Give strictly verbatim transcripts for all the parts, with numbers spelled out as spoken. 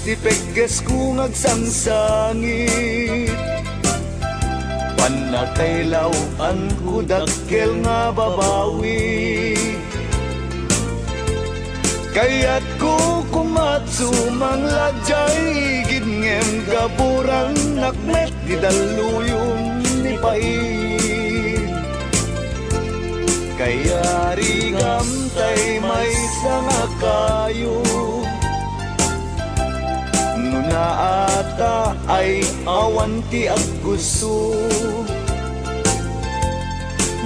Ti peggesko nga agsangsangit, pannakailaw-anko dakkel nga babawi. Kayatko komat sumangla diay igid ngem gaburannak met ti dalluyon ni Paid. Kayarigam tay maysa nga kayo. No naata ay awan ti aggusto.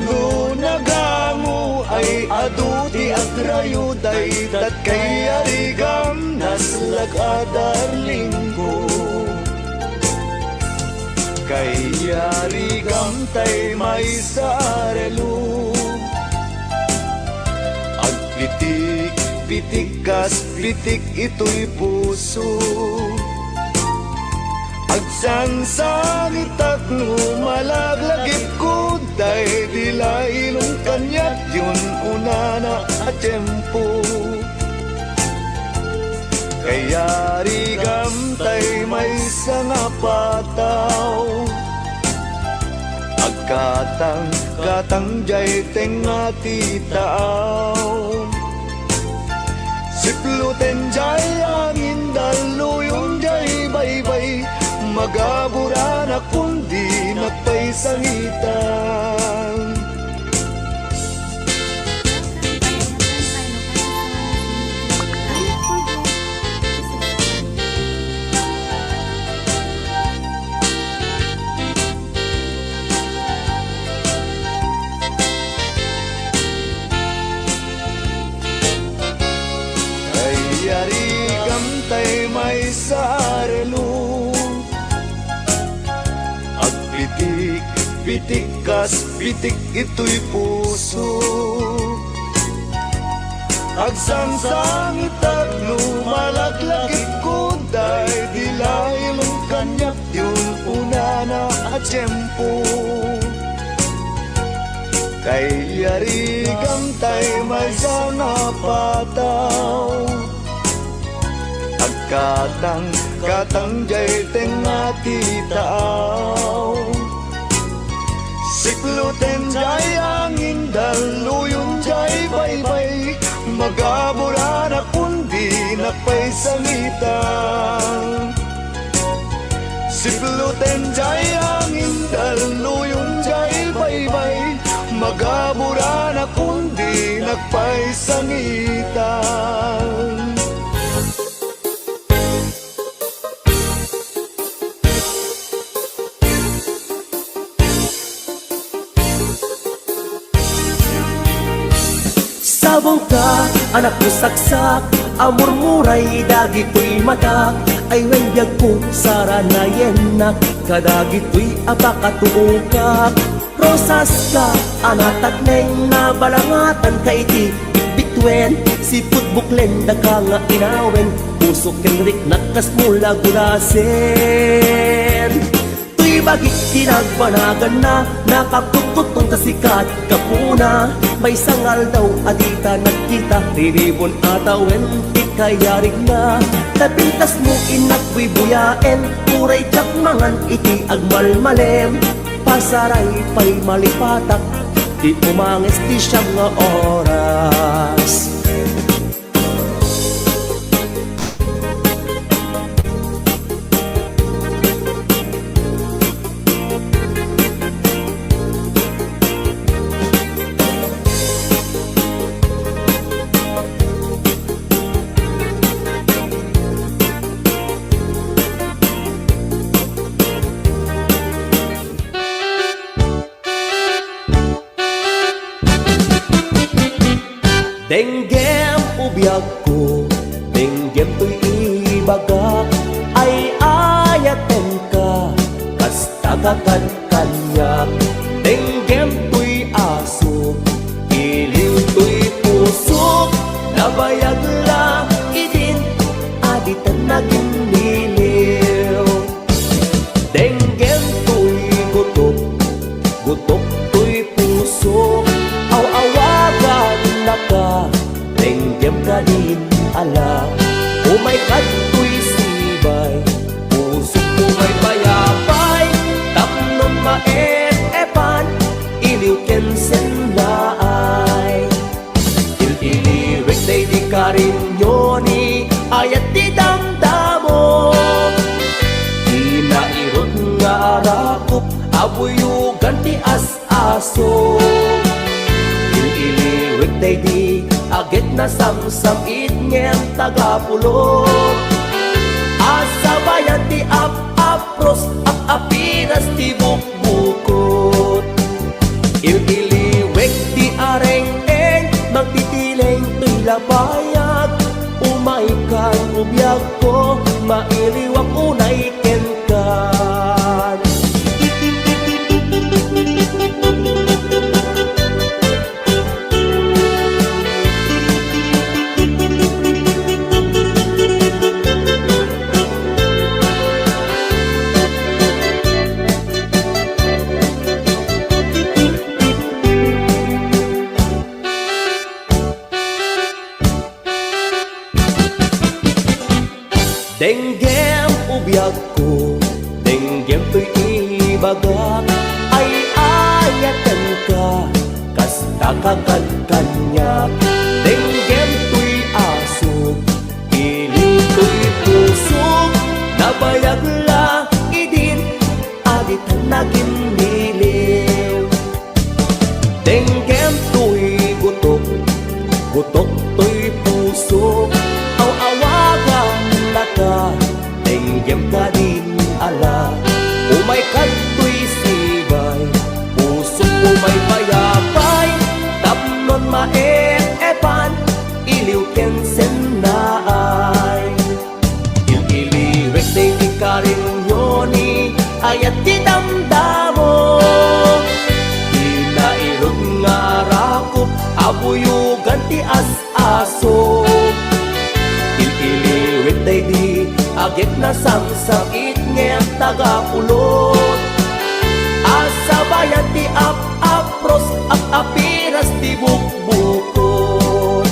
No nagango ay adu ti agrayo, dayta kayarigam naslak a darlingko. Kayarigam tay maysa a relo. Agpitik-pitik kas pitik itoy puso. Agsangsangitak no malaglagipko, daydi la ilong kaniak diyon unana a tiempo. Kayarigam tay maysa nga pataw. Agkatang-katang diay tengnga ti taaw. Siploten diay angin, dalluyon diay baybay. Magaburanak kundi nakpaisangitan. Kayarigam tay maysa a relo. Agpitik-pitik kas pitik itoy puso. Agsangsangitak no malaglagipko, daydi la ilong kaniak diyon unana a tiempo. Kayarigam tay maysa nga pataw. Agkatang-katang diay tengnga ti taaw. Siploten diay angin, dalluyon diay baybay. Magaburanak kundi nakpaisangitan. Siploten diay angin, dalluyon diay baybay. Magaburanak kundi nakpaisangitan. Sabongka, anakko saksak, a murmuray dagitoy matak, ay wen biagko, saranayennak, kadagitoy a pakatuokak. Rosaska, a natakneng, nabalangatanka iti bitbituen, sipud buklen, daka nga inawen, pusok ken riknak kasmo la gulasen. Toy bagik ti nagbanaganna, nakaputputong ta sikat gapuna. Maysa nga aldaw a dita nagkita, riribon a tawen ti kayarigna. Napintasmo innak buybuyaen, uray diak mangan iti agmalmalem. Pasaray pay malipatak ti umanges ti siam nga oras. Denggem, o biagko, denggem toy ibagak, ay-ayatenka, kasta ka kad kaniak. Denggem toy asuk, iliw toy pusok, nabayag la idin, a ditan naginiliw. Denggem toy gutok, gutok toy pusok, aw-awagannaka, denggem kadin ala. Umay kadtoy si Kup a buyogan ti as-aso. Il-iliwek daydi agek nasamsam-it ngem tagapulot. Asabayan ti ap-apros, ap-apiras ti bukbukot. Il-iliwek ti areng-eng, mangtitileng toy lapayag. Umaykan, ubiagko, mailiwak unay kenka. Denggem, ubiagko, denggem toy ibagak, ay-ayatenka, kasta ka kad kaniak. Denggem toy asuk, ili toy pusok, nabayag la idin, a ditan nagimmiliw. Denggem toy gutok, gutok toy pusok, aw-awagannaka, denggem kadin ala. Umayka toy sibay, pusok, umay pay apay, tapnon maep-epan, iliw ken sennaay. Il-iliwek daydi karinyo ni ayat ti damdamo. Di nairut nga arakup a buyogan ti as-aso. Il-iliwek daydi agek nasamsam-it ngem tagapulot. Asabayan ti ap-apros, ap-apiras ti bukbukot.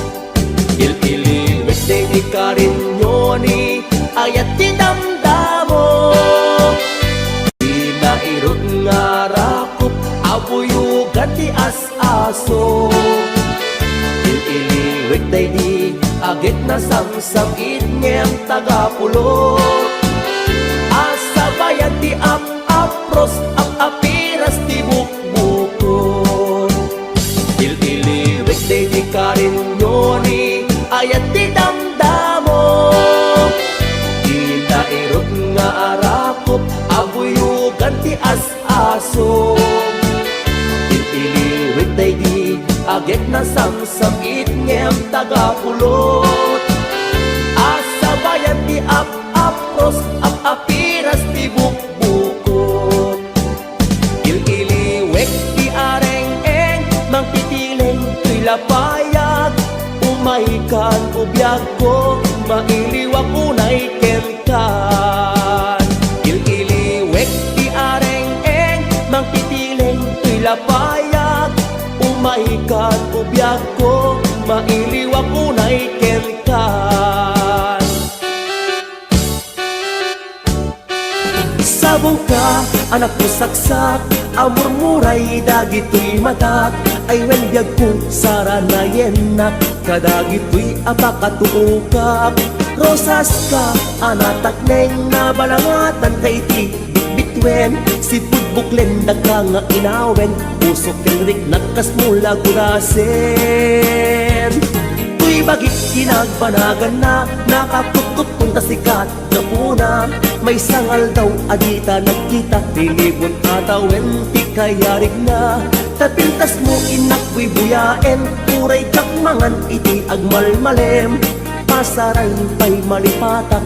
Il-iliwek daydi karinyo ni ayat ti damdamo. Di nairut nga arakup a buyogan ti as-aso. Il-iliwek daydi agek nasamsam-it ngem tagapulot. Asabayan ti ap-apros, ap-apiras ti bukbukot. Il-iliwek daydi karinyo ni ayat ti damdamo. Di nairut nga arakup a buyogan ti as-aso. Il-iliwek daydi agek nasamsam-it ngem tagapulot. Asabayan ti ap-apros, ap-apiras ti bukbukot. Il-iliwek ti areng-eng, mangtitileng toy lapayag. Umaykan, ubiagko, mailiwak unay kenka. Il-iliwek ti areng-eng, mangtitileng toy lapayag. Umaykan, ubiagko, mailiwak unay kenka. Sabongka, anak ko saksak, a murmuray dagitoy matak, ay wen biagko saranayennak, kadagitoy a pakatuokak. Rosaska, a natakneng, nabalangatanka iti bitbituen, sipud buklen daka nga inawen, pusok ken riknak kasmo la gudasen. Toy bagik ti nagbanaganna, nakakutkutkon ta sikat gapuna. Maysa nga aldaw a dita nagkita, tinibon a tawen ti kayarigna. Ta pintasmo, innak, buybuyaen, uray diak mangan iti agmalmalem. Pasaray pay malipatak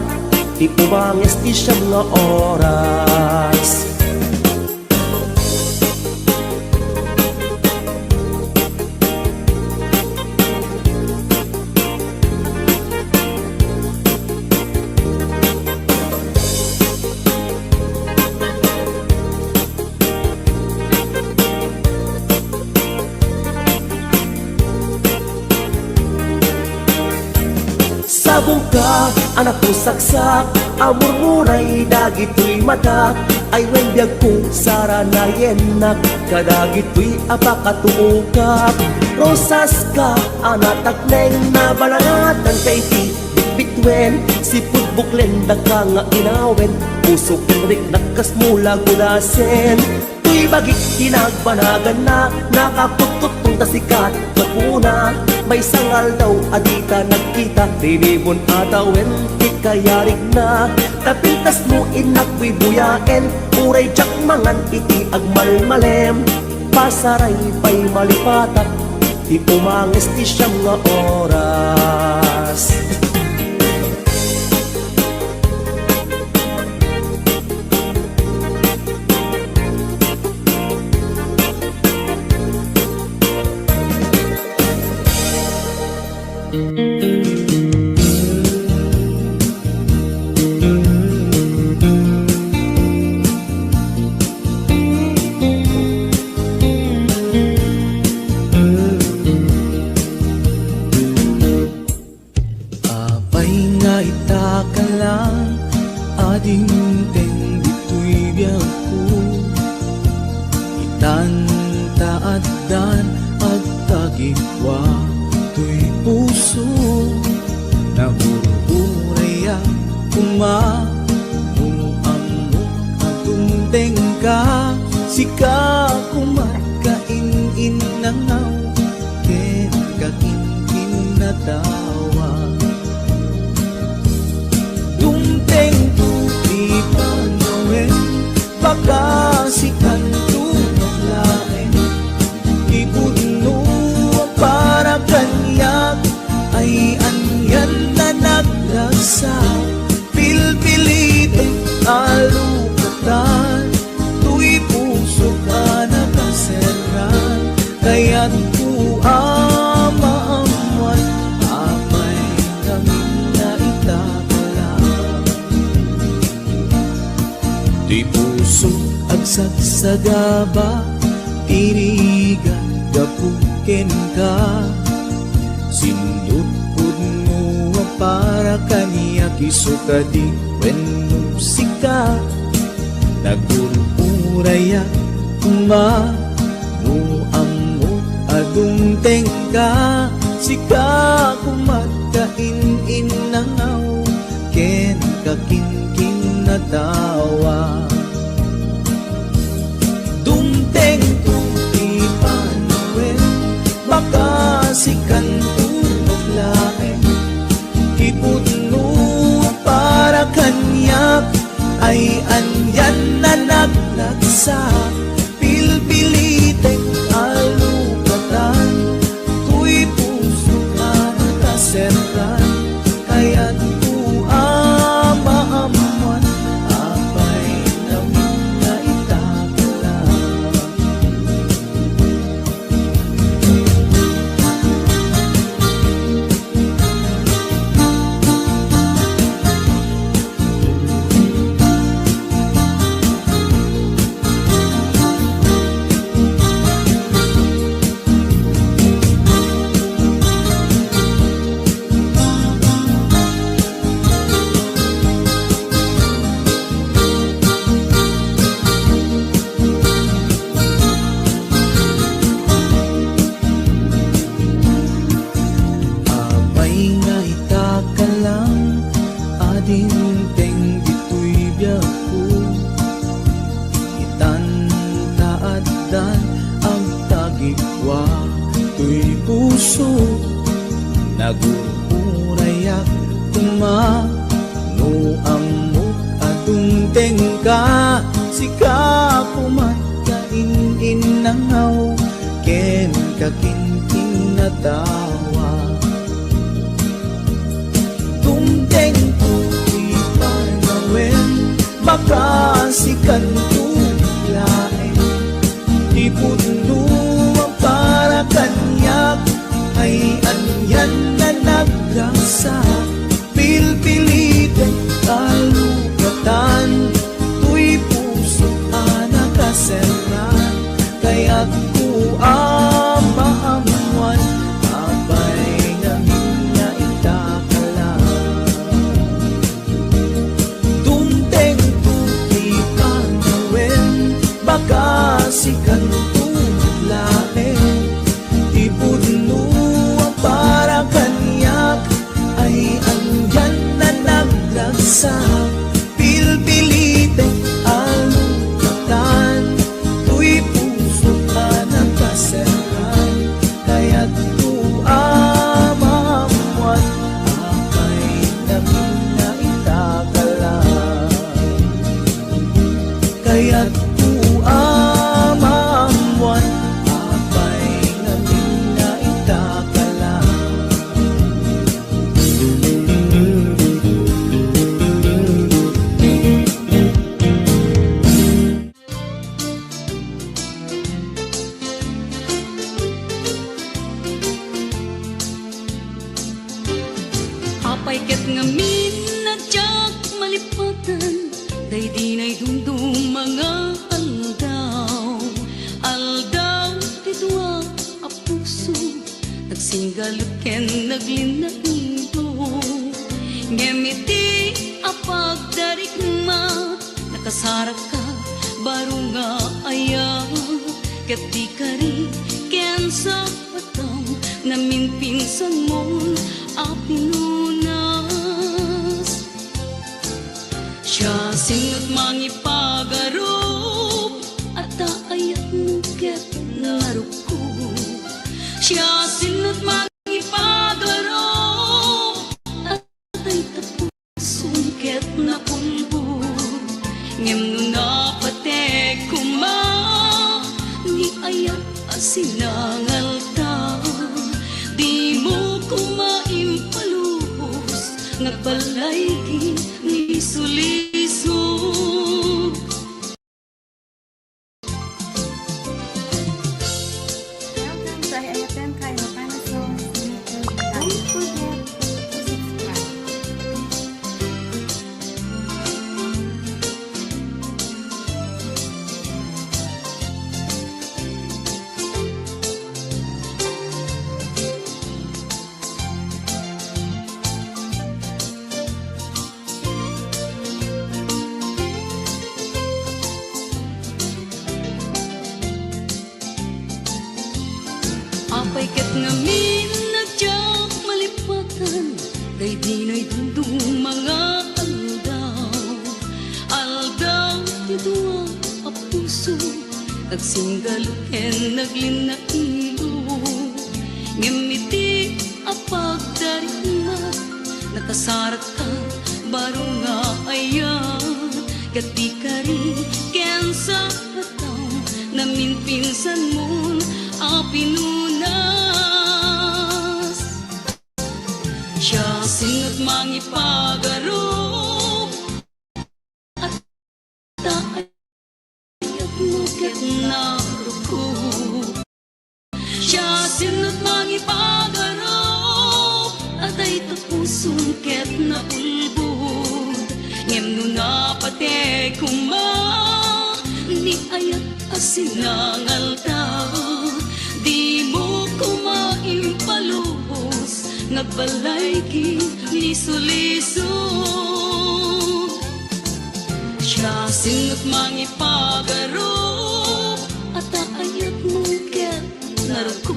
ti umanges ti siam nga oras. Sabongka, anak ko saksak, a murmuray dagitoy matak, ay wen biagko saranayennak, kadagitoy a pakatuokak. Rosaska, a natakneng, nabalangatanka iti Bituen, sipud buklen daka nga inawen, puso ken riknak kasmo lagudasen. Toy bagik ti nagbanaganna, nakaputputong ta sikat gapuna. Maysa nga aldaw a dita nagkita, tinibon a tawen ti kayarigna. Ta pintasmo innak buybuyaen, uray diak mangan iti agmalmalem. Pasaray pay malipatak ti umanges ti siam nga oras. Apay nga ita ka lang a dimteng ditoy biagko? Itan ta addan agtagipwa toy puso. Nagur-urayak koma no ammok a dumtengka. Sika koma kain-innangaw ken kakinkinnatawa. Dumtengto ti panawen, baka sikanto met laeng. Ti pudno a para kaniak ay anian a naglagsak. Pilpilitek a lukatan toy pusok a nakaserran. Kayatko a maammuan, apay ngamin nga ita ka lang. Ti pusok agsagsagaba, ti rigat gapu kenka. Sindutpudno a para kaniak, isu kadi wenno sika. Nagur-urayak koma no ammok a dumtengka. Sika koma kain-innangaw ken kakinkinnatawa. Dumtengto ti panawen, baka sikanto met laeng. Ti pudno a para kaniak ay anian a naglagsak. Pilpilitek a lukatan toy pusok a nakaserran. Kayatko a maammuan, apay ngamin nga ita ka lang. Apay nga ita ka lang a dimteng ditoy biagko. Itan ta addan agtagipwa toy puso. Nagur-urayak koma no ammok a dumtengka. Sika koma kain-innangaw ken kakinkinnatawa. Dumtengto ti panawen, baka sikanto laeng. Ti pudno a para kaniak ay anian a naglagsak. Pilpilitek a lukatan toy puso a nakaserran. Kayatko a maammuan, apay ngamin nga ita ka lang. Dumtengto ti panawen, baka sikanto laeng. Ti pudno a para kaniak ay anian ken naglinnainto. Ngem iti a pagdarikma, nakasarakka baro nga ayat, ket di kari ken sapatang naminpinsanmon a pinunas. Siasino't mangipagarup, adda ayatmo ket narukko. Siasino't mangipagarup, adda ita pusom ket napulbo. Ngem no napatek koma, ni ayat a sinangalta, dimo koma impalubos nga agbalay ken isulisog. Welcome to I F M Kayo Panason. Don't forget to subscribe. Apay ket ngamin a diak malipatan daydi naidumduma nga aldaw, aldaw ti dua a puso nagsinggalu ken naglinnailo. Ngem iti a pagdarikma, nakasarakka baro nga ayat, ket di kari ken sapatang naminpinsanmon a pinunas. Siasino't mangipagarup, adda ayatmo ket narukko. Siasino't mangipagarup, adda ita pusom ket napulbod. Ngem no napatek koma, ni ayat a sinangalta, dimo koma impalubos nga agbalay ken isulisog. Siasino't mangipagarup, adda ayatmo ket narukko.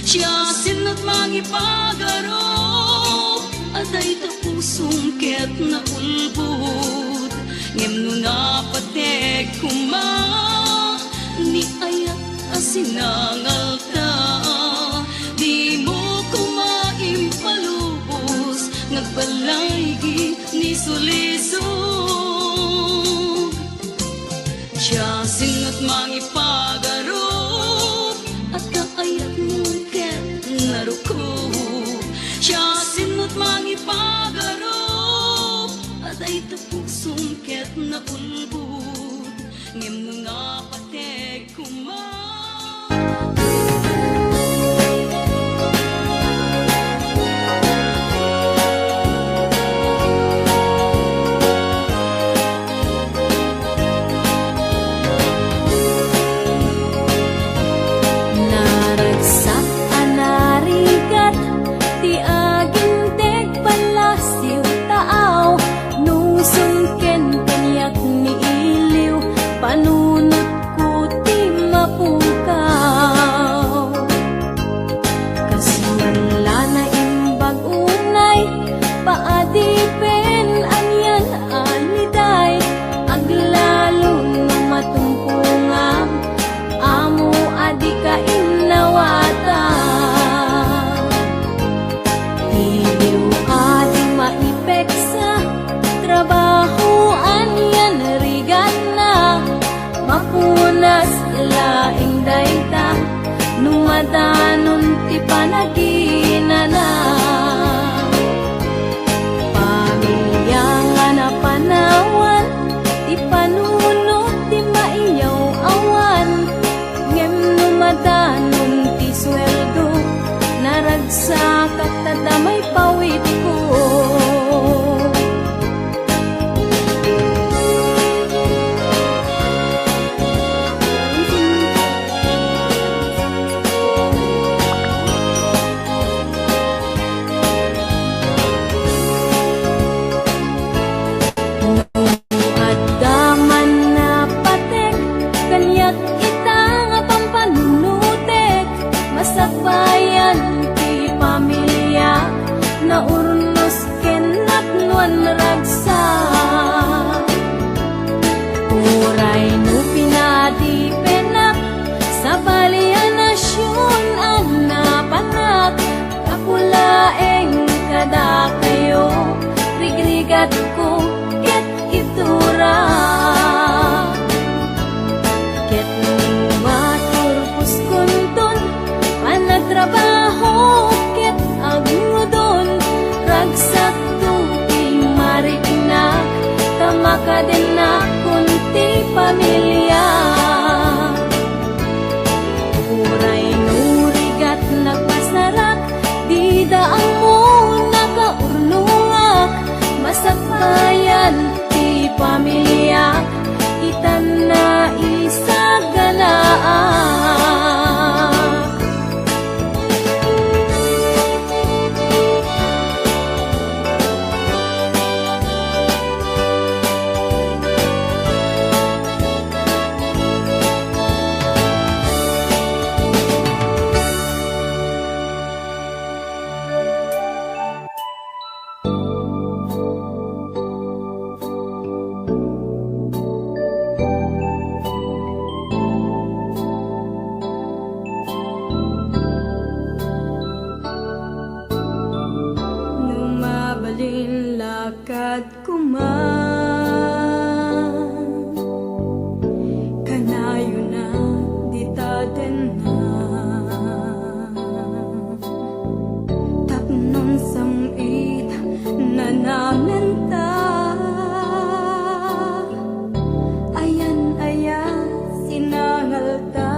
Siasino't mangipagarup, adda ita pusom ket napulbod. Ngem no napatek koma, ni ayat a sinangalta, dimo koma impalubos nga agbalay ken isulisog. Siasino't mangipagarup, adda ayatmo ket narukko. Siasino't mangipagarup, adda ita pusom ket napulbod. Ngem no napatek koma, naragsak a narigat ti aginteg, palasyo, taaw, nuson ken paniak ni iliw, panunotko ti mapukaw. Kas man la naimbag unay, paadipen anian a liday, aglalo no matumpongam, amo a dika innawatan. Iliw a di maipeksa, trabaho anian rigatna, mapunas laeng dayta, no madanon ti panaginana. Pamilya nga napanawan, ti panunot ti maiyaw-awan, ngem no madanon ti sueldo, naragsakak ta damay pawitko. Ket ita nga pampanunotek, masakbayan ti pamiliak, naurnos ken napnuan ragsak. Uray no pinadipenak, sabali a nasion a napanak, gapu laeng kadakayo, rigrigatko ket iturak. Ket no maturposkonton, panagtrabaho ket agngudon, ragsakto ti mariknak, ta makadennakon ti pamiliak. Uray no rigat nagpasarak, dida ammo nakaurnoak, masakbayan ti pamiliak, itan naisaganaak. No mabalin lakad koma, kanayon a dita tenna. Tapno sam-it nanamenta, ayan aya sinangalta.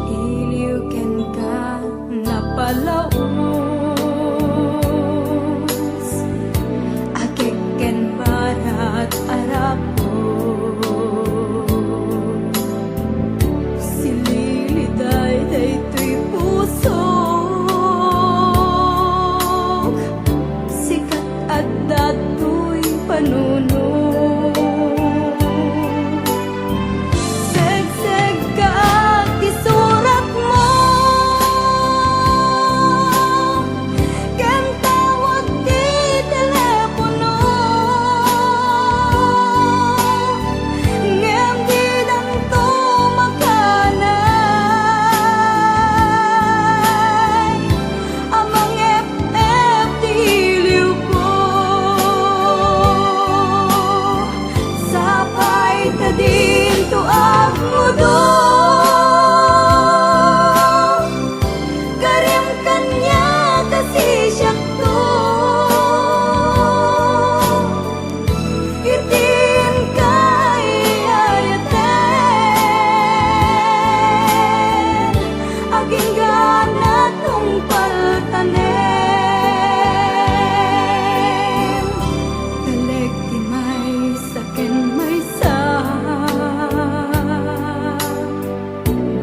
Iliw kenka napalaus, agek ken barat a rapo. Sililiday daytoy pusok, sikat adda toy panunot. Segseggaak ti suratmo, ken tawag ti telepono, ngem didanto makanay a mangep-ep ti iliwko. Sapay ta dinto agngudon, garim kaniak a sisiakto. Iti inka iyayaten, agingga a natungpal tanem. Talek ti maysa ken maysa,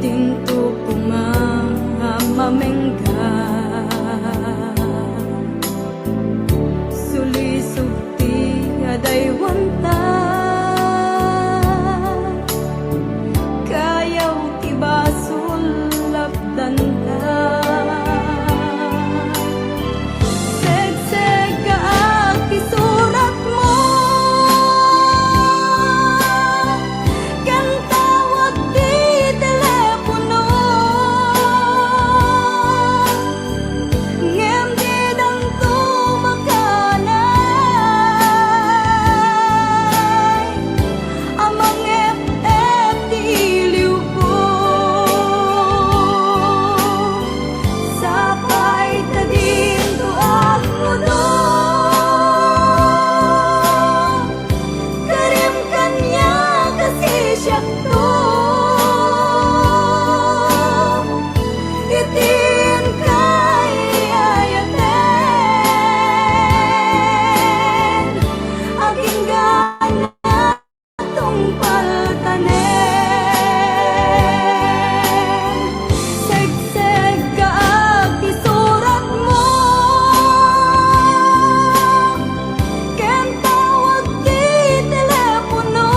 dinto koma mamengga. Sulisog ti adaywanta, kayaw ti basol lapdanta. Segseggaak ti suratmo, ken tawag ti telepono, ngem didanto makanay a mangep-ep ti iliwko. Sapay ta dinto agngudon, garim kaniak a sisiakto. Iti inka iyayaten, agingga a natungpal tanem. Segseggaak ti suratmo, ken tawag ti telepono,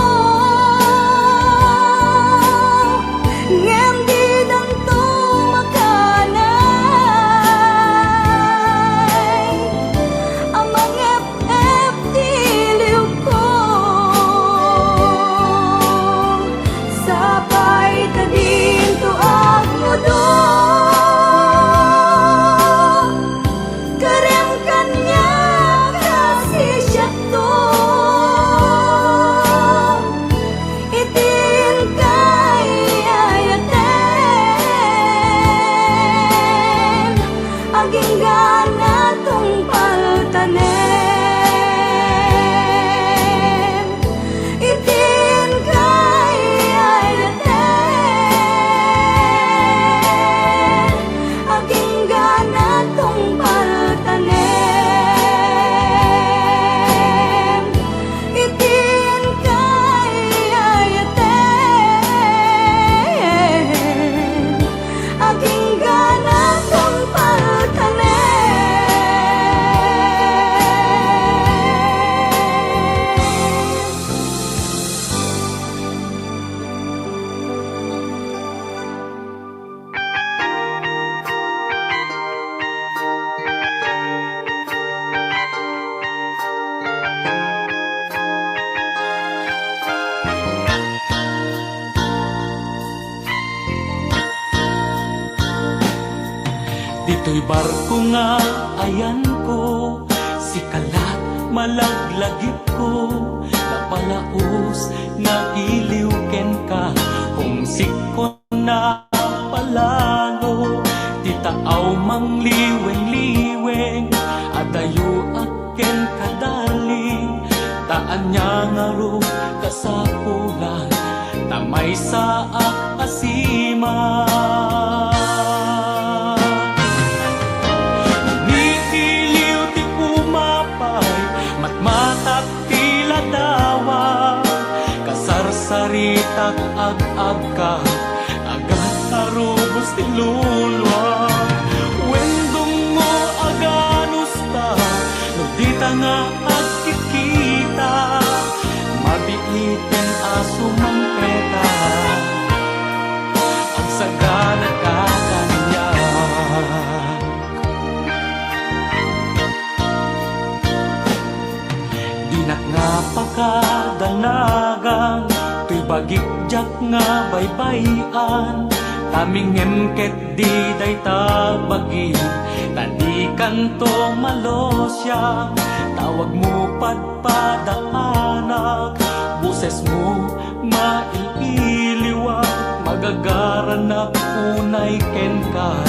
Toy barko nga ayanko, sika lat malaglagipko, napalaus nga iliw kenka, homesickko napalalo, ti taaw mangliwengweng, adayo a kenka darling, ta ania ngarud kasapulan, ta maysaak a siman. Ni iliw ti umapay, matmatak ti ladawa, kasarsaritak ag-agka, agar arubos ti lulua. Wen dungngo a ganusta, no dita nga agkitkita, mabiiten a sumangpeta, agsaganaka kaniak. Dinak nga pakadanagan, toy bagik diak nga baybay-an, tamingem ketdi dayta bagi, ta dikanto malusiang, tawagmo padpadaanak, bosesmo mail-iliwak, magagaranak unay kenka,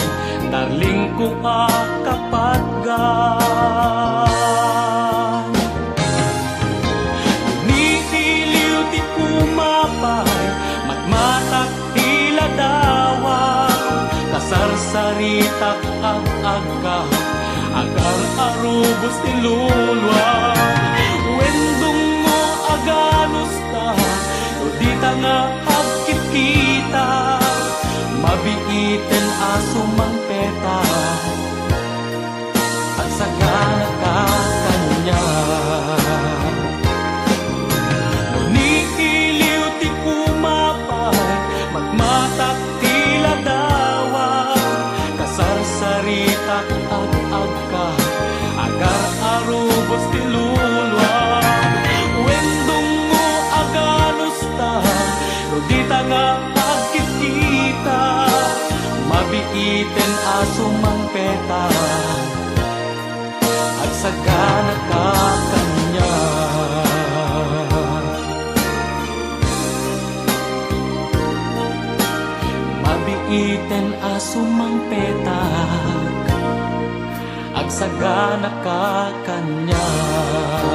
darlingko a kapatgan. Ni iliw ti umapay, matmatak ti ladawa, kasarsaritak ag-agka, agar arubos ti lulua. Wen dungngo a ganusta, no dita nga agkitkita, mabiiten a sumangpeta, agsaganaka kaniak. No ni iliw ti umapay, matmatak ti ladawa, kasarsaritak ag-agka, agar arubos ti lulua. Wen dungngo a ganusta, no dita nga agkitkita, mabiiten a sumangpeta, agsaganaka kaniak. Mabiiten a sumangpetak, agsaganaka kaniak.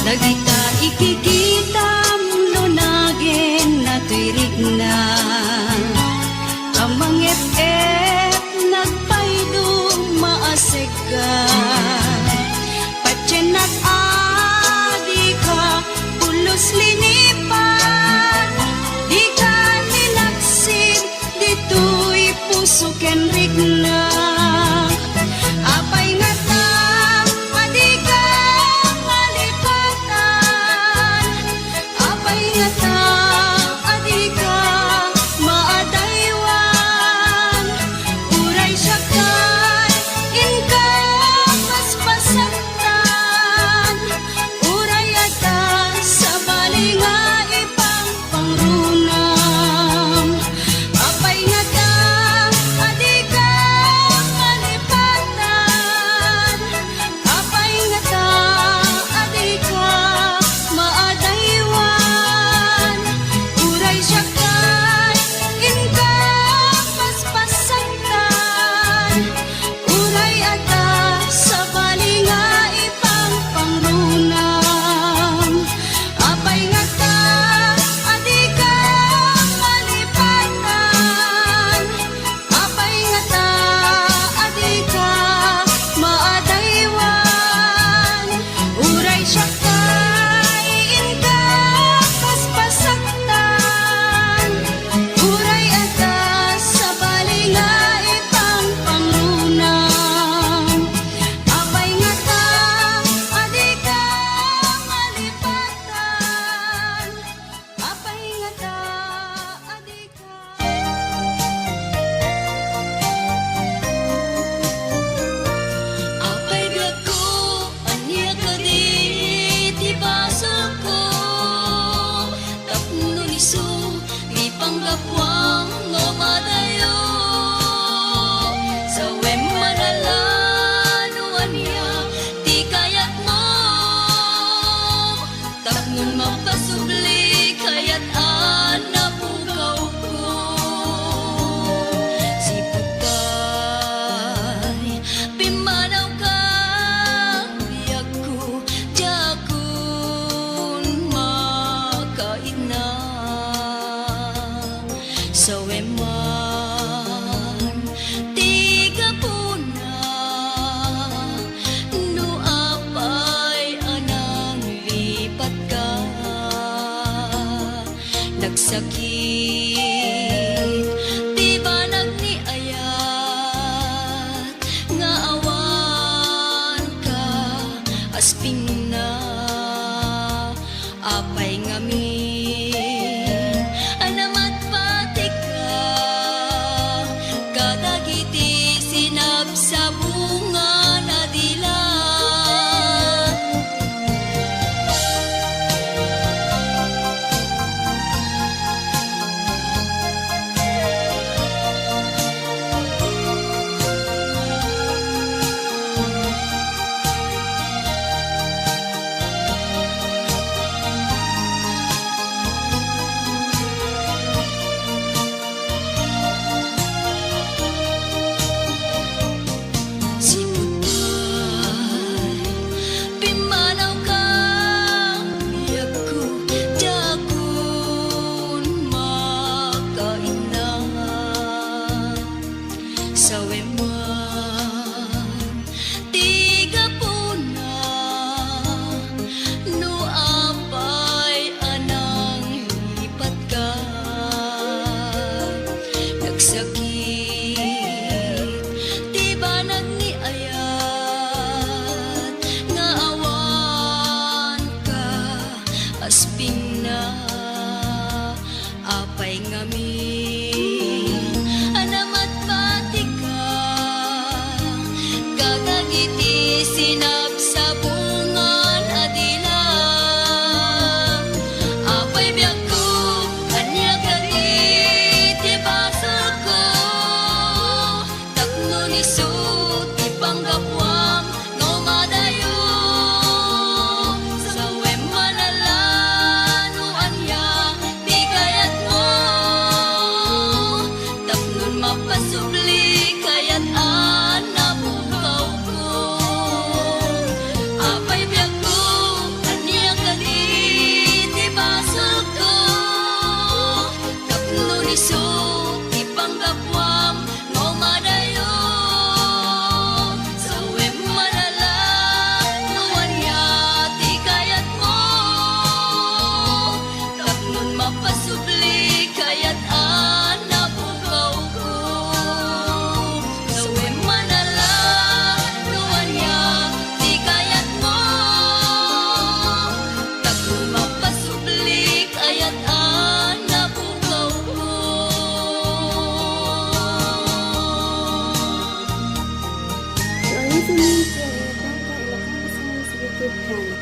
Dagita ikikitam no nagenna toy rikna, a mangep-ep nagpayduma a segga. Patiennak a dika pulos linipat, dika linaksid ditoy puso ken rikna. Apay ngata a dika malipatan? Apay ngata a dika maadaywan? Uray siak kay inka paspasaktan, uray adda sabali nga ipangpangrunam. Apay ngata a di Sawen man ti gapuna, no apay a nanglipatka. Nagsakit ti banag ni ayat nga awan ka aspingna. Apay ngamin a namatpatika kadagiti sinabsabungan a dila? Sipud pay pimmanawka, biagko, diakon makainna. Sawen man ti gapuna, no apay a nanglipatka. Nagsakit ti banag ni ayat nga awan ka aspingna. Apay ngamin a namatpatika kadagiti sinabsabungan a dila? Apay biagko, ania kadi ti basolko? Tapno isu ti panggapuam nga umadayo. Sawen man a la no ania ti kayatmo, tapno mapasubli kayat a napukawko. Apay biagko, ania kadi ti basolko? Tapno isu ti panggapuam nga umadayo. Sawen man a la no ania ti kayatmo, tapno mapasubli kayat a napukawko. Sawen man a la no ania ti kayatmo, tapno mapasubli kayat a napukawko. You're listening to Airpapa Ilocano Songs YouTube channel.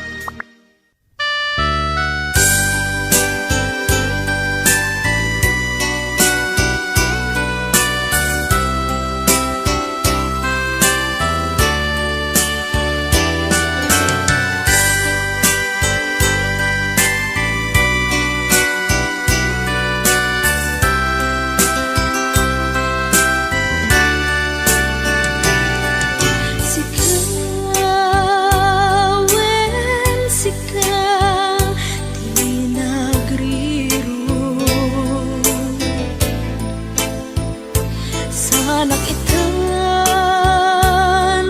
Sika, wen sika ti nagriruk. Saanak itan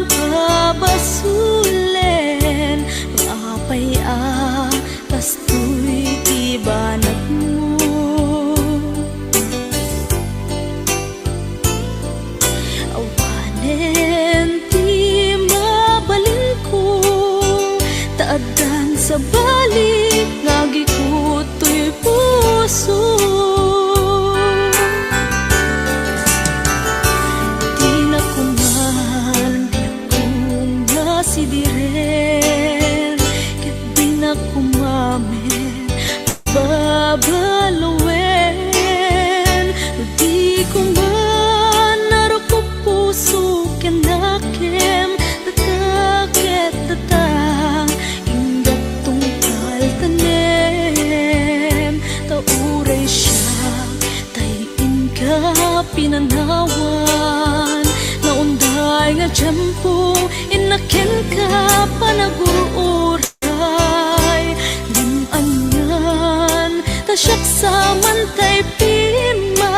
pabasolen, apay a kastoy ti banagmo. Awanen ti mabalinko, ta addan sabali nga agikut toy puso. Dina koma biagko nga sidiren, ket dina koma met babaloen. No di koma narukop puso ken nakem, data ket data, ingga't tungpal tanem. Ta uray siak tay inka pinanawan, naunday nga tiempo, inna kenka panagur-uray. Ngem anian ta siak sa man tay pima.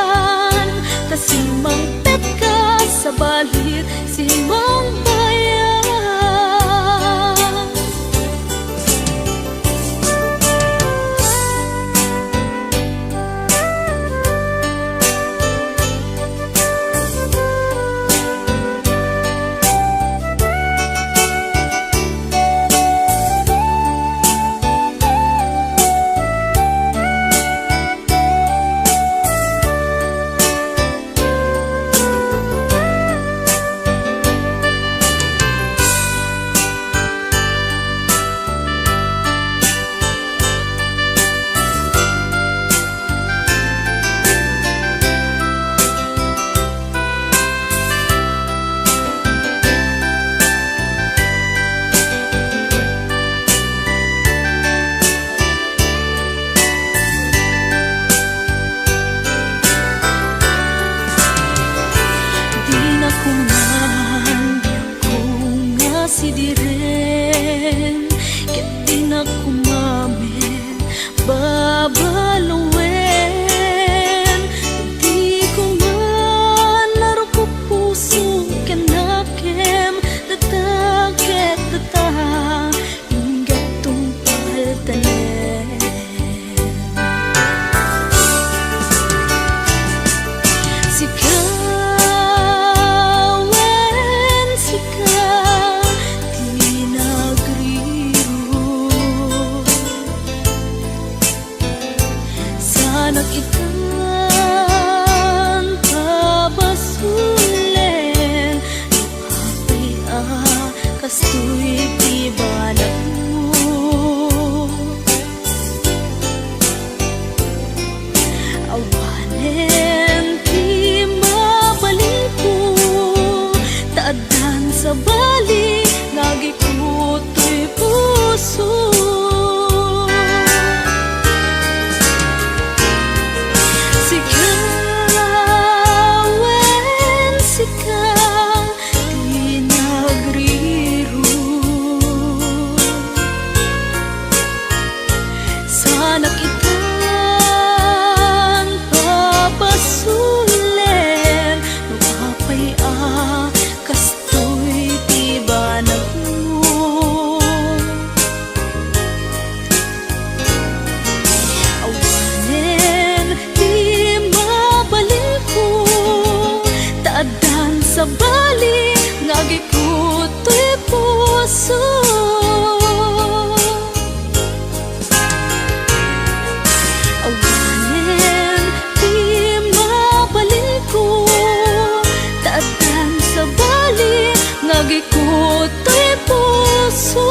Kastoy ti banagmo. Awanen ti mabalinko, ta addan sabali nga agikut toy puso. Sika, wen sika, ti nagriruk. Sanak itan pabasolen no apay a kastoy ti banagmo. Awanen ti mabalinko, ta addan sabali nga agikut toy puso. Awanen ti mabalinko, ta addan sabali nga agikut toy puso.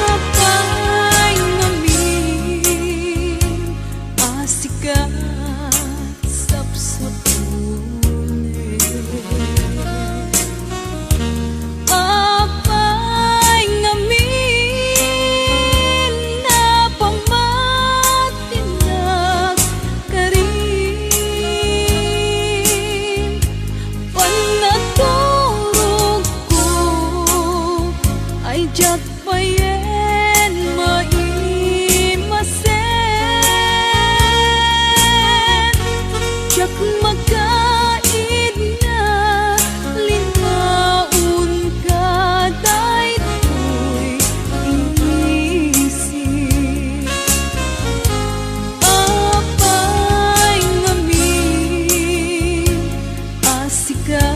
Apay ngamin a sika sapsapulen. Apay ngamin a pamatinak karin. Panagturogko ay diak payen maimasen. Diak makaidna, linnaonka daytoy inisip. Apay ngamin a sika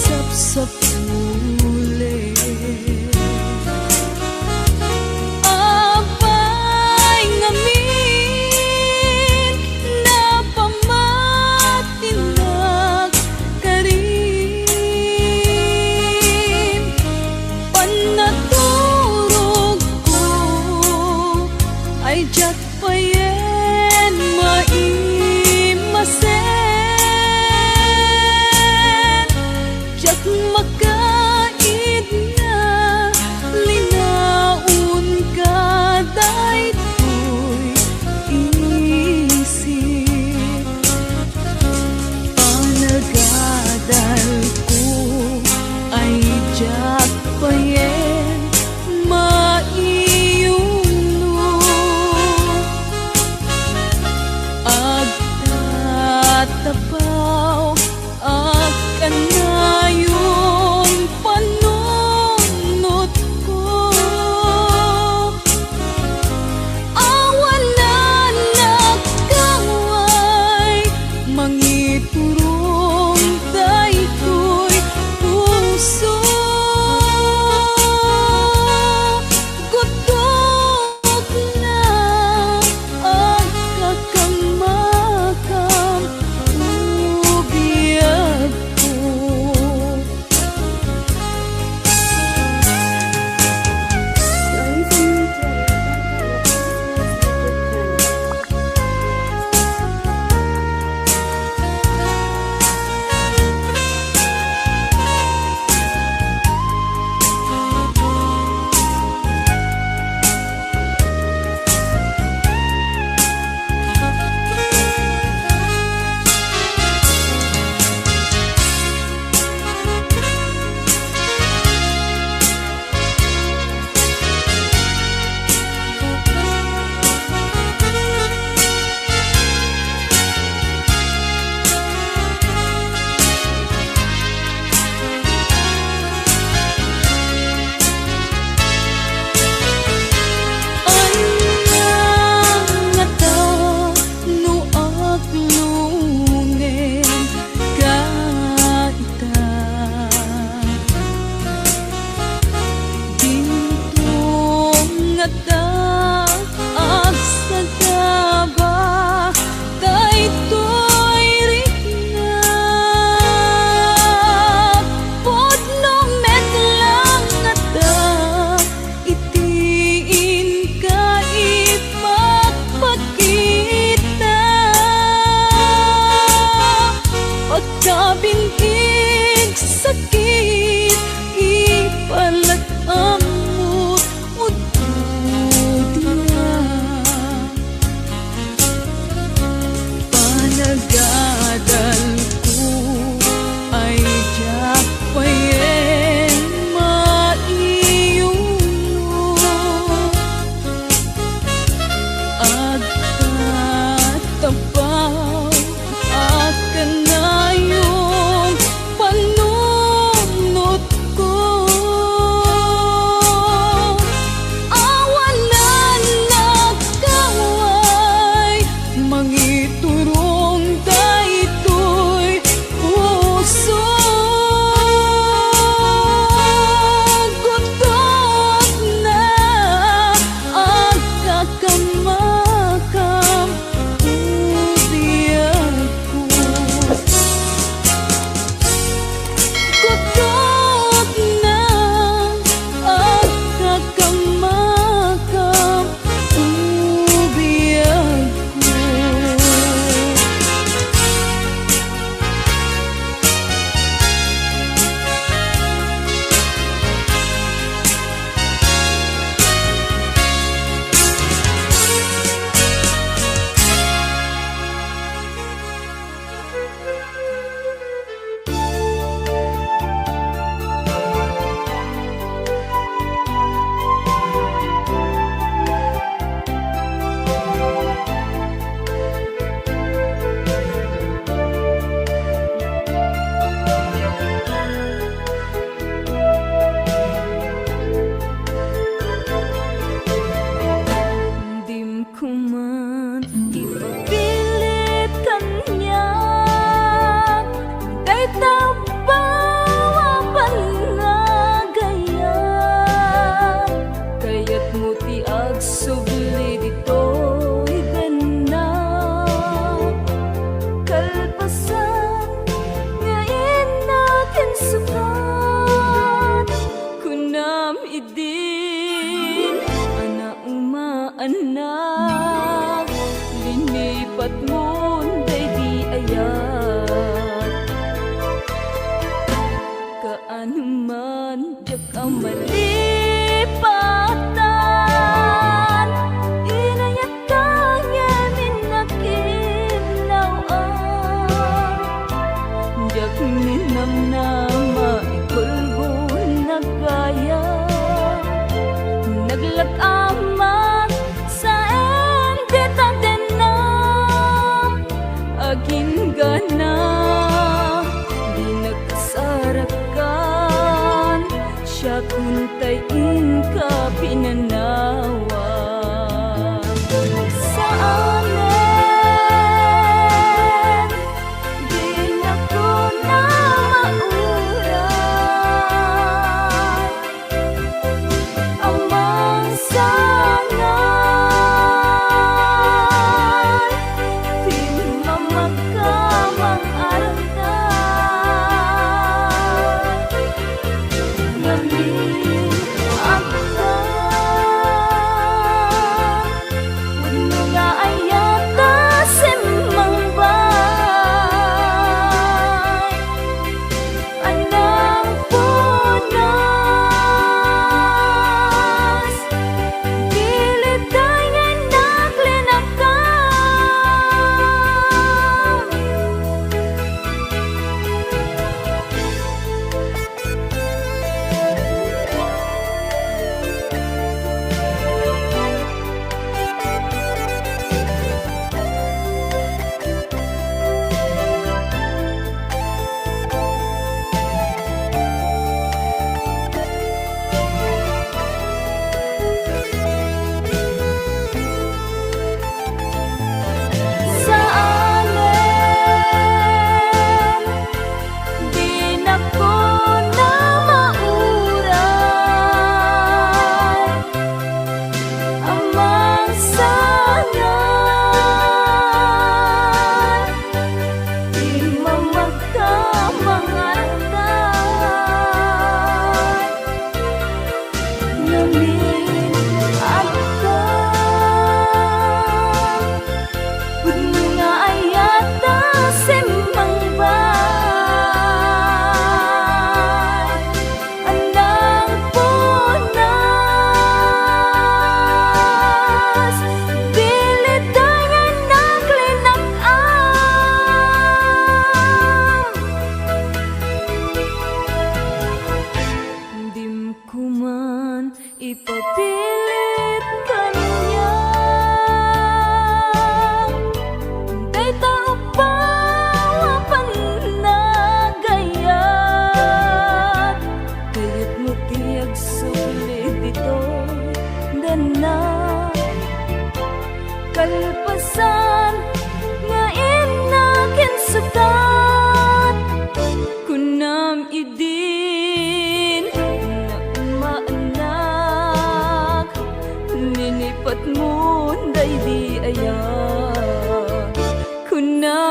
sapsapulen. Apay ngamin a pamat- A kanayon panunotko, awanan nagkaway mangiturong daytoy puso. Gutotna, agkakamakam biagko. Gutotna, agkakamakam biagko. Dim ko man ipapilit kaniak dayta a pannagayat. Kayatmo ti agsubli ditoy dennak. Kalpasan nga innak insukat, kunam idin a nauma anak, linipatmon daydi ayat. Kaano man diak a malipatan, inayatka ngem innak innaw-an. Diak ninamnama ikulbo nagayam, naglag-amak saen dita denna. Agingga, di nakasarakan, siak untay inka pinanawan. Saanen, dinakon a mauray. Amansangan ti mamakkamang arta. Ngamin, agka,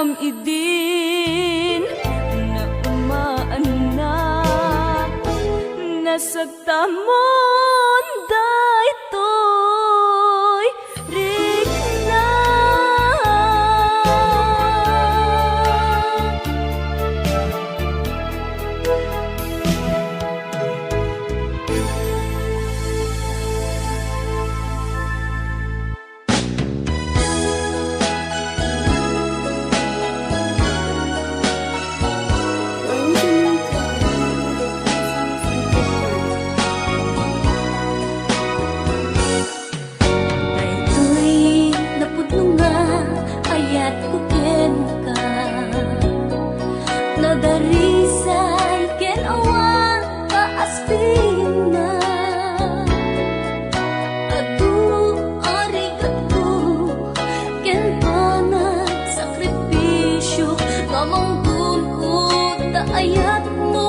Idin naumaanna, nasagtamon daytoy rikna. Daytoy napudno nga ayatko kenka, nadarisay ken awan paaspingna. Adu a rigatko ken panagsakripisio, mamanggun-od ta ayatmo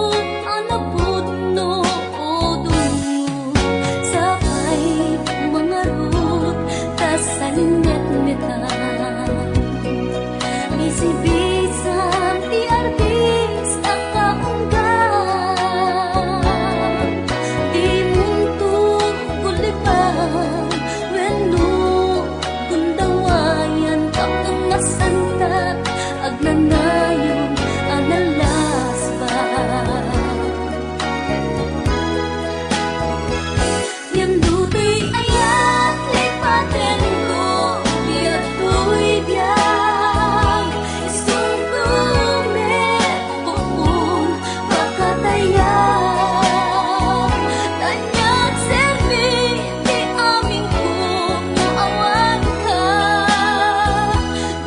a napudno, o Dios. Sapay mangarud ta salinmetmetan. Bisibisam ti arbis a kaunggan. Dimonto guliban wenno gundawayan tapno nasantak agnanayon a nalasba. Ngem ditoy ayat lipatenko, ditoy biag, isunko met pupun pakatayan. Tanyag serbi ti amingko no awanka.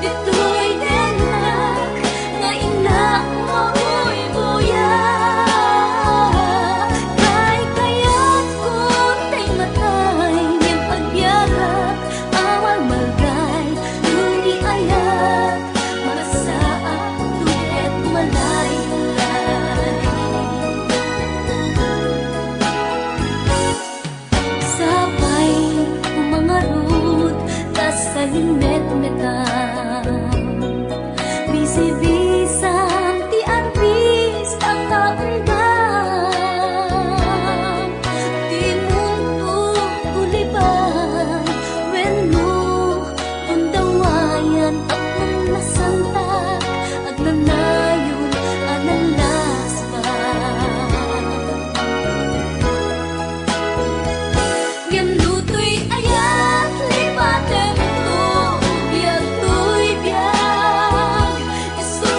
Ditoy tennak nga innak mabuybuya. Kaykayatko tay matay ngem agbiagak a malmalday, no ni ayat, masaak, ket malaylay. Sapay mangarud ta salinmetmetan. Bisibisam ti arbis a kaunggan. Dimonto guliban wenno gundawayan tapno nasantak agnanayon a nalasba. Ngem ditoy ayat lipatenko, biagtoy biag, isu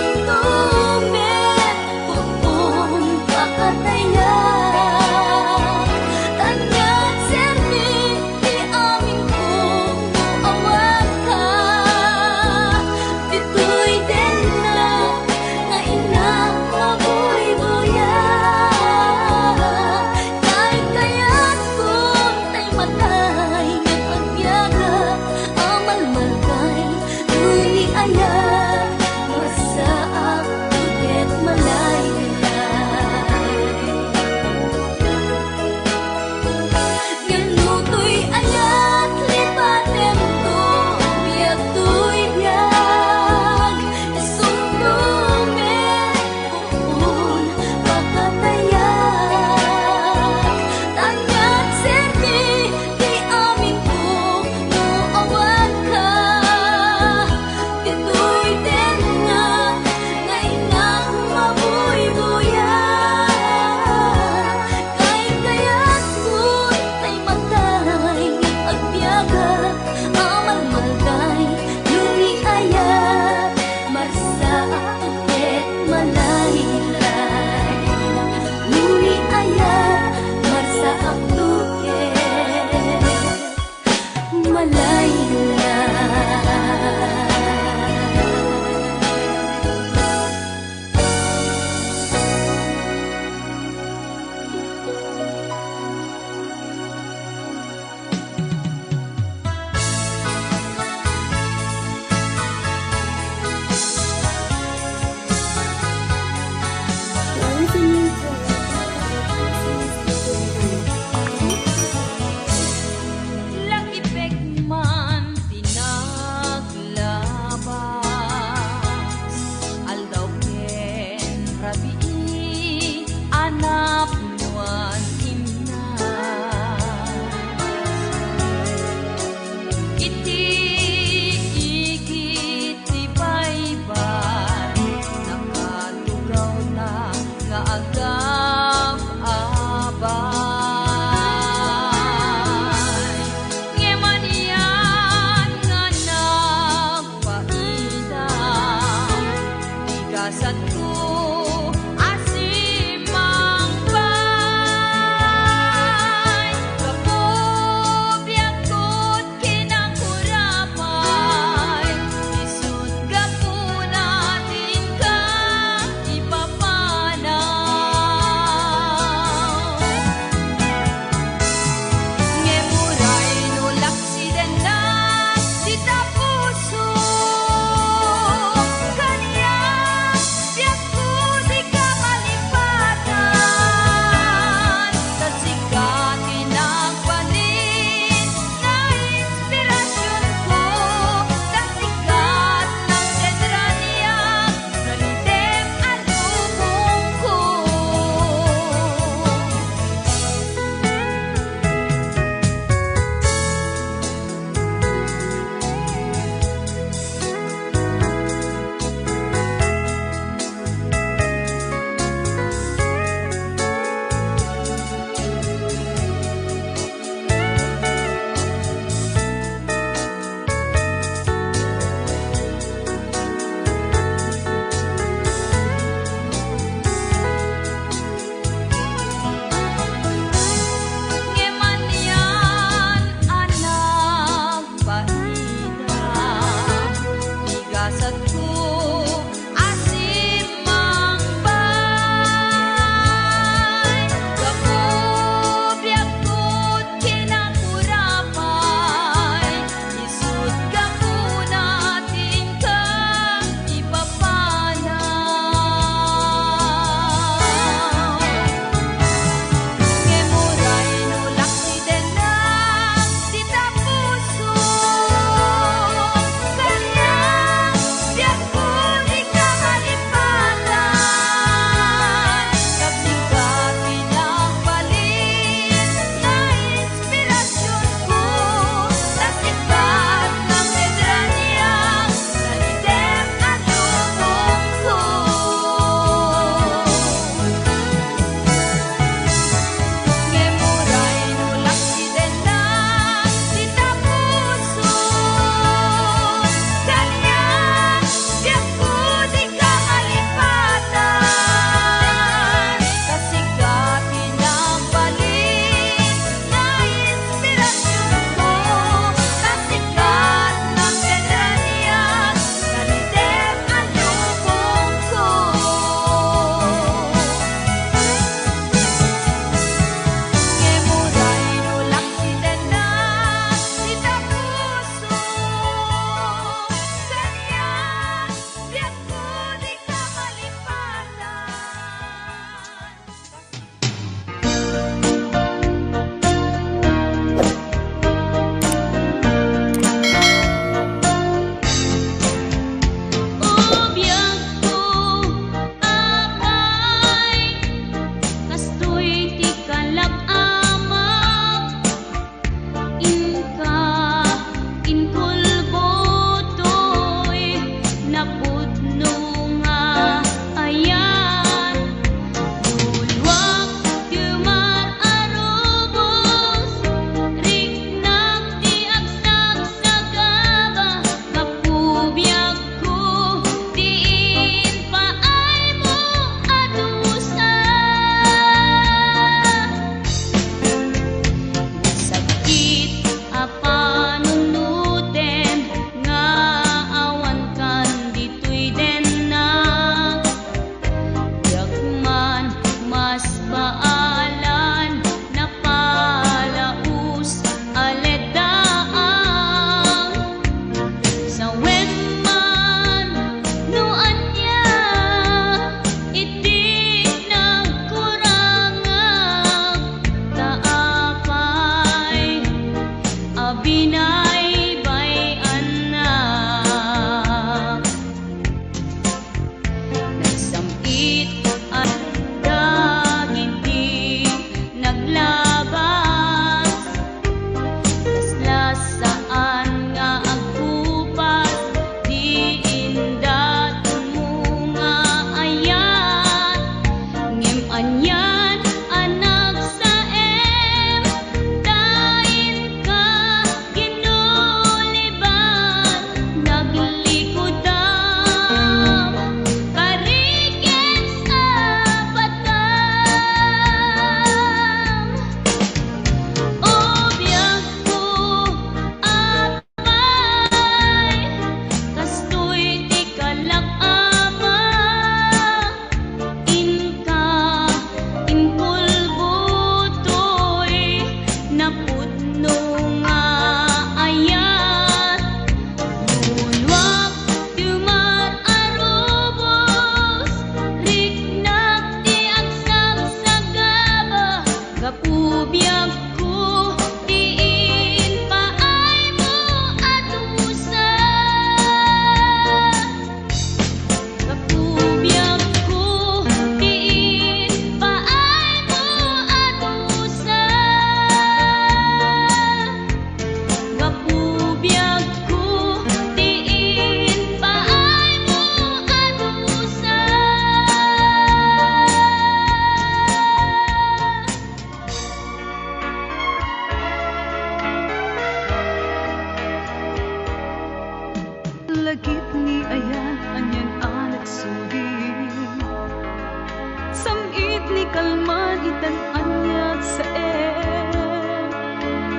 aniat saem.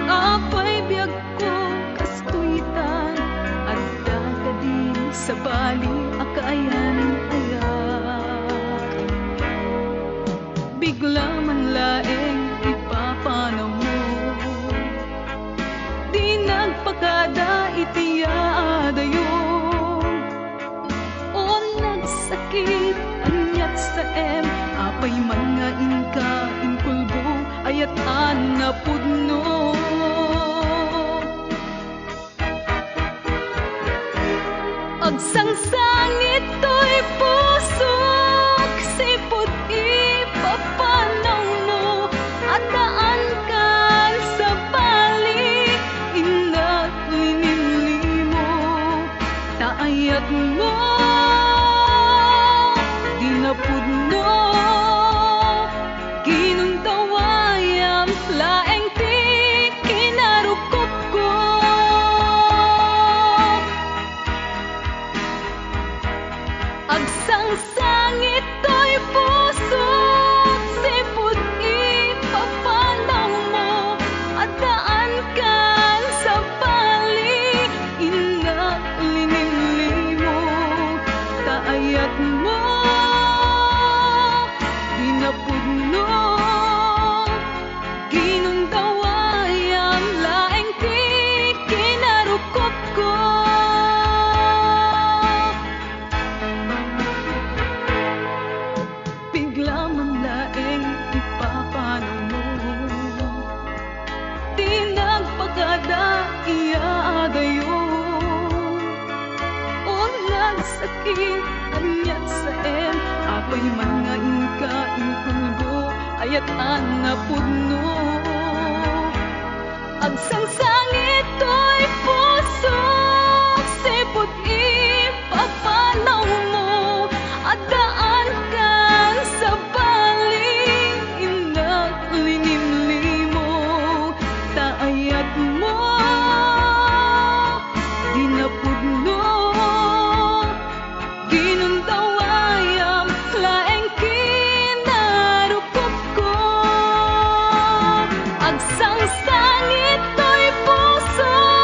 Apay biagko, kastoy itan, adda kadi sabali a kaayan-ayak. Bigla man laeng ipapanawmo, di nagpakada iti yaadayo. O nagsakit, aniat saem, apay man nga inka inkulbo, ayat a napudno. Agsangsangit toy pusok, sipud ipapanawmo, addaankan sabali, innak linimlimo, ta ayatmo, di napudno, ginundawayam laeng ti kinarukopko. Agsangsangit toy pusok, sipud ipapanawmo, addaankan sabali, innak linimlimo, ta ayatmo, di napudno, ginundawayam laeng ti kinarukopko. Bigla man laeng ipapanawmo, di nagpakada yaadayo. O nagsakit, aniat saem, apay man nga inka inkulbo, ayat a napudno. Agsangsangit toy pusok, sipud ipapanawmo, addaankan sabali, innak linimlimo, ta ayatmo, di napudno, ginundawayam laeng kinarukopko. Agsangsangit toy pusok,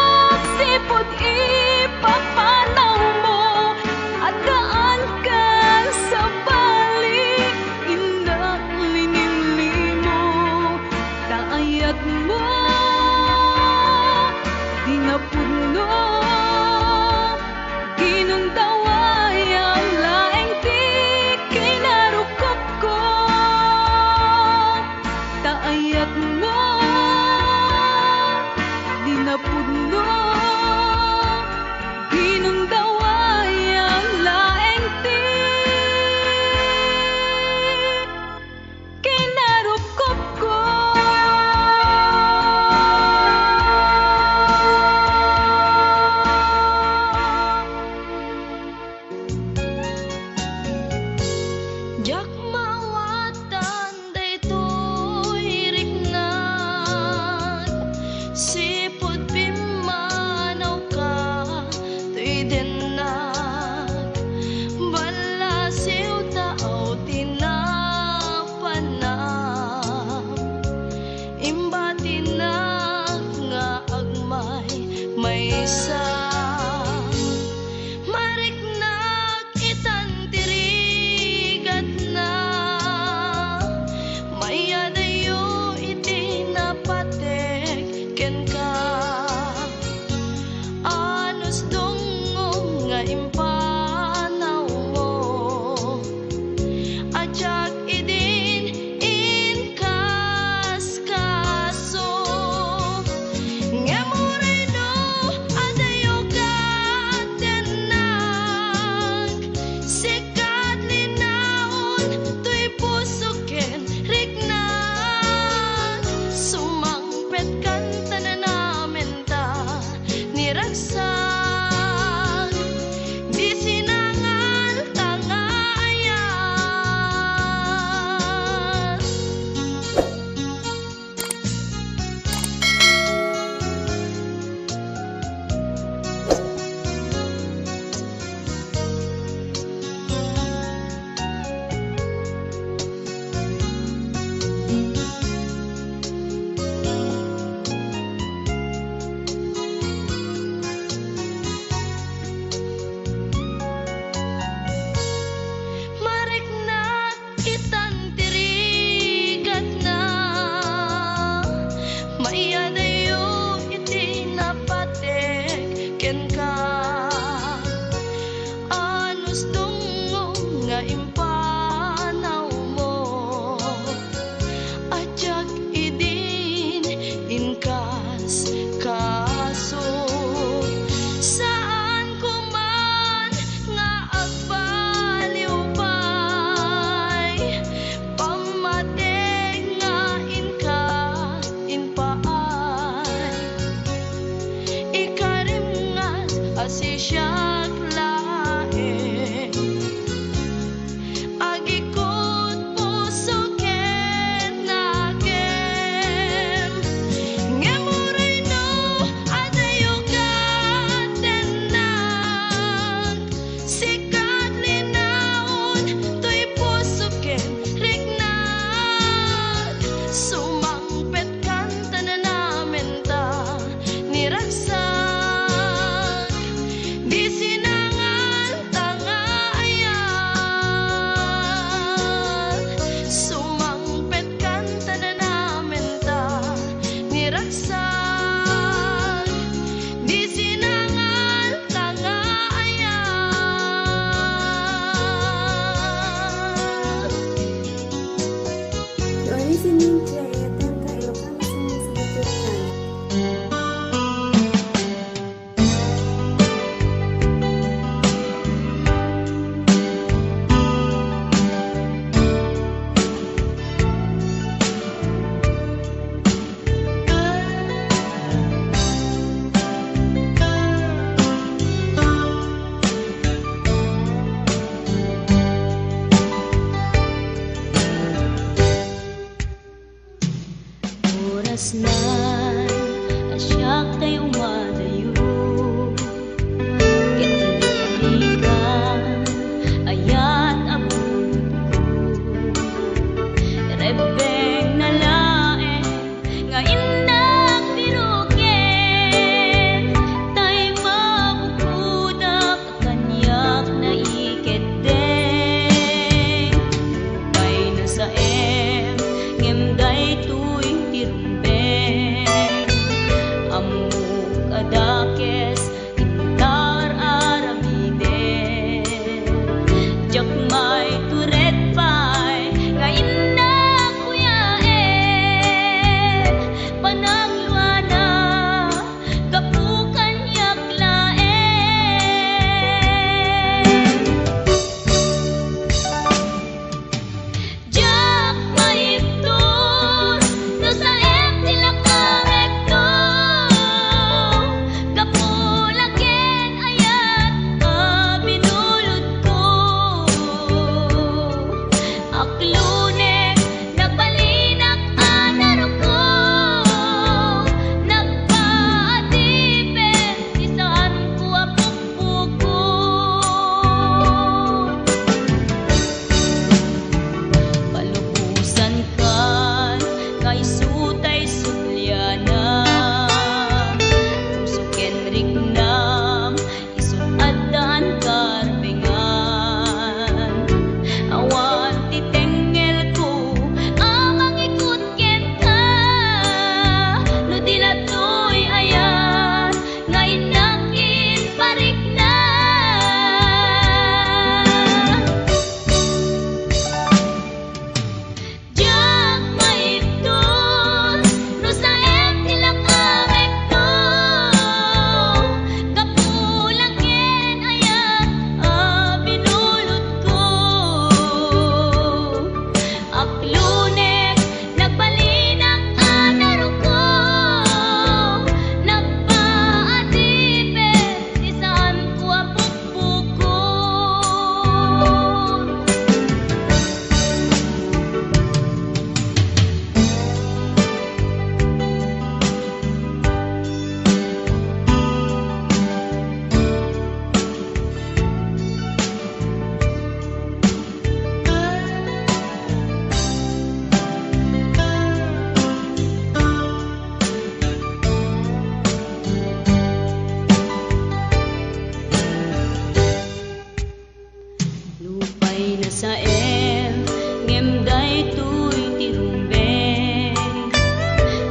Saem, ngem daytoy ti rumbeng.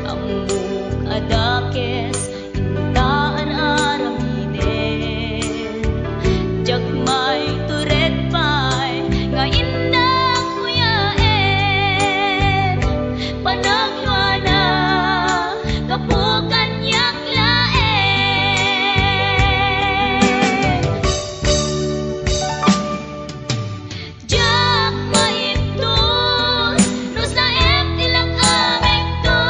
Ammok a dakes inta ar-aramiden. Diak maitured pay nga innak kuyaen. Panagluana, gapu kaniak laeng. Diak maibtur no saem ti lak-amekto.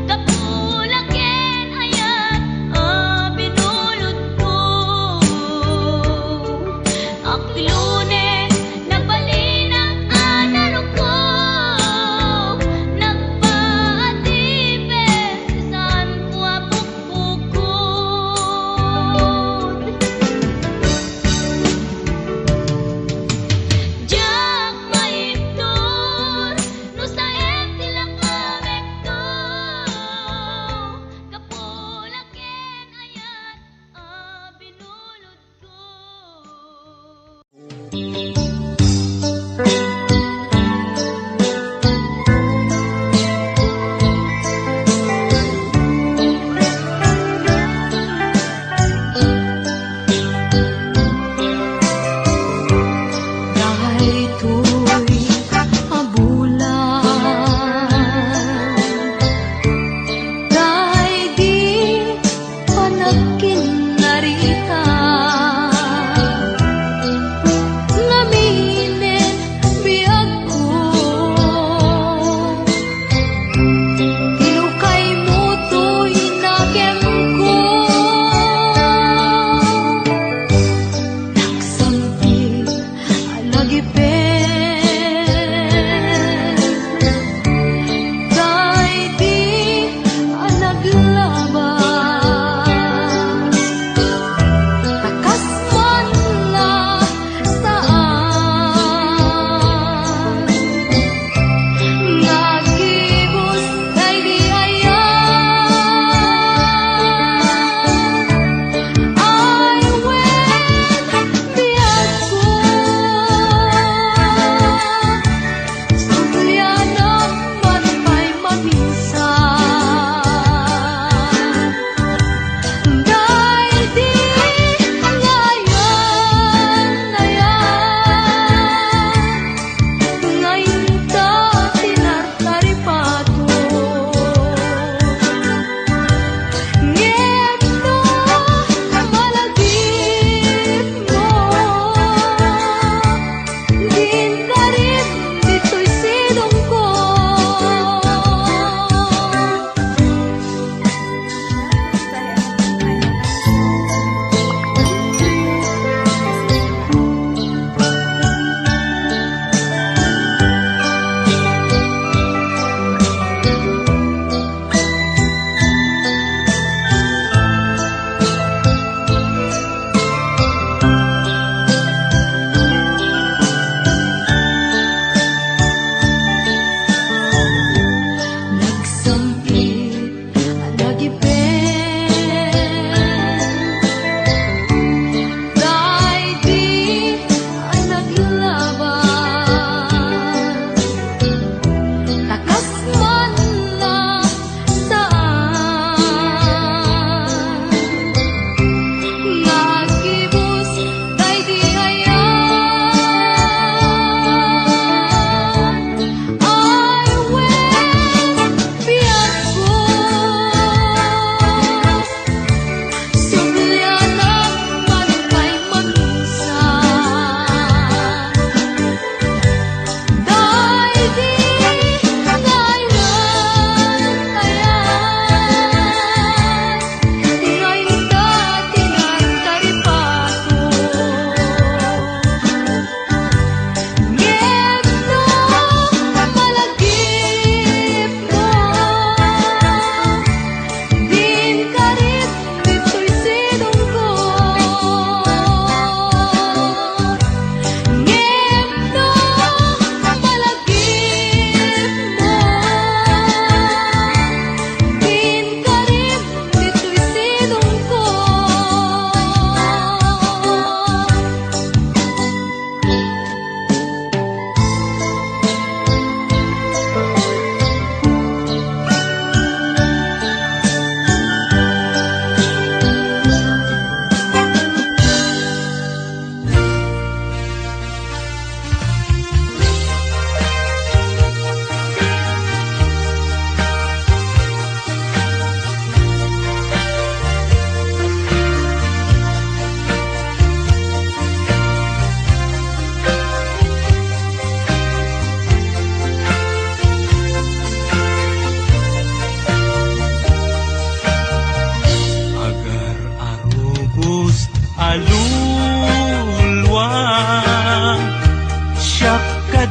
Gapu la ken ayat a binulodko. Aklone, nabalinak a naruko. Nagpaatipes ti saanko a bukbukod. Diak maibtur no saem ti lak-amekto. Gapu la ken ayat a binulodko. Daytoy a bulan, daydi panagkinnarita, ngaminen biagko. Tinukaymo toy nakemko. Nagsangti a nagipet. Daydi a naglaba. Ta kas man la saan nga agibus daydi ayat. Ay, wen, biagko.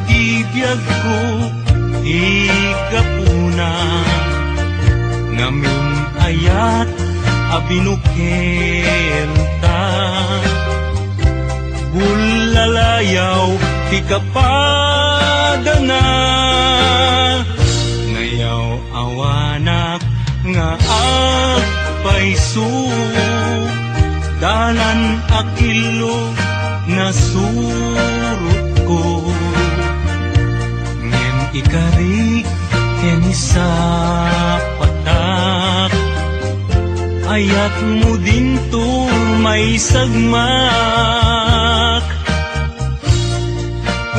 Ti biagko ti gapuna, ngamin ayat a binukelta. Bullalayaw ti kapadana, nayaw-awanak nga agpayso. Dalan a killo nasurotko, ngem ikarik ken isapatak. Ayatmo dinto maisagmak.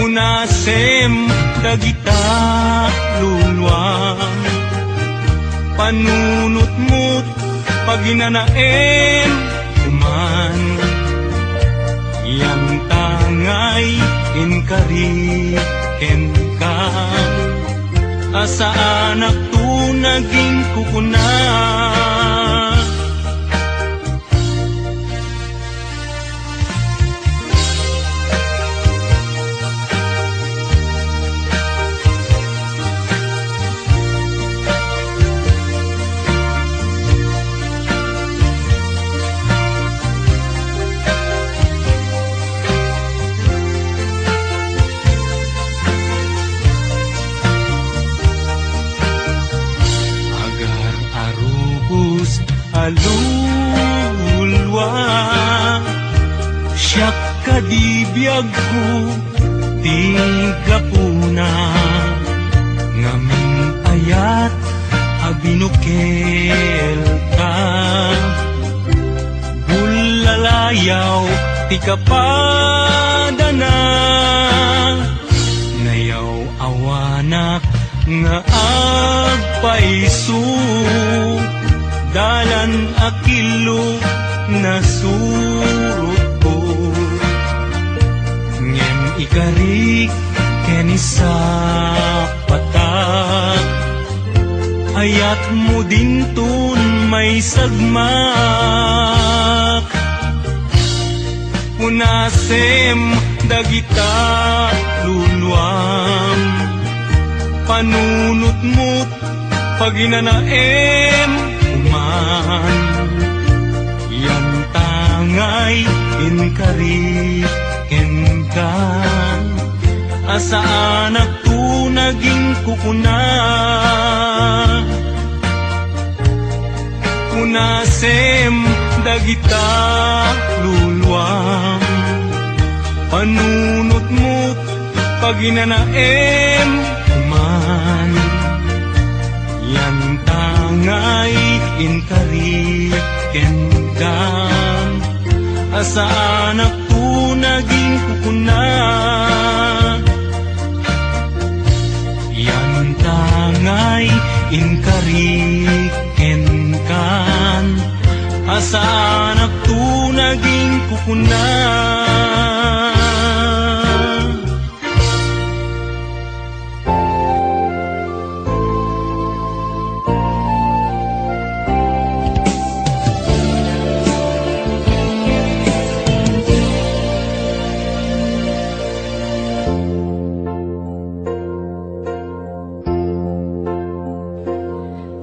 Unasem dagita luluam, panunotmot paginanaem kuman. Yantangay inkari kenka, a saanakto naging kukuna. Agar a rubos a lulua, siak kadi biagko ti gapuna, ngamin ayat a binukelta. Bullalayaw ti kapadana, nayaw-awanak nga agpayso. Dalan a killo nasurotko, ngem ikarik ken isapatak. Ayatmo dinton maisagmak. Unasem dagita luluam, panunotmot paginanaem kuman. Yantangay inkari kenka, a saanakto naging kukuna. Unasem dagita luluam, panunotmot paginanaem kuman. Yantangay inkari kenka, a saanakto naging kukuna. Yantangay inkari kenka, a saanakto naging kukuna.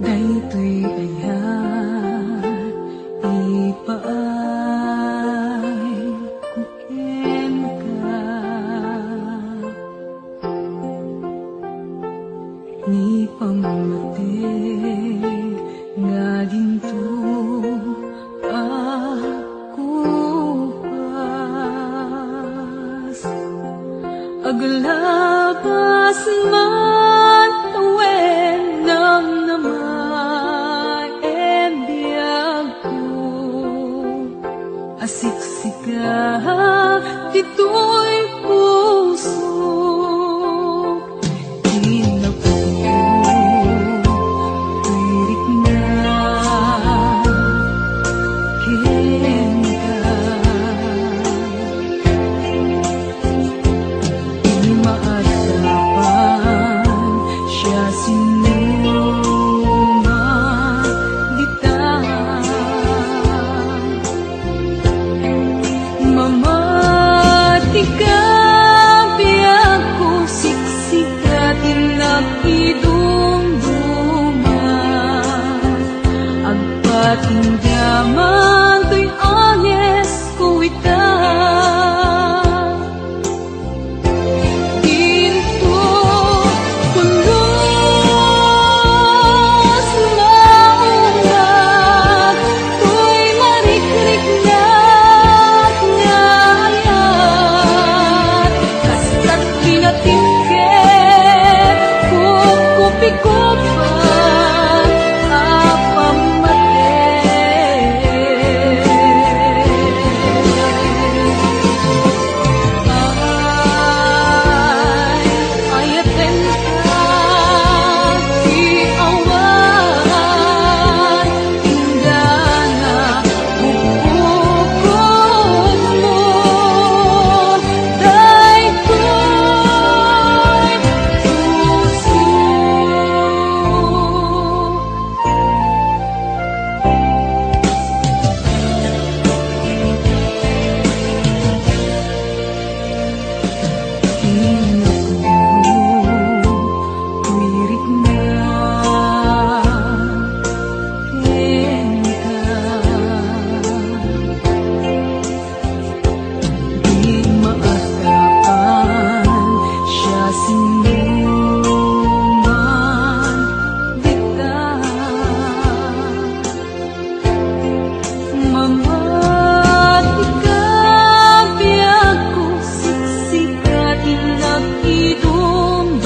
Daytoy ayat ipaay ko kenka. Ni pammateg nga dinto a kupas, aglabas man wen namnamaen biagko. Asiksika ditoy puso, innak, irikna kenka. Di maaddapan Idumduma, agpatinggaman toy angesko ita. Dinto pulos maungag toy marikriknak nga ayat. Kasta't pinatiket, kupkupikopan a pammateg. Ay, ayatenta ti awan inggana, bubukotmo daytoy puso. Innak, wirikna kenka. Di maadaan siasinoman dita. Mangngad ika, biagko, siksika, innak, idumduma,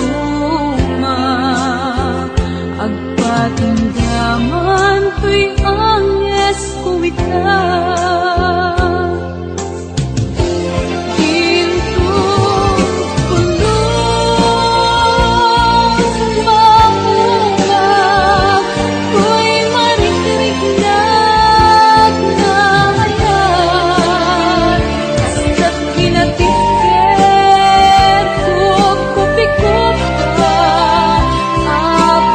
agpatinggaman toy angesko ita. Inton pulos maungag toy marikriknak nga ayat, kasta't pinatiket, kupkupikopan a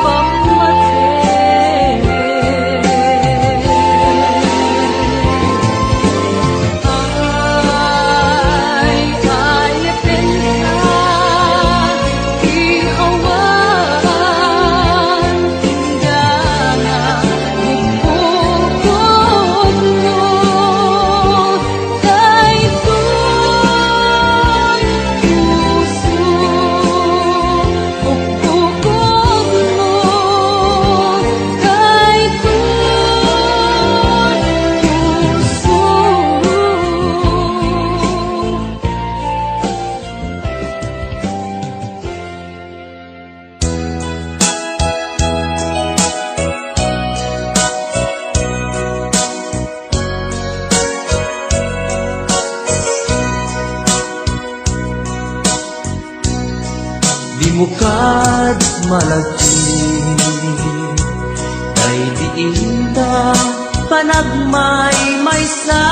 pammateg. Ay, ayatenta ti awan inggana, bubukotmo daytoy puso. Ukukogmo daytoy puso. Dimo kad malagip, tay di inta panagmaymaysa.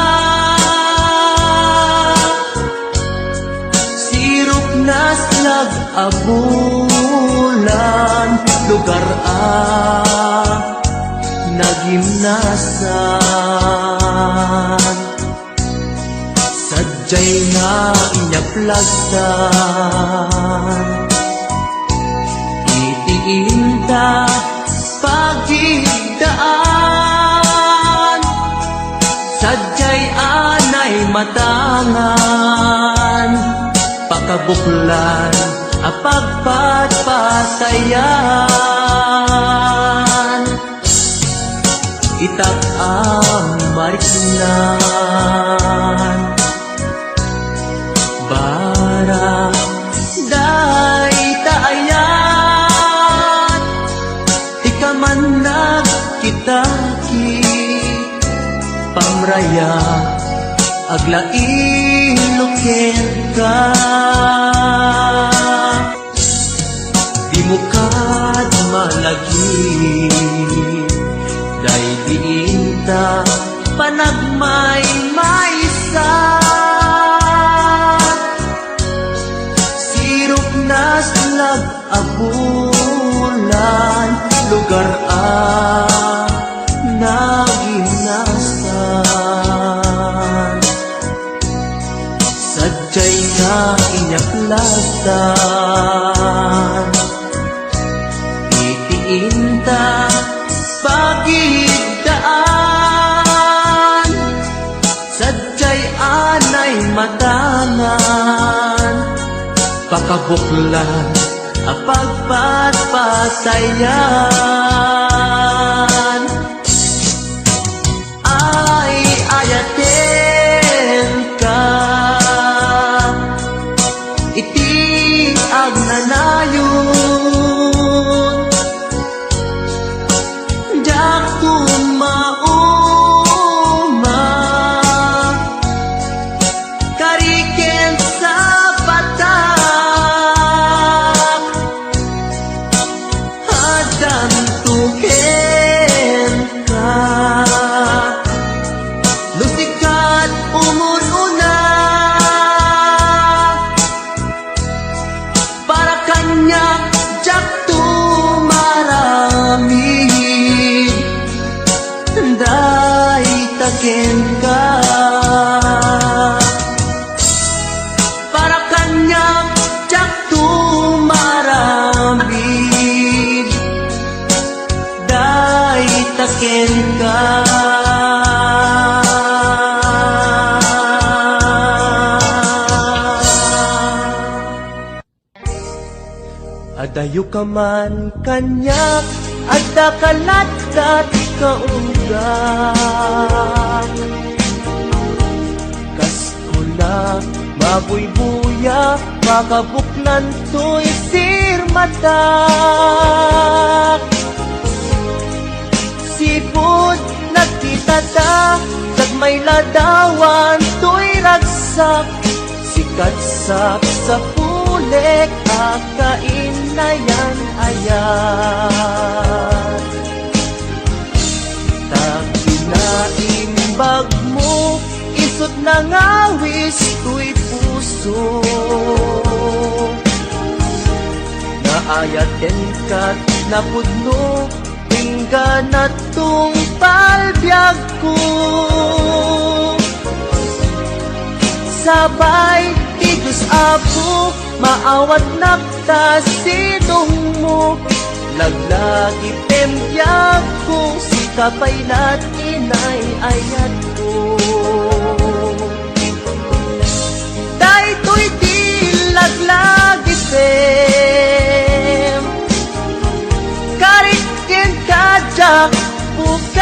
Sirupnas lag a bulan, lugar a nagimnasan. Sadiay nga inyaplastan iti inta pagigdaan. Sadiay a naimatangan, pakabuklan a pagpatpatayan. Itak a mariknan, bara dayta ayat, ikaman nagkitaki, pamraya, aglailo kenka. Dimo kad malagip, daydi inta panagmaymaysa. Sirupnas lag a bulan, lugar a nagimnasan. Sadiay nga inyaplastan Inta, pakitdaan, sadiay anay matangan, pakabuklan a pagpatpatayan. Ay, ayatenka iti agnanayon. Diak tumauma, kari ken sapatak, addanto kenka. No sika ti umun-una, para kaniak, diak tumaramid, dayta kenka. Para kaniak, diak tumaramid, dayta kenka. Adayoka man kaniak, addaka lattan kaunggak. Kas kuna, mabuybuya, pakabuklan toy sirmatak. Sipud nagkitata, dagmay ladawan toy ragsak. Sika ti sapsapulek a kainayan ayat. Ta kinaimbagmo, isut' nangawis toy puso. Naayatenka ti napudno, inggana tungpal biagko. Sapay ti Dios Apo, maawatnak ta sidongmo. Laglagipem biagko, sika pay la ti inay-ayatko. Daytoy ti laglagipem, karik kenka diak pukawen,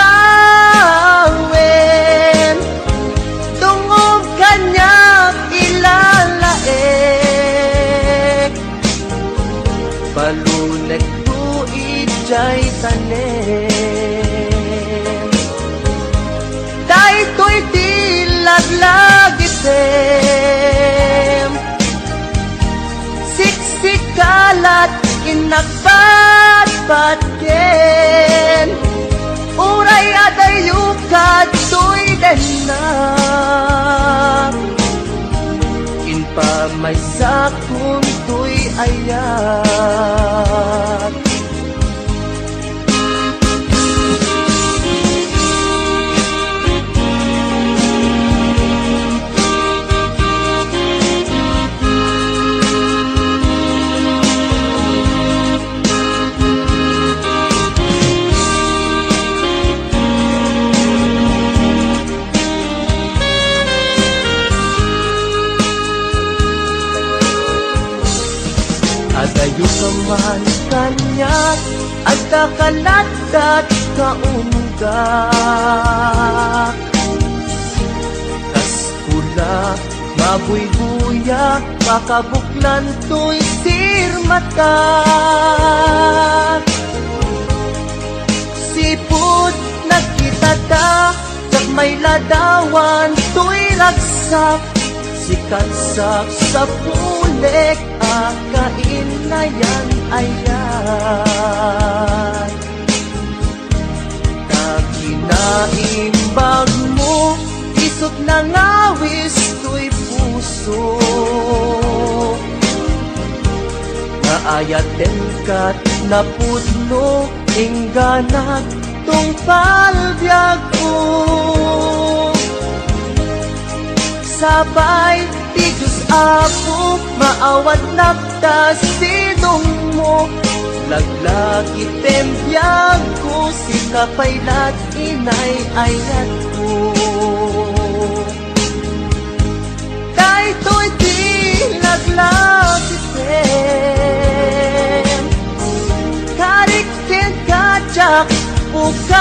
dungngom kaniak ilalaek. Balonekto idiay tanem. Daytoy ti laglagipem. Siksika la ti innak patpatgen. Uray adayoka toy dennak. Inpamaysakon toy ayat. Adayoka man kaniak, addaka lattan kaunggak. Kas kuna, mabuybuya, pakabuklan toy sirmatak. Sipud nagkitata, dagmay ladawan toy ragsak. Sika ti sapsapulek a kainayan ayat. Ta kinaimbagmo, isut' nangawis toy puso. Naayatenka ti napudno, inggana tungpal biagko. Sapay ti Dios Apo, maawatnak ta sidongmo. Laglagipem biagko, sika pay la't inay-ayatko. Daytoy ti laglagipem, karik kenka diak pukawen.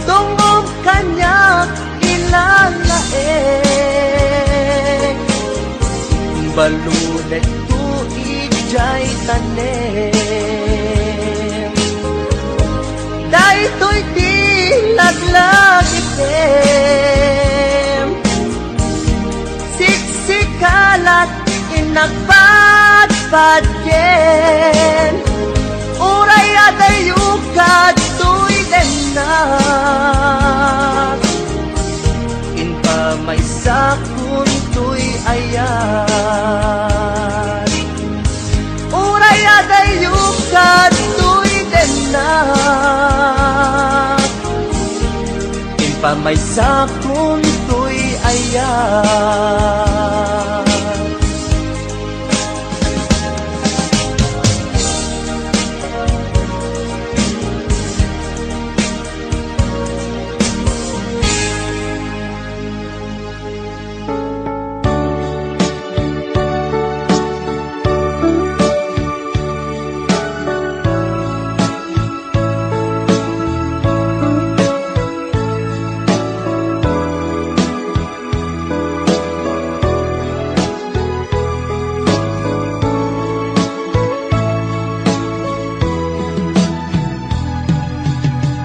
Tungom kaniak ilalaek, balulekto idiay tanem. Daytoy ti laglagipem, siksika la't innak padpadken. Uray adayo kadtoy dennak, impamaysakontoy ayat. Uray adayo kadtoy dennak, impamaysakontoy ayat.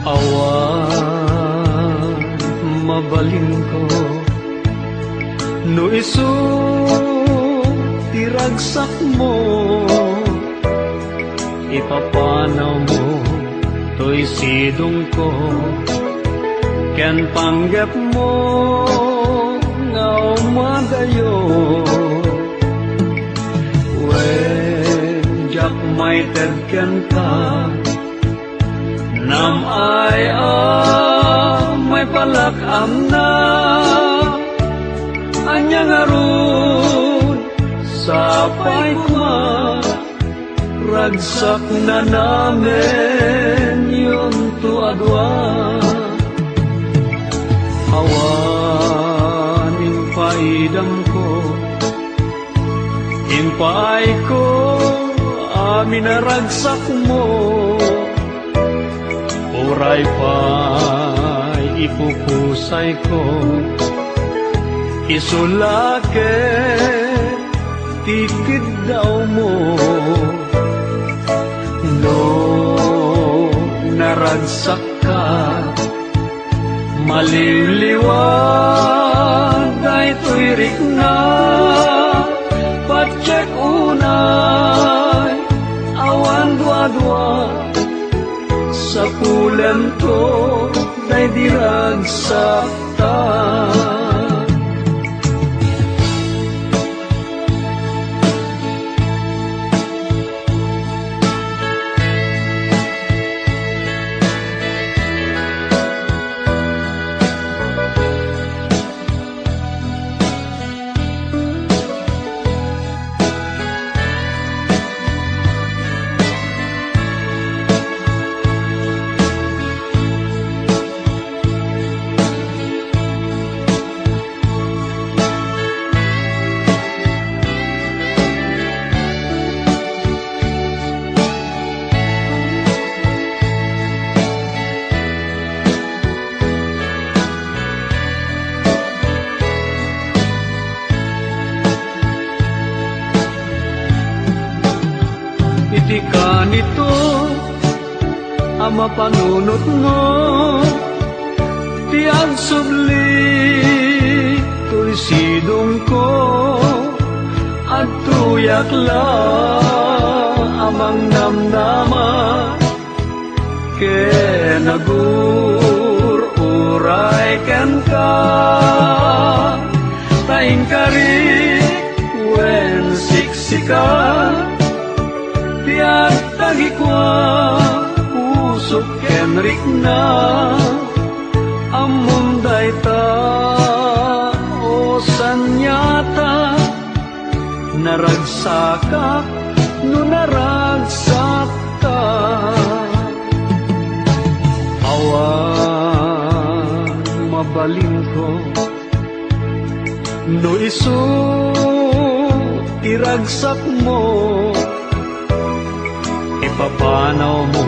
Awan mabalinko no isu ti ragsakmo. Ipapanawmo toy sidongko ken panggepmo nga umadayo. Wen diak maited kenka, nam-ay a maipalak amna. Ania ngarud, sapay koma, ragsaknanamenyonto a dua. Awan impaidamko, impaayko amin a ragsakmo. Uray pay ipupusayko, isu la ket ti kiddawmo. No naragsakka, maliwliwat daytoy rikna. Patiek unay, awan duadua, sapulento daydi ragsakta. Iti kanito a mapanunotmo ti agsubli toy sidongko, adtoyak la a mangnamnama ken agur-uray kenka. Ta inkari wen siksika ti agtagikua, pusok ken rikna. Ammom dayta, o saniata, Naragsakak no naragsakka. Awan mabalinko no isu ti ragsakmo. Ipapanawmo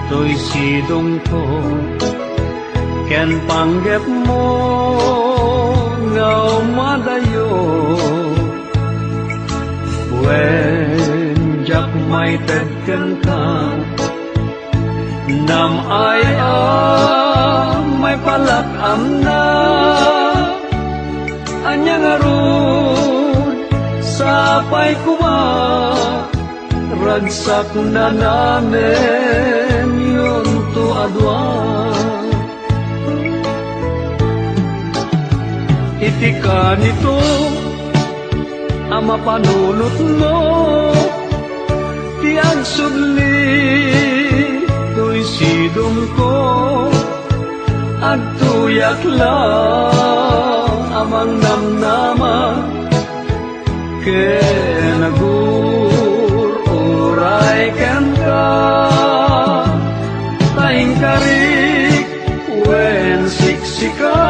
toy sidongko ken panggepmo nga umadayo. Wen, diak maited kenka, nam-ay a maipalak amna. Ania ngarud, sapay koma, ragsakna namenyonto a dua. Iti kanito a mapanunotmo ti agsubli toy sidongko, agtuyak la a mangnamnama ken agur-uray kenka. Ta inkarik wen siksika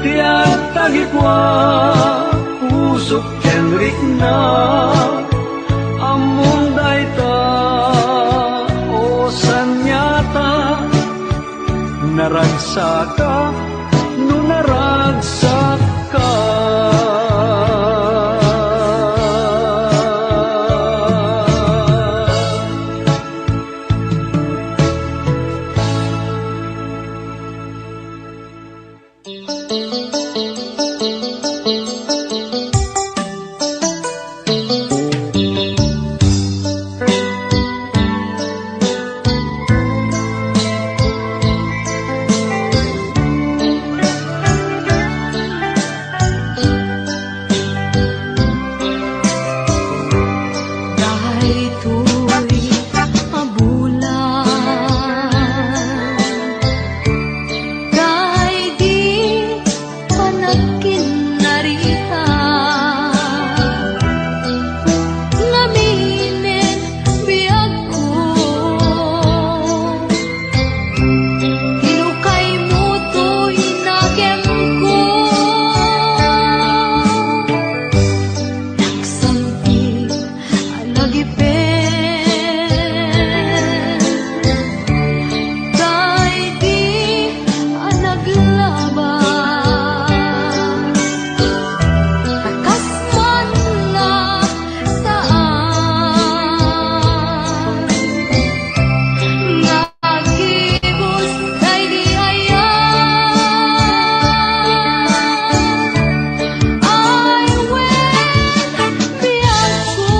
ti agtagikua, pusok ken rikna. Ammom dayta, o saniata, naragsaka no naragsakka. Daytoy a bulan, daydi panagkinnarita, ngaminen biagko. Kinukaymo toy nakemko. Nagsangti a nagipen. Daydi a naglaba. Kas man la saan nga agibus daydi aya. Ay, wen, biagko.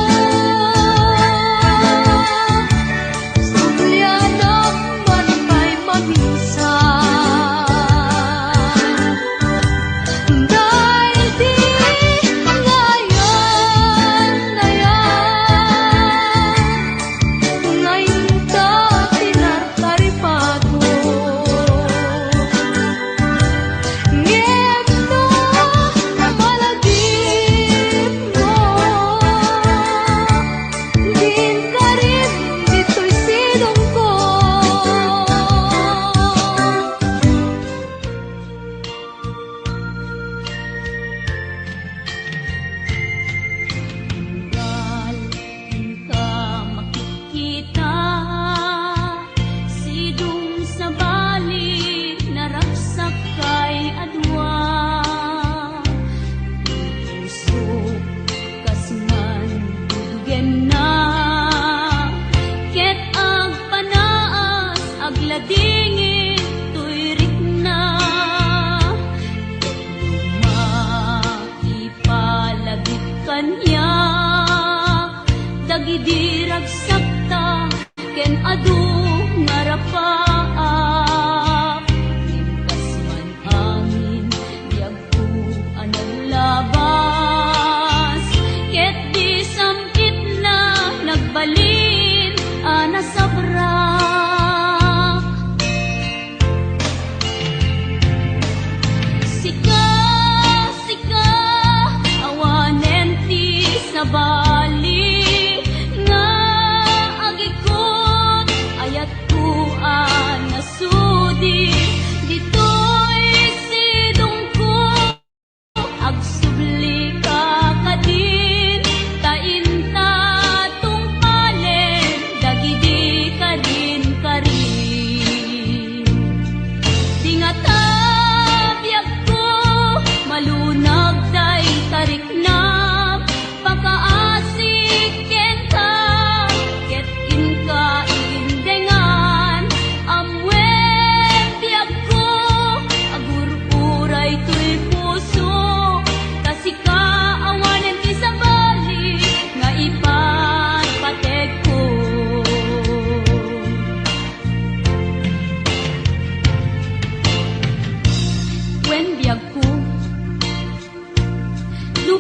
Sublianak man pay maminsan. Daydi ngayan, ngayan, nga inta ti nartaripatmo. Ngem no malagipmo, din karim ditoy sidongko. Tunggal inka makitkita, sidong sabali naragsakkay a dua. Ti pusok kas man dudugenna, ket agpanaas agladingit toy rikna. Ket no maipalagip kaniak dagidi ragsakta ken adu nga rapaak, ngem kas man amin, biagko a naglabas, ket di sam-itna nagbalin a nasabrak. Sika, sika, awanen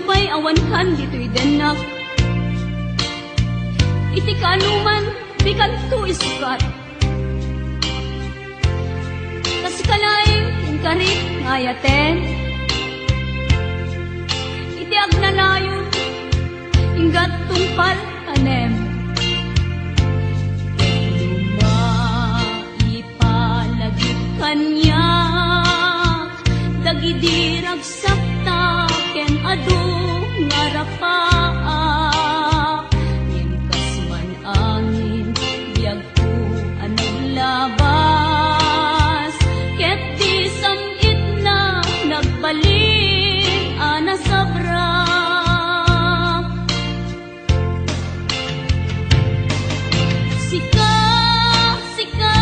pay awankan ditoy dennak. Iti kaanoman, dikanto isukat. Ta sika laeng ti inkarik nga ayaten. Iti agnanayon, inggat tungpal tanem. Ket lumaipa lagip kaniak dagidi ragsakta ken adu nga rapaak. Ngem kas man angin, biag ko a naglabas, ket di sam-itna nagbalin a nasabrak. Sika, sika,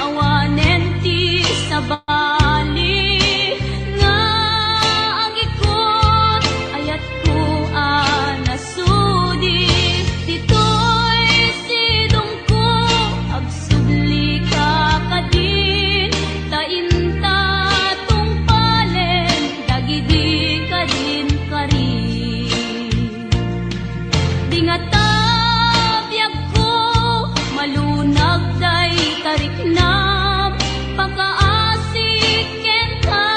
awanen ti sabali nga agikut, ayat ko a nasudi. Ditoy sidongko, agsublika kadin, ta inta tungpalen dagidi kadin karin. Di ngata biagko, malunag dayta riknam, pakaasi kenka,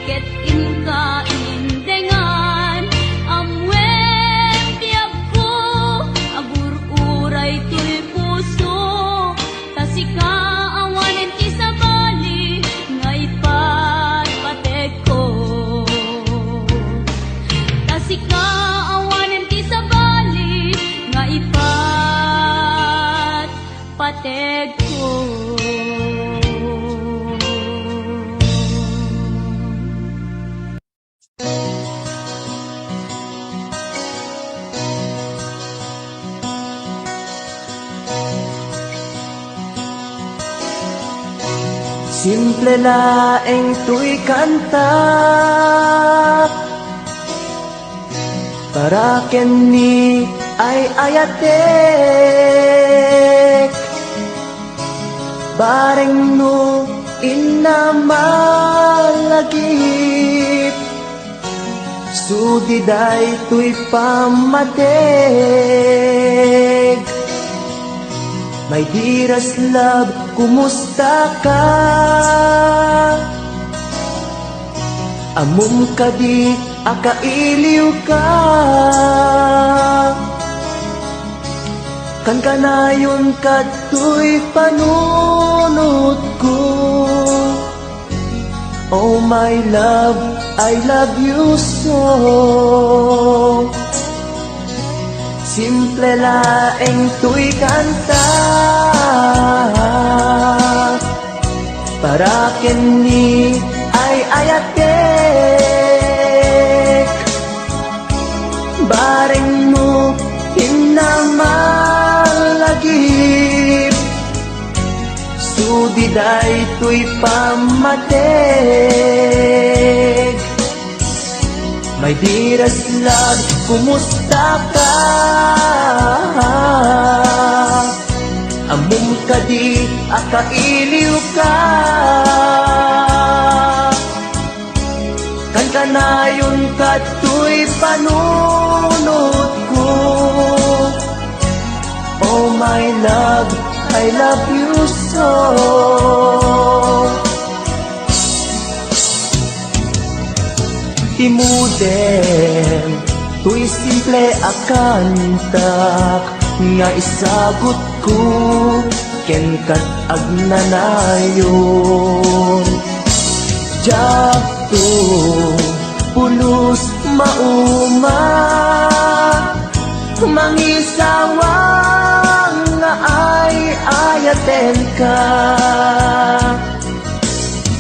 ket inka indengan. Ammoen biagko, agur-uray toy puso, ta sika awanen ti sabali nga ipatpategko. Ta sika awanen ti sabali nga ipatpategko. Simple laeng toy kanta para ken ni ay-ayatek. Bareng no inna malagip, sudi daytoy pammateg. My dearest love, kumusta ka? Ammom kadi a kailiw ka? Kankanayon kadtoy panunotko. Oh my love, I love you so. Simple laeng toy kanta para ken ni ay-ayatek. Bareng no inna malagip, sudi daytoy pammateg. My dearest love, kumusta ka? Ammom kadi a kailiw ka? Kankanayon kadtoy panunotko. Oh my love, I love you so. Timuden toy simple a kantak nga isagutko ken kat agnanayon. Diakto pulos mauma, mangisawang nga ay-ayatenka.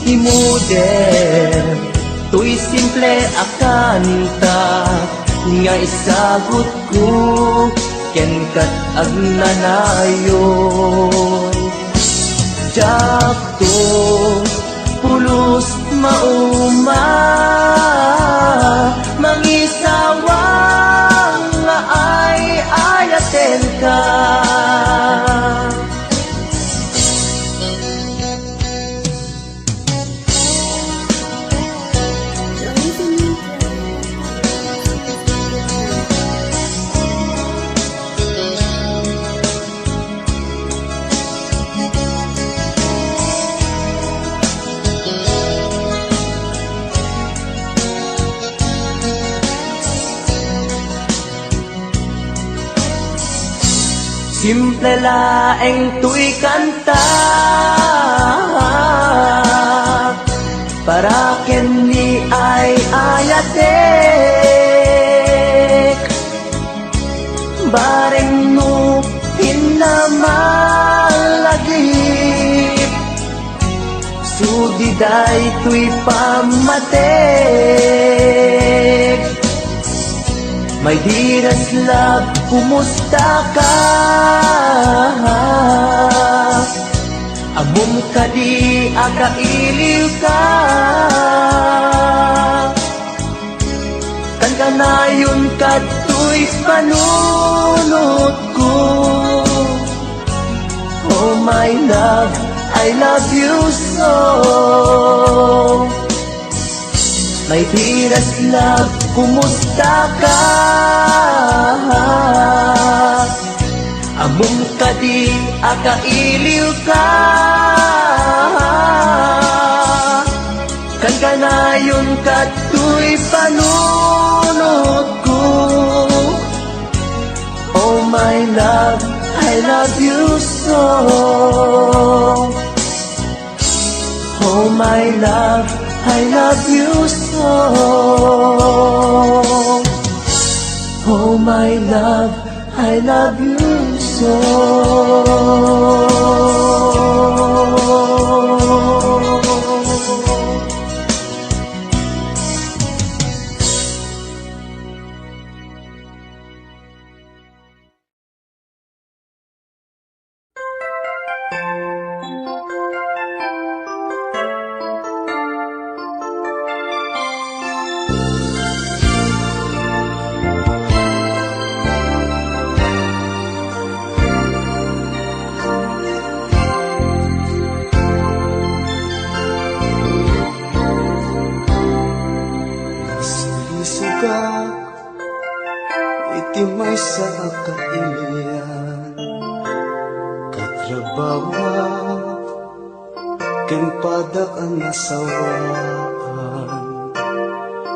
Timuden toy simple a kanta nga isagutko ken kat agnanayon. Diakto pulos mauma, mangisawang nga ay-ayatenka. Simple laeng toy kanta para ken ni ay ayatek. Bareng no pinamalagip, sudi daytoy pammatek. My dearest love, kumusta ka? Ammom kadi a kailiw ka? Tan kanayon kadtoy panunotko. Oh my love, I love you so. My dearest love, kumusta ka? Ammom kadi a kailiw ka? Kan kanayon kadtoy panunotko. Oh my love, I love you so. Oh my love, I love you so. Oh my love, I love you so. Nasulisogak iti maysa a kailian, katrabahoak, ken padak a nasawaan.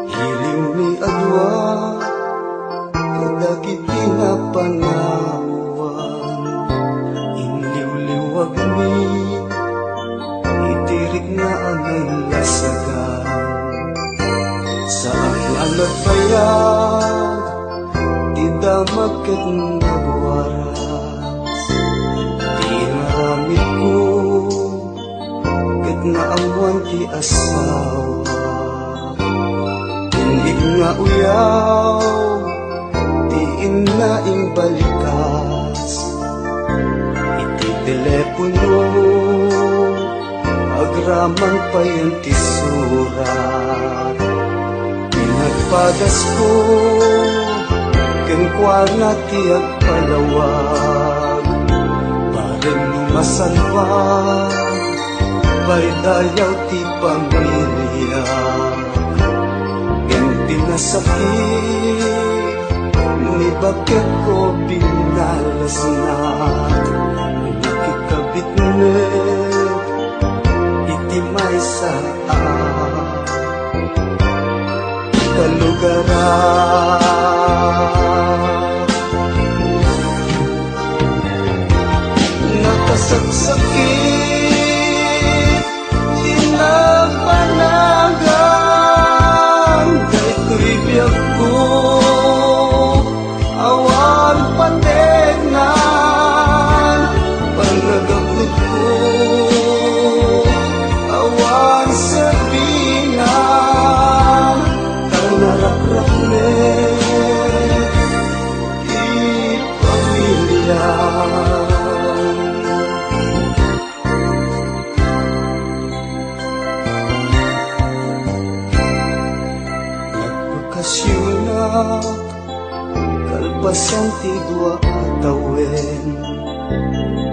Iliwmi a dua kadagiti napanawan. Inliwliwagmi iti rikna a naglasagan. Saak nga nagbayag ti damag ket nagwaras ti inaramidko, ket naammoan ti asawa. Tindig nga uyaw ti inna imbalikas iti telepono. Agraman payen ti surat ti nagpagasko, kenkuana ti agpalawag. Bareng no masanba, paydayaw ti pamiliak. Ken ti nasakit, ni baketko binalasnak. Nakikabitnek iti maysa a kalugaran. Nakasaksakit ti napanagan daytoy biagko. Awan pategnan, pannagagutko, awan serbinan, ta narakraknek ti pamiliam. Nagbakasionak kalpasan ti dua a tawen.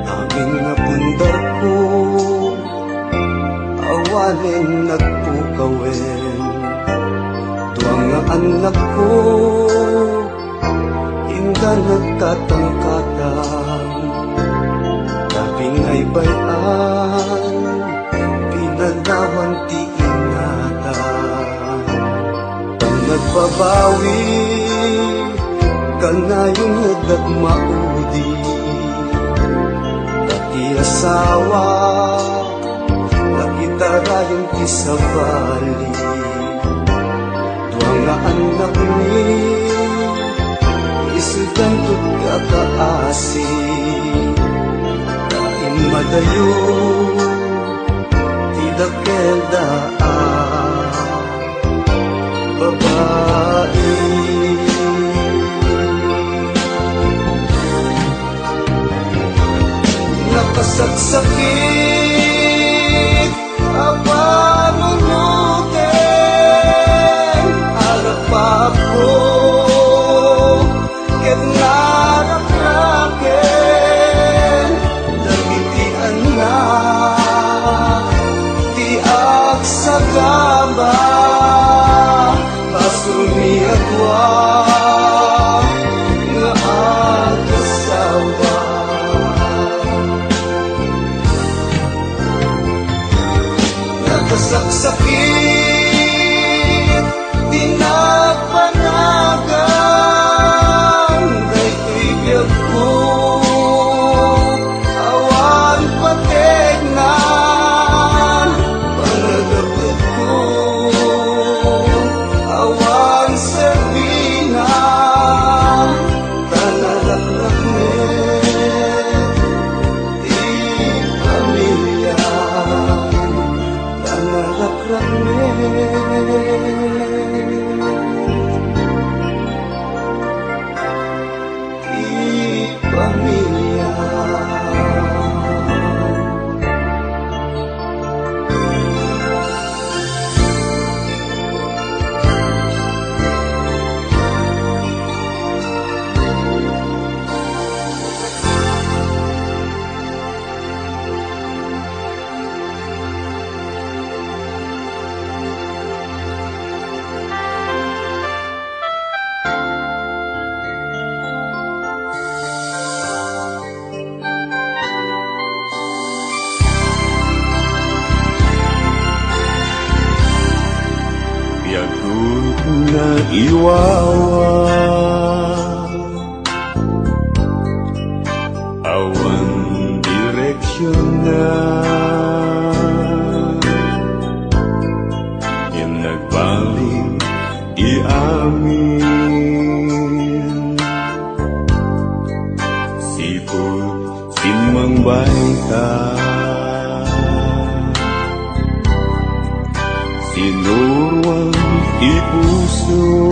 Amin nga pundarko, awanen nagpukawen. Dua nga annakko, inda nagkatangkatang, ta pinaybay-an, pinanawan ti inata. Pannagbabawi, kanayon nga adda maudi, Asawa, nakitarayon ti sabali. Dua nga annakmi, isudanto ti akaasi. Ta immadayo ti dakkel da a babai. Nakasaksakit a panunoten, arapapko ket narakraken dagiti annak ti agsagaba. Basol ni a dua nga agasawa. Nakasaksakit ti nagpanagan daytoy biagko. Awan pategnan, panagapetko. Awan serbina, ta narakrak met ti pamilia. Ta narakrak met ti pamilia. Biagko nga iwawa. Awan direksionna. Ngem nagbalik ti amin. Sipud simmangbayta. Sinuruan ti puso.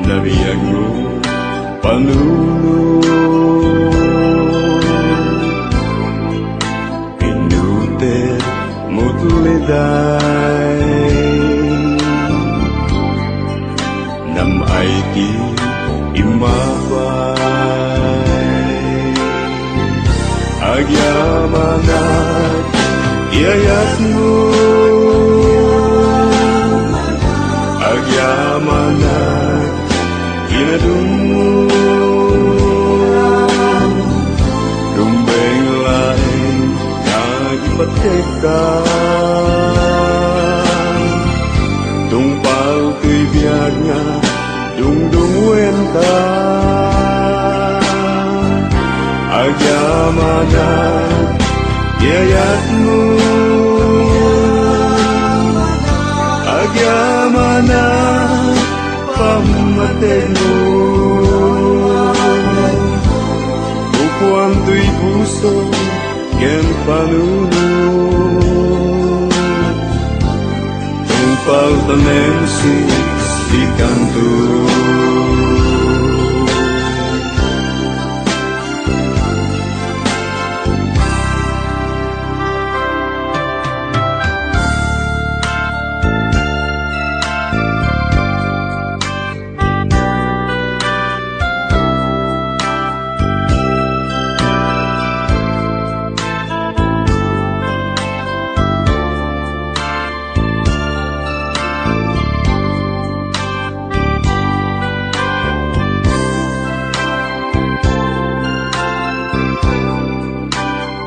Nabiag no panunot. Pinuter mo tuliday. Nam-ay ti immapay. Agyamanak ti ayatmo. Agyamanak ti nadummo. Rumbeng laeng nga agipattegka. Tungpal toy biag nga dungdungngoenka. Agyamanak ti ayatmo. Agyamanak pammatengmo. Kukuam toy puso ken panunot. Tungpal tanem siksikanto.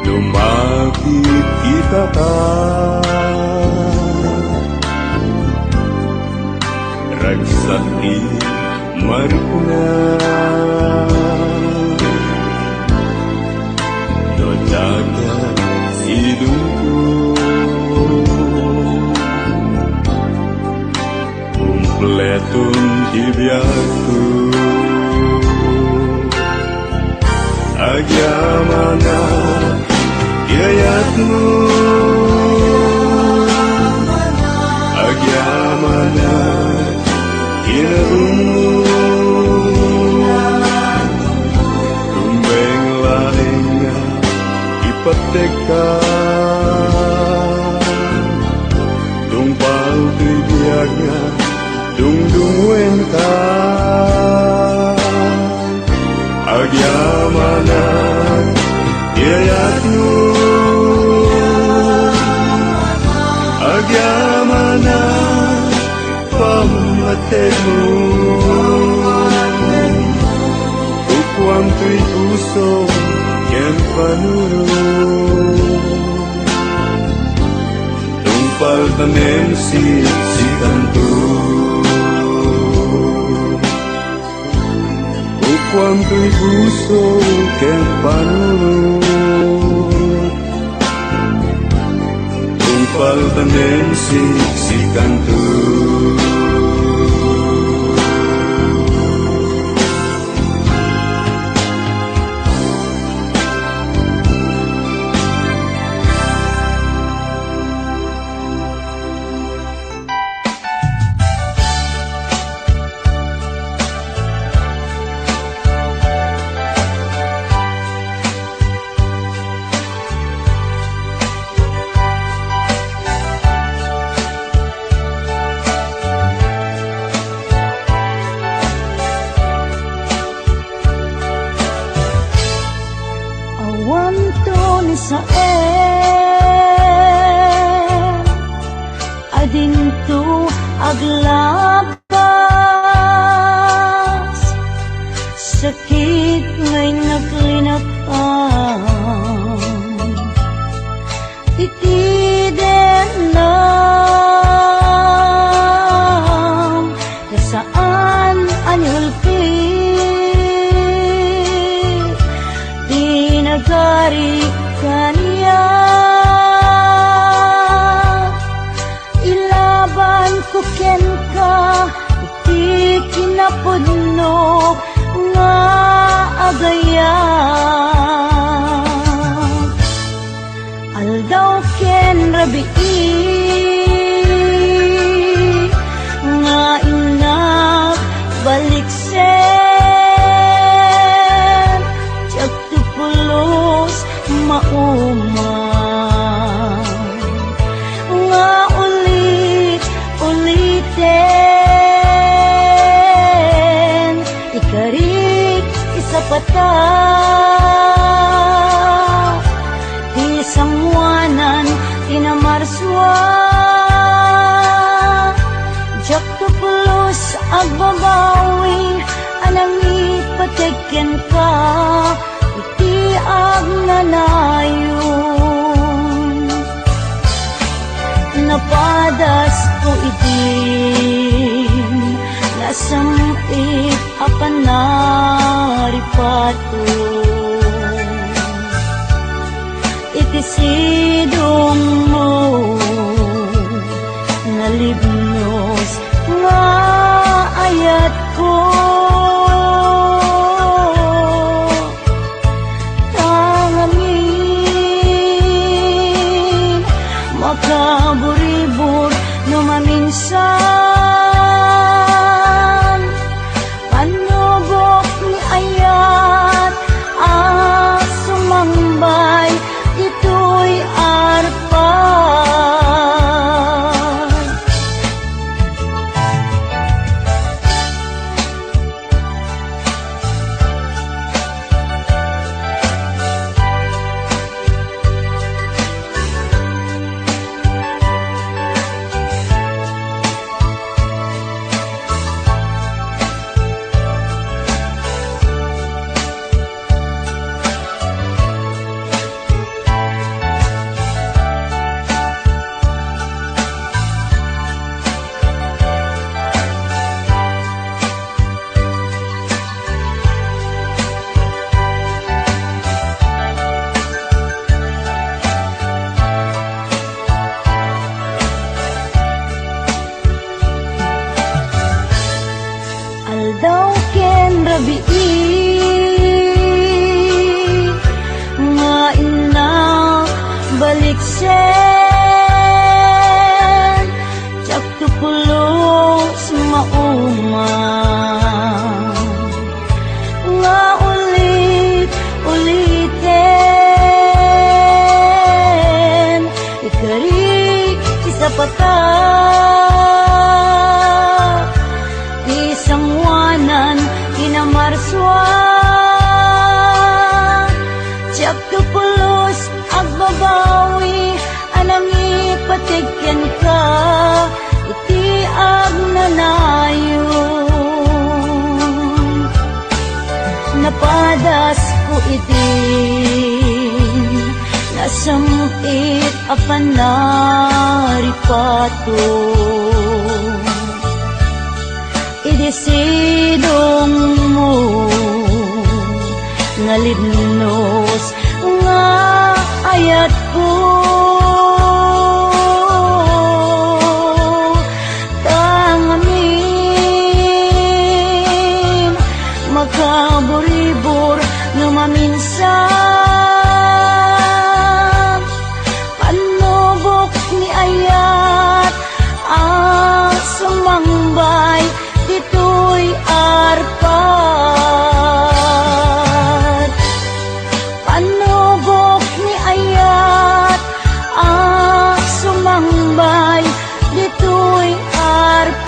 Lumapit kita ta ragsak ti marikna. Agka idungko, kumpleton ti biagko. Agyamanak ti ayatmo, agyamanak ti inadummo. Tumbeng laeng nga ipattegka, tungpal toy biag nga dungdungngoenka. Agyamanak ti ayatmo, agyamanak pammategmo. Kukuam toy puso ken panunot. Tungpal tanem siksikanto. Kukuam toy puso ken panunot. Tungpal tanem siksikanto. Awanto ni Sael a dinto aglabas, sakit nga innak linakam. Iti dennam, ta saan a niulpi ti nagari kaniak. Ilabanko kenka ti kinapudno nga agayam. Aldaw ken rabii nga innak baliksen, diak to pulos mauma nga ulit-uliten. Ikarik, isapata ti sangoanan ti namarsua. Diak to pulos agbabawi a nangipateg kenka iti agnanayon. Napadasko iti nasam-it a panaripato. Iti sidongmo, nalibnos nga ayatko. Ta ngamin, makaburibor no maminsan. Panubok ni ayat a sumangbay ditoy arpa. Bii nga innak baliksen, diak to pulos mauma nga ulit-uliten. Ikarik ti sapata, ti sangoanan ti namarsua. Diak to pulos agbabawi a nangipateg kenka iti agnanayon. Napadasko idin nasam-it a panaripato idi sidongmo nga linnos nga ayatko. Ta ngamin, makaburibor no maminsan, pannubok ni ayat a sumangbay ditoy arpad. Pannubok ni ayat a sumangbay ditoy arpad.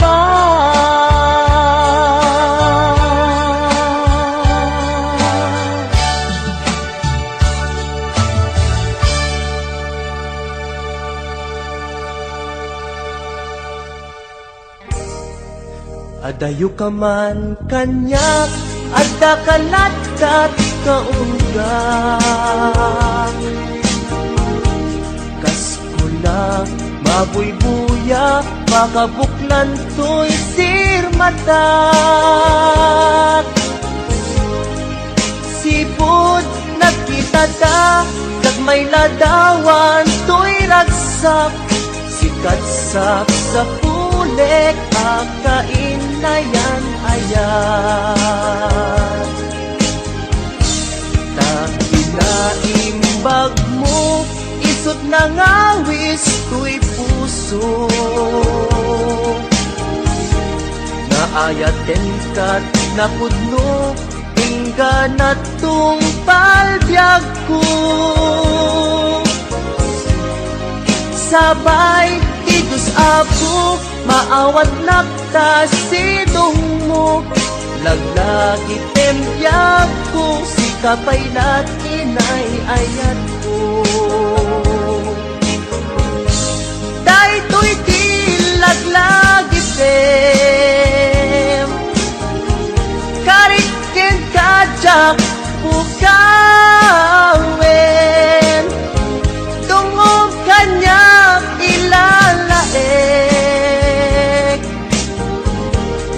Adayoka man kaniak, addaka lattan kaunggak. Kas kuna, mabuybuya, pakabuklan toy sirmatak. Sipud nagkitata, dagmay ladawan toy ragsak. Sikat sapsapulek a kainayan ayat. Ta kinaimbagmo isut nangawis toy puso. Naayaten kat napudno inggana tungpal biagko. Sabay ti Dios Apo, maawatnak ta sidongmo. Laglagipem biagko, sika pay la ti inay-ayatko. Daytoy ti laglagipem, karik kenka diak pukawen, dungog kaniak ilalaek.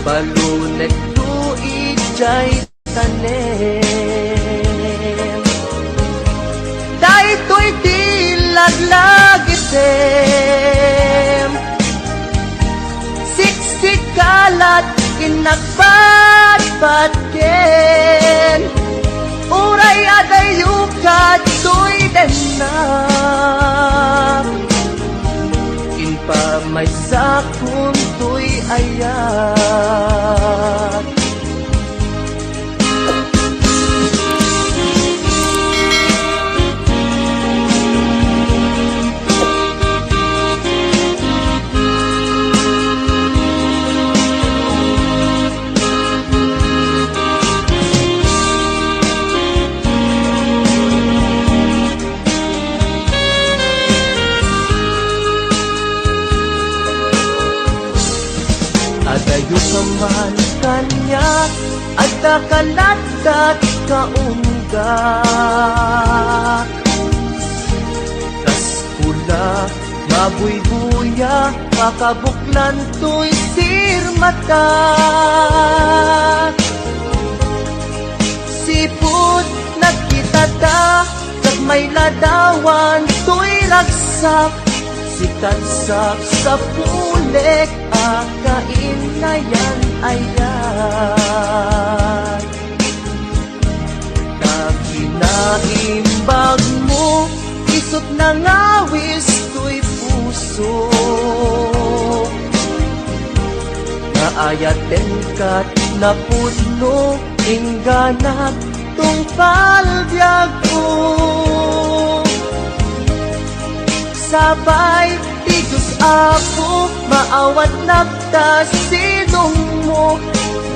Balonekto idiay tanem. Daytoy ti laglagipem, siksika lat innak patpatken. Uray adayoka toy dennak, impamaysakon toy ayat. Adayoka man kaniak, addaka lattan kaunggak. Kas kuna, mabuybuya, pakabuklan toy sirmatak. Sipud nagkitata, dagmay ladawan toy ragsak. Sikat sapsapulek a kainayan ayat. Ayaten kat napudno, ingganak tungpal biagko. Sapay ti Dios Apo, maawatnak ta sidongmo.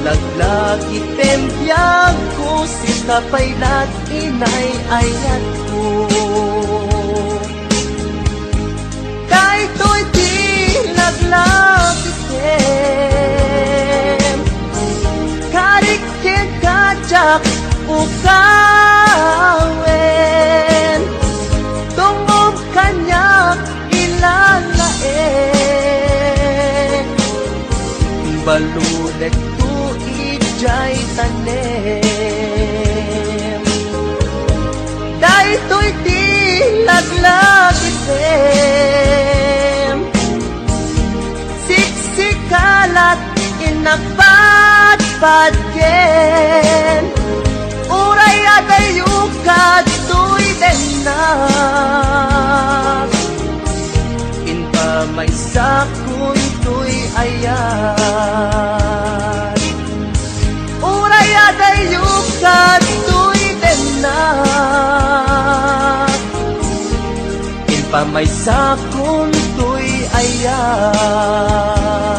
Laglagipem biagko, sika pay la't inay-ayatko. Daytoy ti laglagitem, karik kenka diak ukawen. Tungod kaniak ilalaek, balulekto idiay tanem. Daytoy ti laglagitem, siksika la't innak padpadken. Uray adayo kadtoy dennak, impamaysakontoy ayat. Uray adayo kadtoy dennak, impamaysakontoy ayat.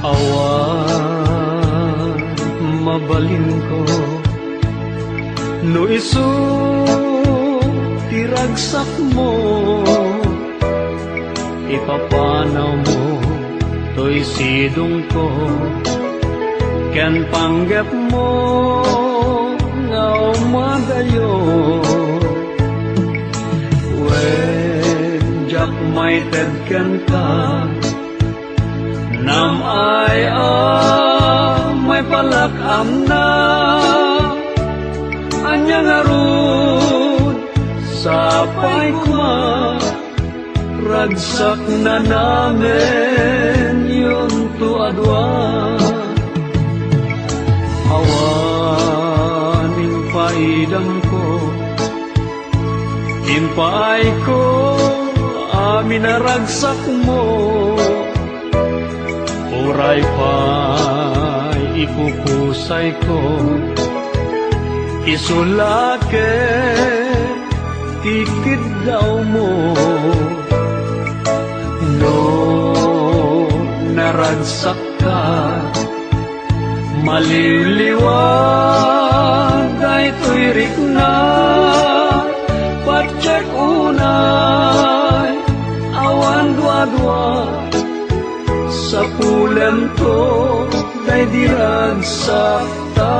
Awan mabalinko no isu ti ragsakmo. Ipapanawmo toy sidongko ken panggepmo nga umadayo. Wen, diak maited kenka, nam-ay a maipalak amna. Ania ngarud, sapay koma, ragsak nanamen yonto a dua. Awan impaidamko, impaayko amin a ragsakmo. Uray pay ikukusayko, isu la ket ti kiddawmo. No naragsakka, maliwliwa daytoy rikna, patiek unay awan duadua. Sapulento daydi ragsakta.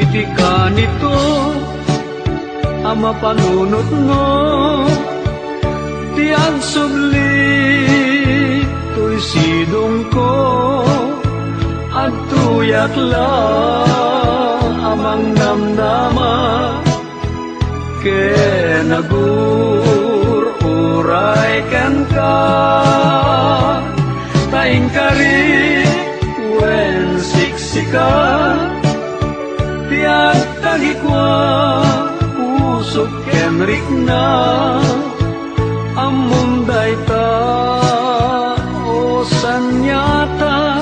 Iti kanito a mapanunotno ti agsubli toy sidongko, adtoyak la a mangnamnama ken agur-uray kenka, ta inkari, we, Sika ti agtagikua, pusok ken rikna, ammom dayta, o saniata,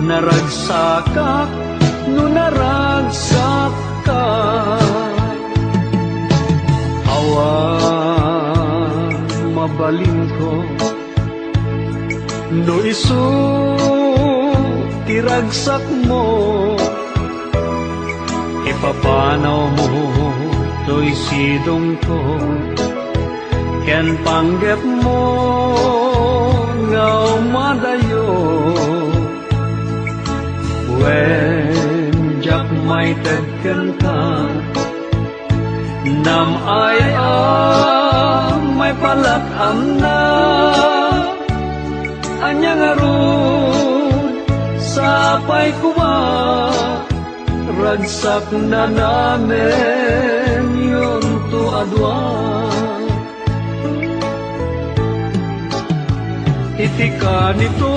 naragsakak no naragsakka. Awan mabalinko no isu ti ragsakmo, ipapanawmo toy sidongko ken panggepmo nga umadayo. Wen diak maited kenka, nam-ay a maipalat-amna. Ania ngarud, sapay koma, ragsaknanamenyonto a dua. Iti kanito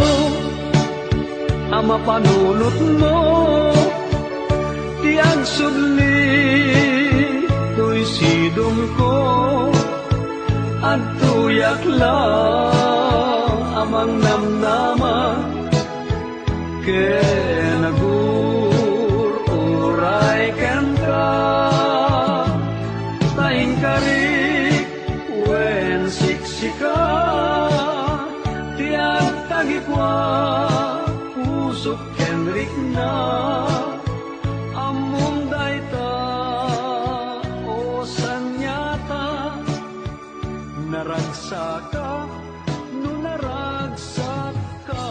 a mapanunotmo ti agsubli toy sidongko, adtoyak la a mangnamnama ken agur-uray kenka, ta inkarik wen siksika ti agtagikua, pusok ken rikna, ammom dayta, o saniata, naragsakak no naragsakka.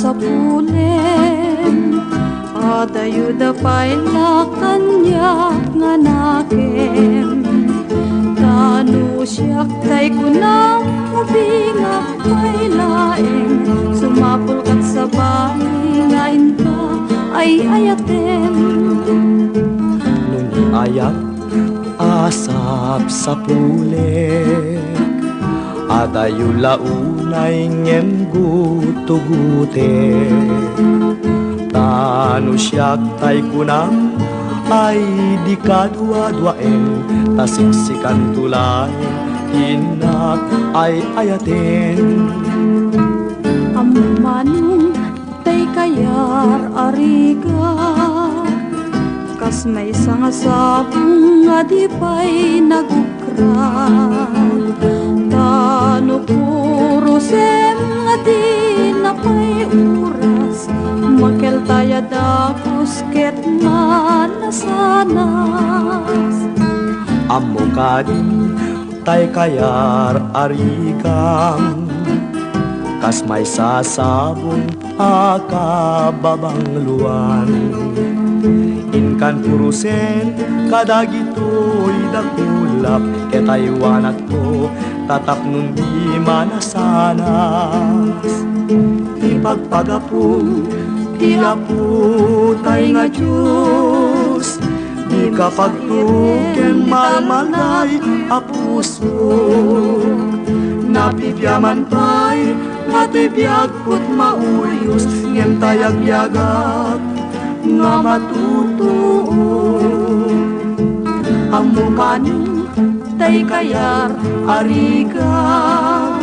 Sapulem, adayo da pay la kaniak nga nakem. Ta no siak tay kunam, ubingak pay laeng. Sumapulkat sa bahin nga inka ay-ayatem. No ni ayak a sapsapulek, adayo la unay ngem gutugutek. Ta no siak tay kunam, ay di kaduaduaen, ta siksikanto laeng ti innak ay-ayaten. Ammom manen tay kayar a rigat, kas maysa nga sabong nga di pay nagukrat. Ta no kurosem nga dina pay uras, makeltay a dagus ket manasanas. Ammo kadi tay kayar a rigam, kas maysa sabong a kababangloan. Inkan purosen kadagitoy dakulap, ket aywanakto ta tapnon di manasanas. Ipagpagapom ti Apo tay nga Dios, dika pagtuken malmalday a puso. Napipiaman pay nga ti biag ket mauyos, ngem tay agbiagak nga matutuo. Ammo manen tay kayar a rigat,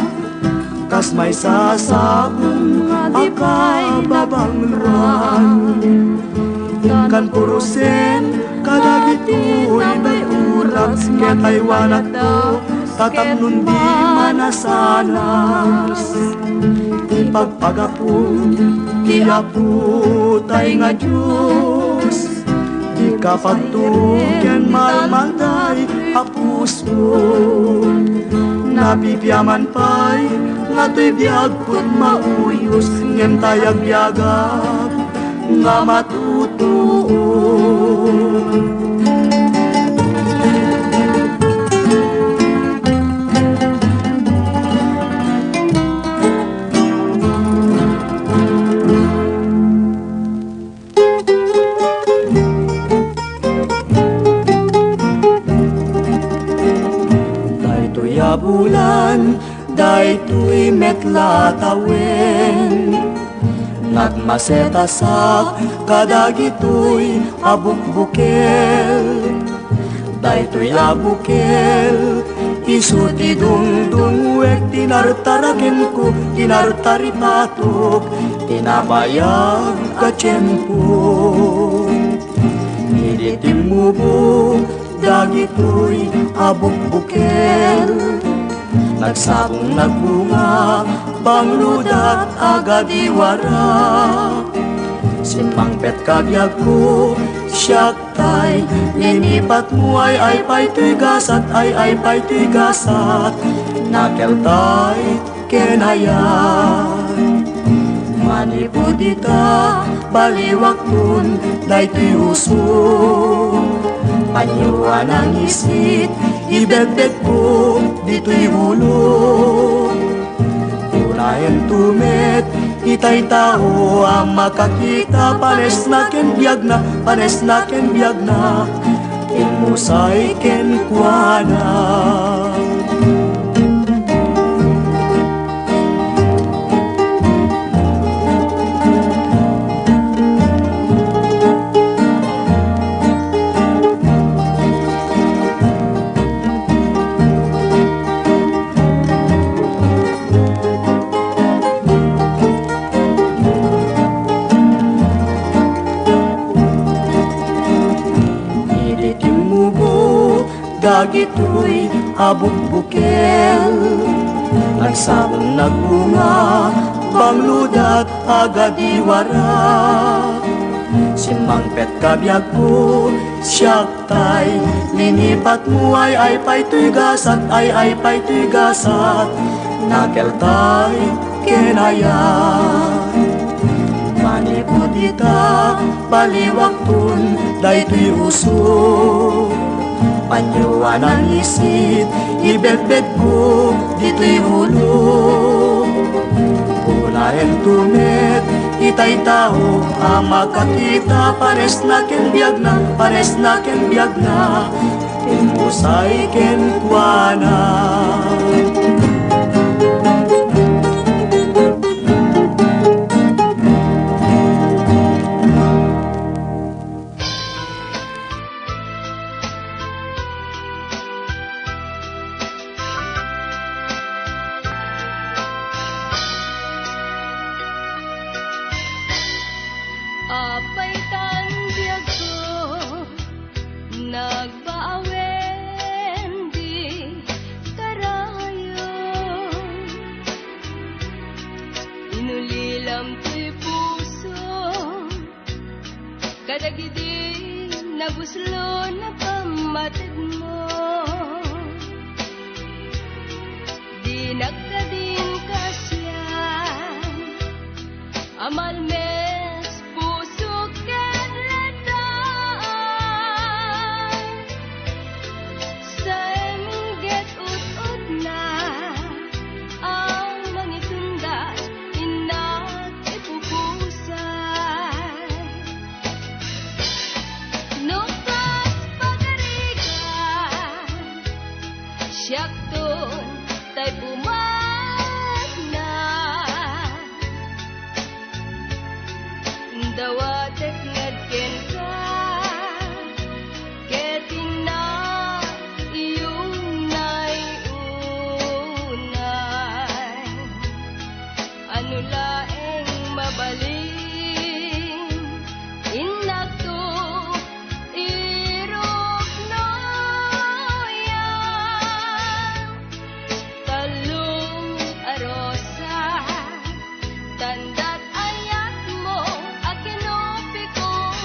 kas maysa sabong a kababangloan. Inkan purosen kadagitoy dakulap, ket aywanakto ta tapnon di manasanas. Ipagpagapom ti Apo tay nga Dios, dika pagtuken malmalday a puso. Napipiaman pay nga toy biag ket mauyos, ngem tay agbiagak nga matutuo. Daytoy a bulan, daytoy met la a tawen, nagmasetasak kadagitoy a bukbukel. Daytoy a bukel, isu ti dungdungngoek, ti nartarakenko, ti nartaripatok, ti nabayag a tiempo. Idi timmubo dagitoy a bukbukel, nagsabong nagbunga, banglodak a gadiwara. Simmangpetka biagko, siak tay linipatmo, ay-ay pay toy gasat, ay-ay pay toy gasat, nakeltay ken ayat. Manipud ita, baliwakton daytoy usok. Panyo a nangisit, ibetbetko ditoy ulo. Unaento met itay tao a makakita, panesna ken biagna, panesna ken biagna, immusay kenkuana. Idi timmubo dagitoy a bukbukel, nagsabong nagbunga, banglodak a gadiwara. Simmangpetka biagko, siak tay linipatmo, ay-ay pay toy gasat, ay-ay pay toy gasat, nakeltay ken ayat. Ita, baliwakton daytoy usok. Panyo a nangisit, ibedbedko ditoy ulo. Unaento met itay tao a makakita, paresna ken biagna, paresna ken biagna. Immusay kenkuana. Apay tan biagko, nagbaawen di karayo. Inulilam toy puso, kadagidi nabuslo a pammategmo. Dinak kadin kasian a malmes pusok ken letan. Say mingget utotna a mangitundas, innak ipupusay. No kas pagarigan, siakton tay pumatna. Dawatek ngarud kenka, ket innak iyunay-unay. Ano laeng mabalin, innakto, iruknoyan. Tallo a rosa, tandat ayatmo a kinupikopan.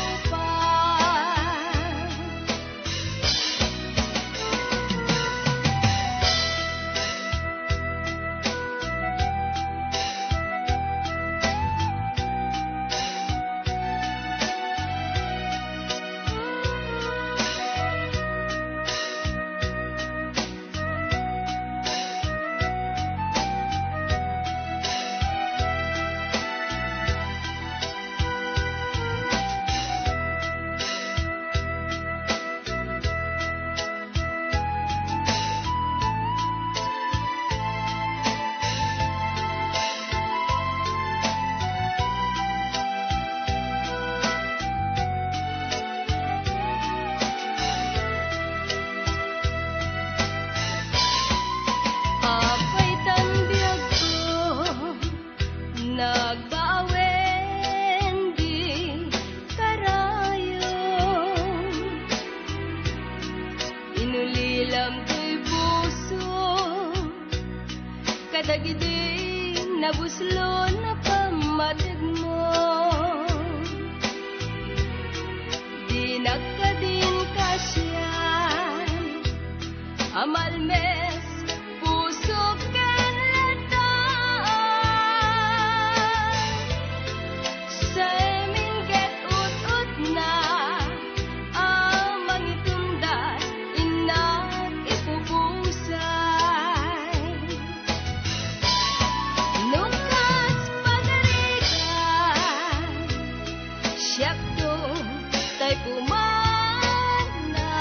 Apay tan biagko, nagbaawen di karayo. Inulilam toy puso, kadagidi nabuslo a pammategmo. Dinak kadin kasian a malmes puso ken letan. Say mingget utotna a mangitundas, innak ipupusay. No kas pagarigan, siakto tay pumatna.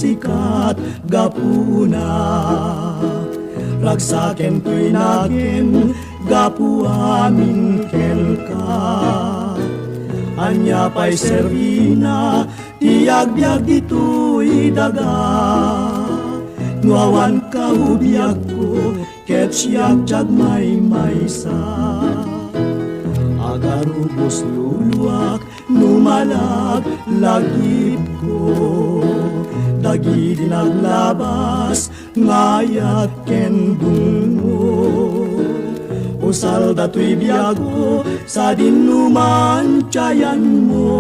sikat gapuna. Ragsaken toy nakem gapu amin kenka. Ania pay serbina ti agbiag ditoy daga? No awan ka, o biagko, ket siak ti agmaymaysa. Agarubos luluak no malag lagipko dagidi naglabas nga ayat ken dungngo. Usalda toy biagko sadin no mantiayanmo.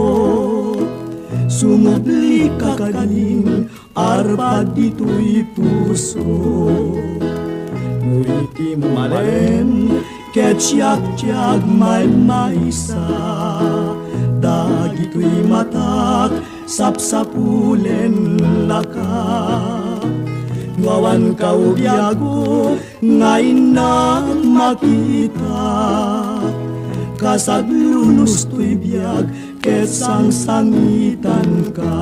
Sumubli ka kadin, arpad ditoy puso. No iti mumalen, ket siak ti agmaymaysa. Dagitoy matak, sapsapulennaka. No awan ka, o biagko, nga innak makita. Kas aglunus toy biag, ket sangsangitanka.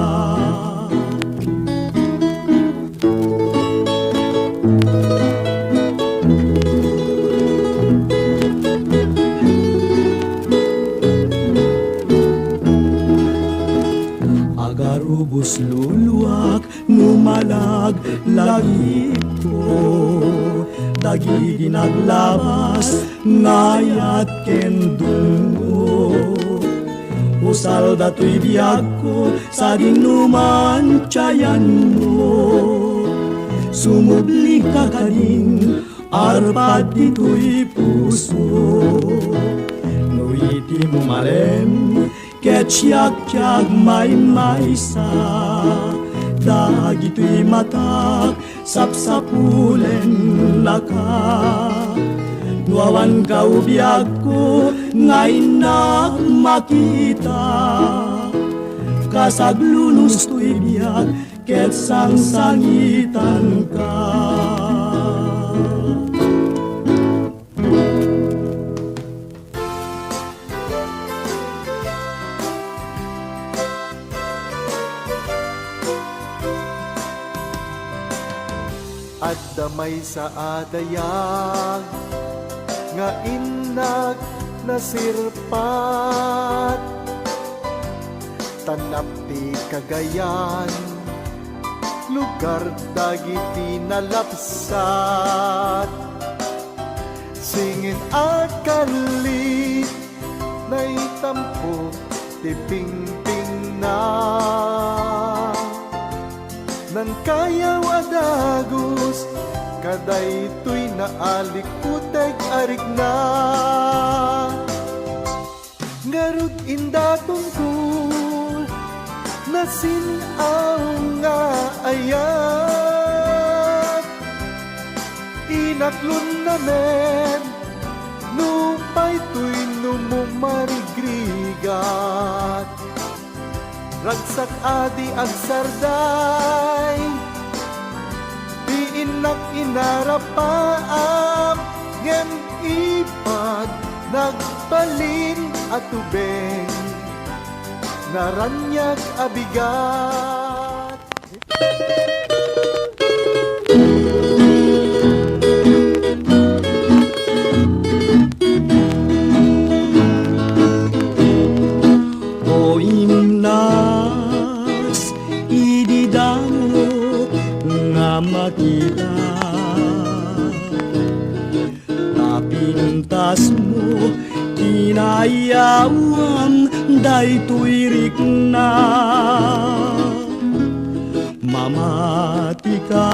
Agarubos luluak no malag lagipko dagidi naglabas nga ayat ken dungngo. Usalda toy biagko sadin no mantiayanmo. Sumubli ka kadin, arpad ditoy puso. No iti mumalen, ket siak ti agmaymaysa. Dagitoy matak, sapsapulennaka. No awan ka, o biagko, nga innak makita. Kas aglunus toy biag, ket sangsangitanka. Adda maysa a dayag nga innak nasirpat, tanap ti Cagayan, lugar dagiti nalapsat. Singin a kalli, naitampo ti pingpingna. Nangkayaw a dagus, kadaytoy naalikuteg a rikna. Ngarud, indatonko, nasin-aw nga ayat. Inaklon namen, nupay toy no mumarigrigat. Ragsak a di agsarday, ti innak inarapaam, ngem ipad nagbalin a tubeng, naraniag a bigat. O imnas idi damo nga makita, napintasmo, kinayawam daytoy rikna. Mamatika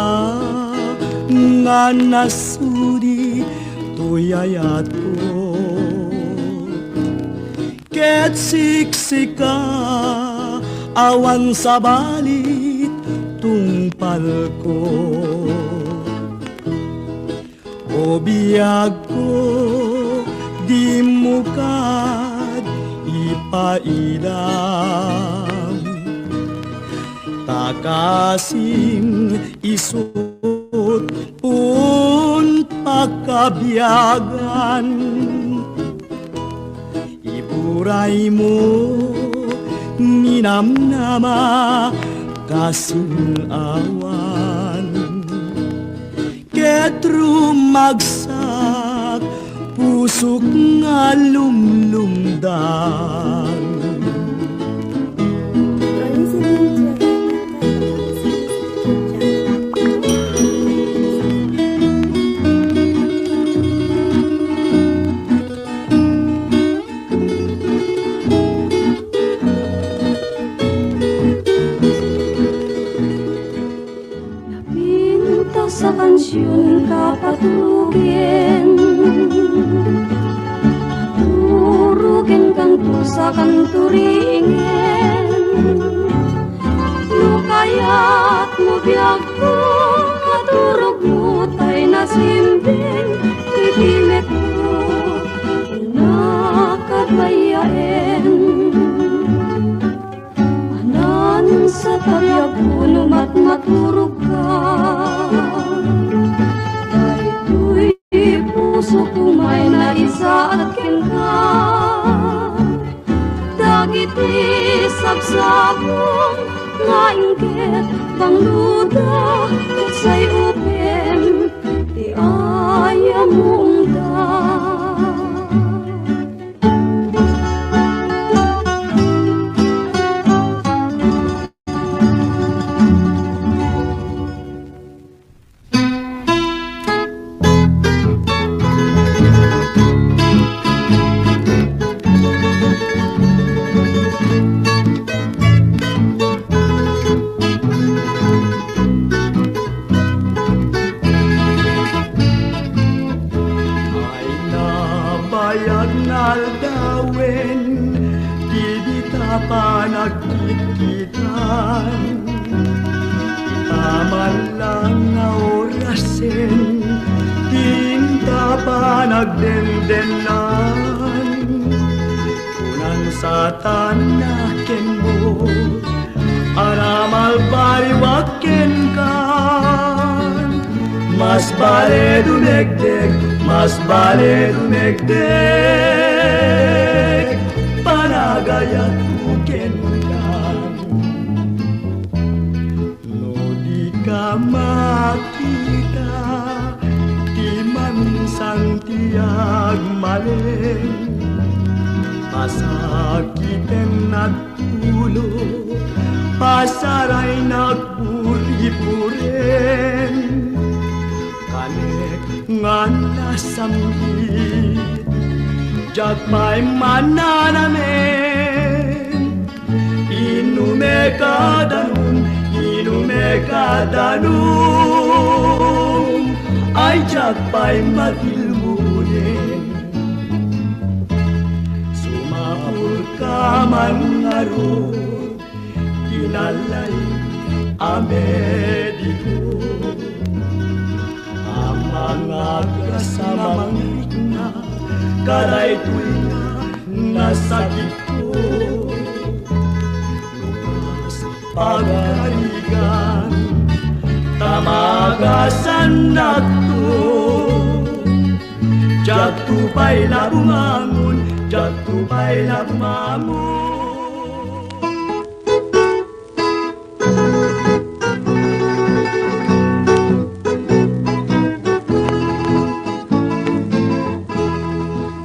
nga nasudi toy ayatko, ket siksika awan sabali tungpalko. O biagko, dimo kad ipaidam, ta kasim isut' un pakabiagan. Iburaymo, ninamnama, kasul-awan, ket rumagsak pusok nga lumlumdan. Napintas a kansion, kapaturogen. Turogen kanto sa kanturingen. No kayatmo, biagko, maturogmo tay nasimbing iti metko. Una kad bayaen. Anan sa tabiagko no matmaturogka. Daytoy pusok umay naisaad kenka. Dagiti sabsabong nga inggit bangloda, ket say upem ti ayamongda. Ay, nabayag nga aldawen, ti dita panagkitkitan. Ita man lang nga orasen, dinta panagdendennan. Kunan Satanas kenmo, a namalbariwak kenka. Mas bale dumegdeg, mas bale dumegdeg, panagayatko kenka. No dika makita, ti maminsan ti agmalem, pasakiten nagtulo, pasaraynak buri-buren. Kanek nga nasamgit, diak pay mananamen. Inumek a danum, inumek a danum, ay diak pay matilmuden. Sumapulka man ngarud, kinallay a mediko. Amangan a kas a mangrikna kadaytoy nga nasakitko. Lukas pagarigan, ta magasannakto. Diakto pay la bumangon, diakto pay la bumangon.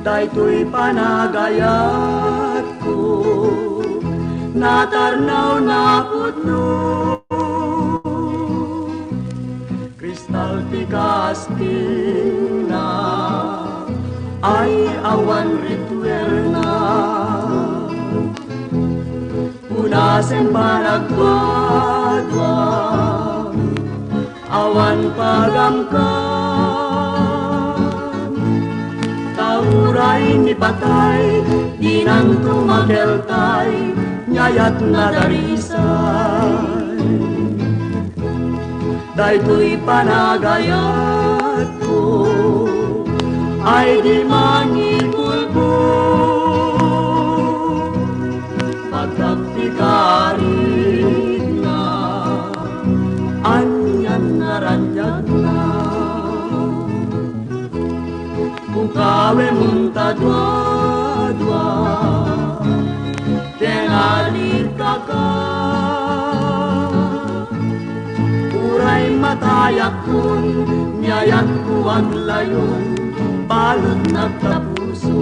Daytoy panagayatko, natarnaw, napudno. Kristal ti kastilna, ay awan rituelna. Punasen panagduadua, awan pagamkan. Ta uray ni patay, dinanto makeltay, ni ayatna darisay. Daytoy panagayatko ay di mangibulbul. Pagdakti karigna, anian naranyagna. Ukawem unta duadua, ken alikaka. Tayakkon, ni ayatko aglayon, balut nagtapuso.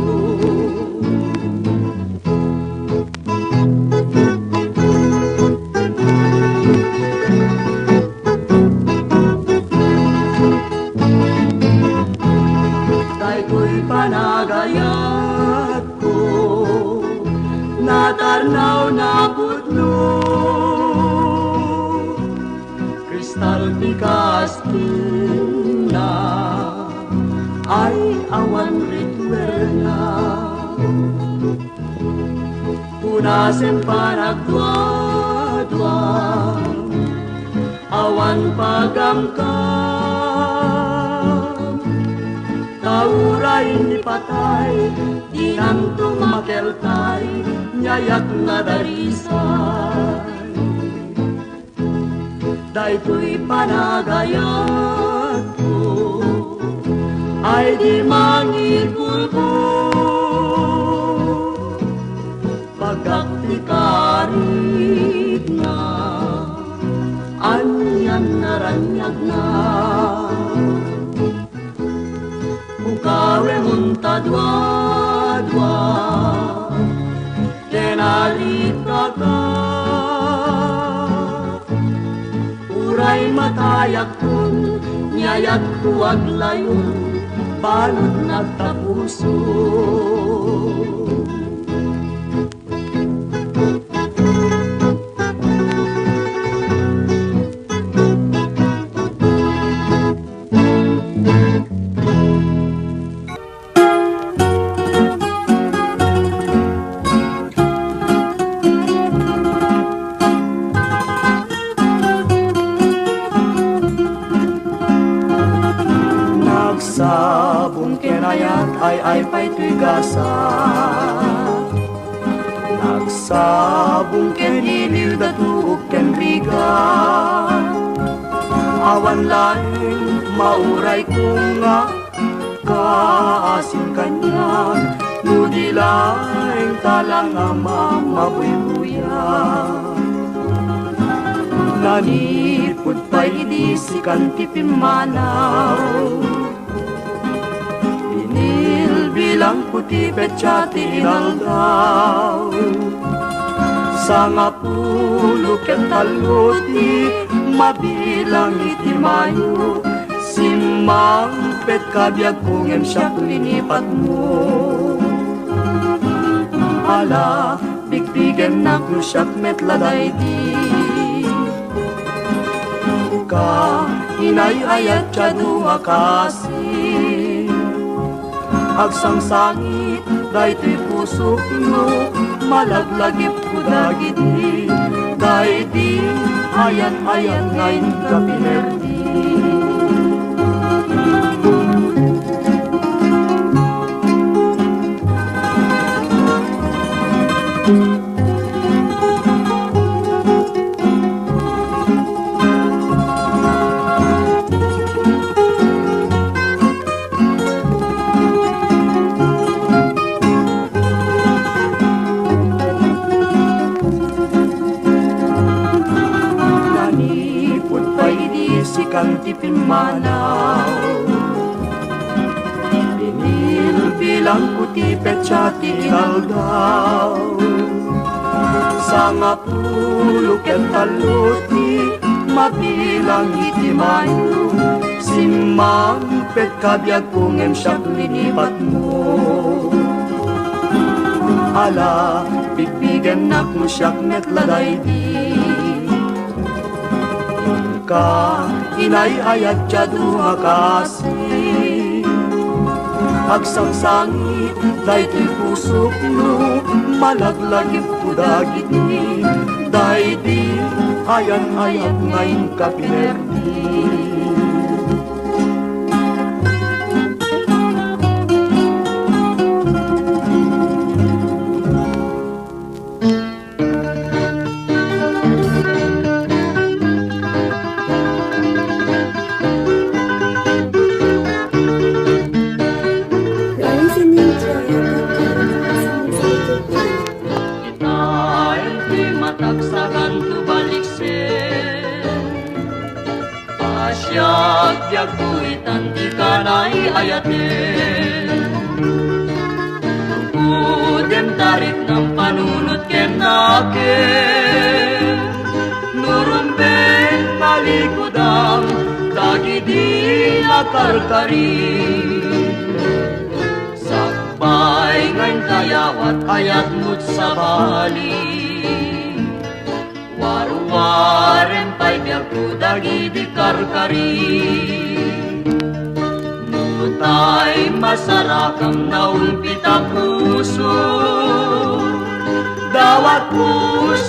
Daytoy panagayatko, natarnaw, napudno. Kristal ti kaskinna, ay awan ritualna. Punasen panagduadua, awan pagamgam. Ta uray ni patay, dinanto makeltay, ni ayat nadarisay. Daytoy panagayatko, ay di mangibulbul. Pagak ti karitna, anian naraniagna. Ukawem unta duadua, ken alipkaka. Uray matayakkon, ni ayatko aglayon, balut nagtapuso. Nagsabong ken ayat, ay-ay pay toy gasa. Nagsabong ken iliw, datuok ken rigat. Awan laeng mauray ko nga kaasin kaniak, no di laeng tala nga mamabuybuya. Nanipud pay idi sikan ti pimmanaw. Binilbilangko ti petsa ti inaldaw. Sangapulo ket tallo ti mabilang iti Mayo. Simmangpetka biagko ngem siak linipatmo. Ala, bigbigennak no siak met la daydi. Ka, inay-ayat ti adu a kaasi. Agsangsangit daytoy pusok no malaglagipko dagidi. Daydi ayat-ayat nga inka pinerdi. Nanipud pay idi sikan ti pimmanaw. Binilbilangko ti petsa ti inaldaw. Sangapulo ket tallo ti mabilang iti Mayo. Simmangpetka biagko ngem siak linipatmo. Ala, bigbigennak no siak met la daydi. Inka, inay-ayat ti adu a kaasi. Agsangsangit daytoy pusok no malaglagipko dagidi. Daydi ayat-ayat nga inka pinerdi. You're listening to Ayataka Broadcasting Center. Ita iti matagsagan to baliksen. Siak, biagko itan ti kanay ayaten. Kudem tariknam panunot ken nakem. Nurumben malikudam dagidi nakarkari. Sakbay nga inkayawat ayat met sabali. Warwarem pay biagko dagidi karkari. Nutay masarakam naulpit a puso, dawatko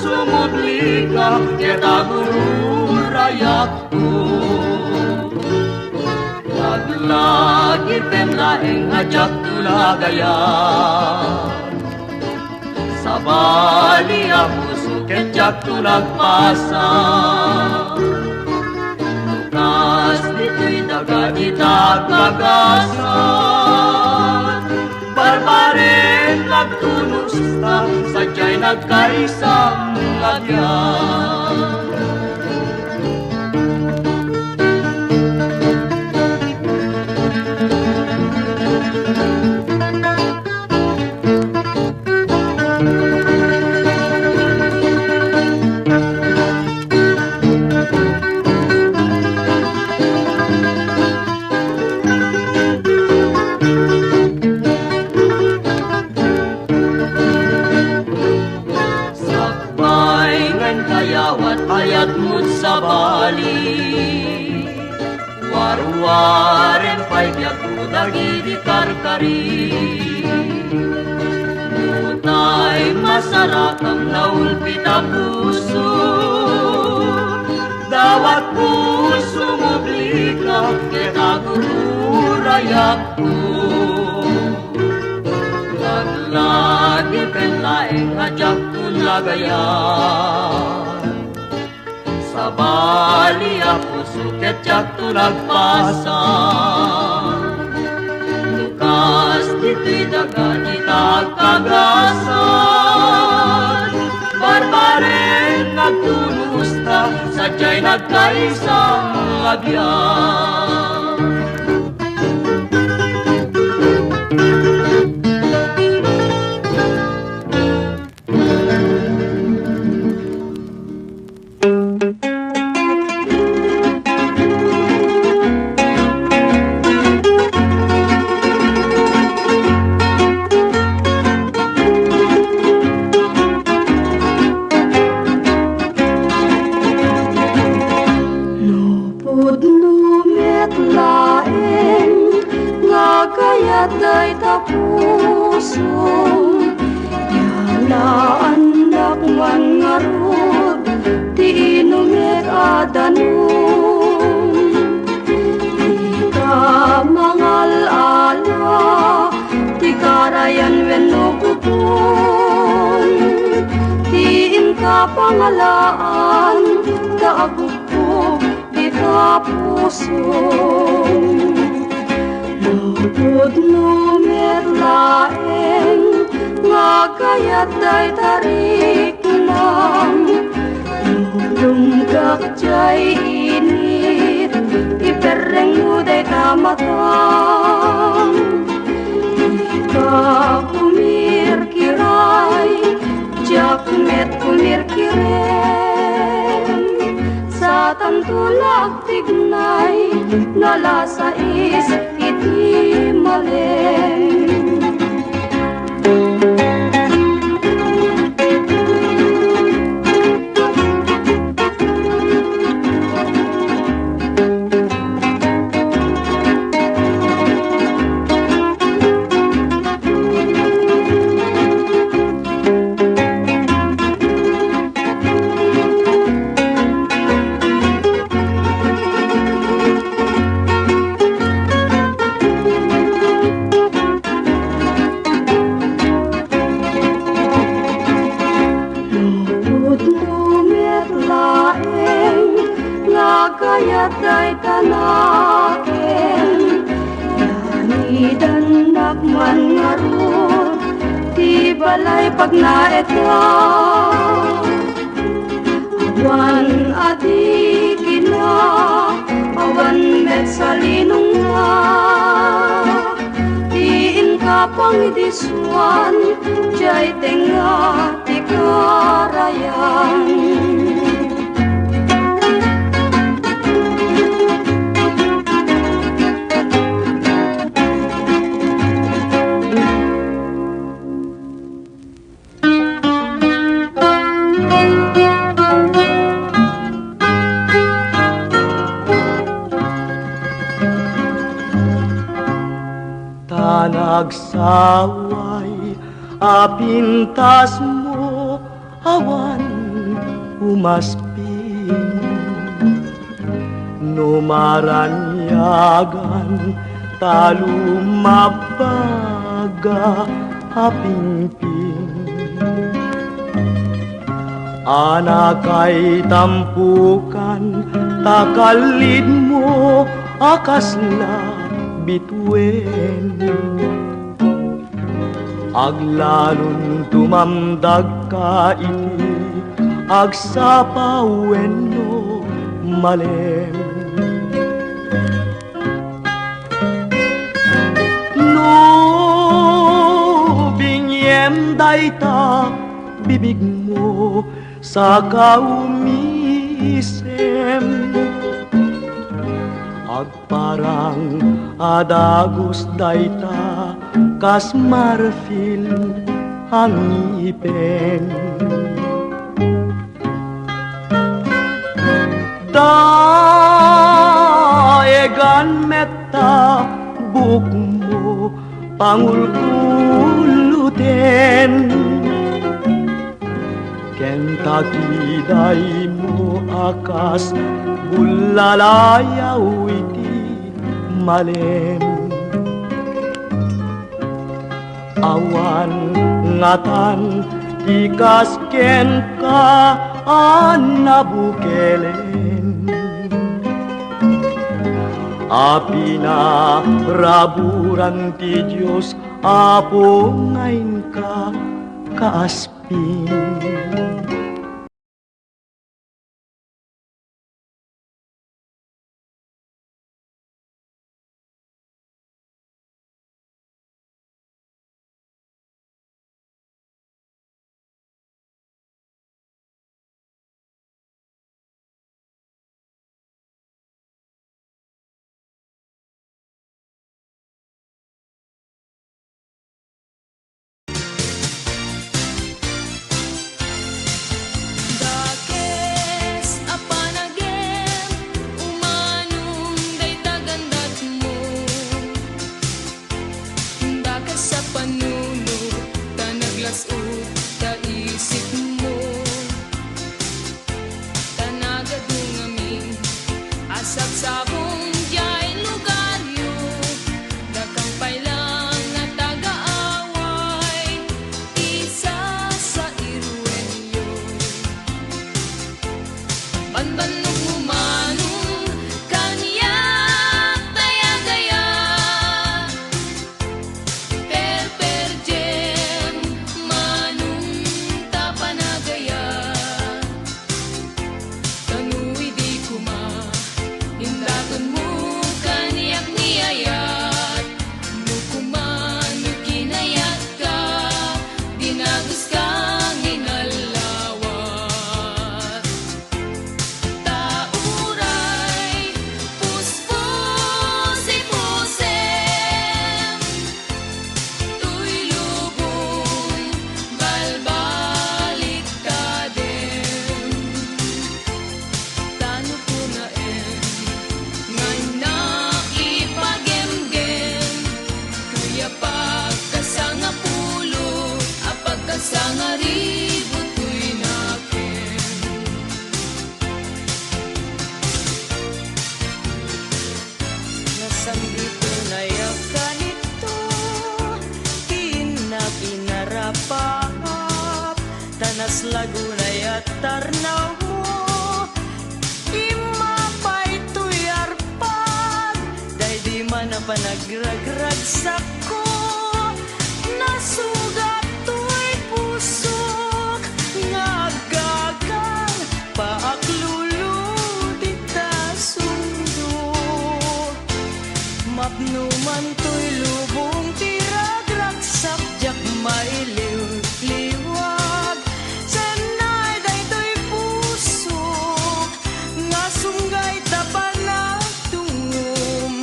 sumubli ka ket agururayakto. Laglagipen laeng a diakto nagayat. Sabali a puso ket diakto nagpasa. Kas ditoy daga dita kagasat. Barbaren nagtunos ta sadiay nagkaisa nga biag. Sakbay nga inkayawat ayat met sabali. Warwarem pay biagko dagidi karkari. Nutay masarakam naulpit a puso, dawatko sumubli ka ket agururayakto. Laglagipen laeng a diakto nagayat. Sabali a puso ket diakto nagpasa. No kas ditoy daga dita kagasat, barbaren nagtunos ta sadiay nagkaisa nga biag. Pudno met laeng nga kayat dayta pusom, yalaandak man ngarud ti inumek a danum. Dika mangal-ala ti karayan wenno kupon, ti inka pangalaan ta aguppo dita pusom. Lupotno met laeng nga kayat dayta riknam. Lulongkak diay init, iperrengmo dayta matam. Dika kumirkiray, diak met kumirkirem. Satanto la agtignay, nalasais iti malem. Lupotno met laeng nga kayat dayta nakem. Yanidannak man ngarud ti balay pagnaedda. Awan a di kina, Ni Juan, diay tengnga ti karayan. Ta nagsaway a pintasmo awan umasping. No maranyagan ta lumabbaga a pingping. Anakay tampukan ta kallidmo a kasla bituen. Aglalon tumamdagka iti agsapa wenno malem. No bingiem dayta bibigmo, saka umisem. Agparang a dagus dayta kas marfil a ngipen. Daegan met ta buokmo pangulkuluten. Ken ta kidaymo a kas bullalayaw iti malem. Awan ngatan ti kas kenka a nabukelen. A pinaraburan ti Dios, Apo, nga inka kaasping. Dakes a panagem, umanong dayta gandatmo. Dakes a panunot, ta naglas-ud ta isipmo. Ta nagadu ngamin a sabsabong diay lugaryo, dakam pay lang a taga-away, isasairuenyo. Banbannogmo manong kaniak, dayagaya. Perper diem, manong ta panagaya. Ta no idi koma, indagenmo kaniak ni ayat. No koma no kinayatka, dinaguska nga inallawat. Ta uray puspuspusem toy lubong balbaliktadem. Ta no kunaem nga innak ipagemgem, toy a pagkasangapulo a pagkasangaribu toy nakem. Nasangiton a yakan ito ti innak inarapap, ta naslagon a yatarnawmo. Immapay toy arpag, daydi man a panagragragsakko. Nasugat toy pusok nga aggagang, paak lulu dita sundo. Mapno man toy lubong ti ragragsak. Diak mailiwliwag, saan daytoy pusok nga sumgay ta panagtungom.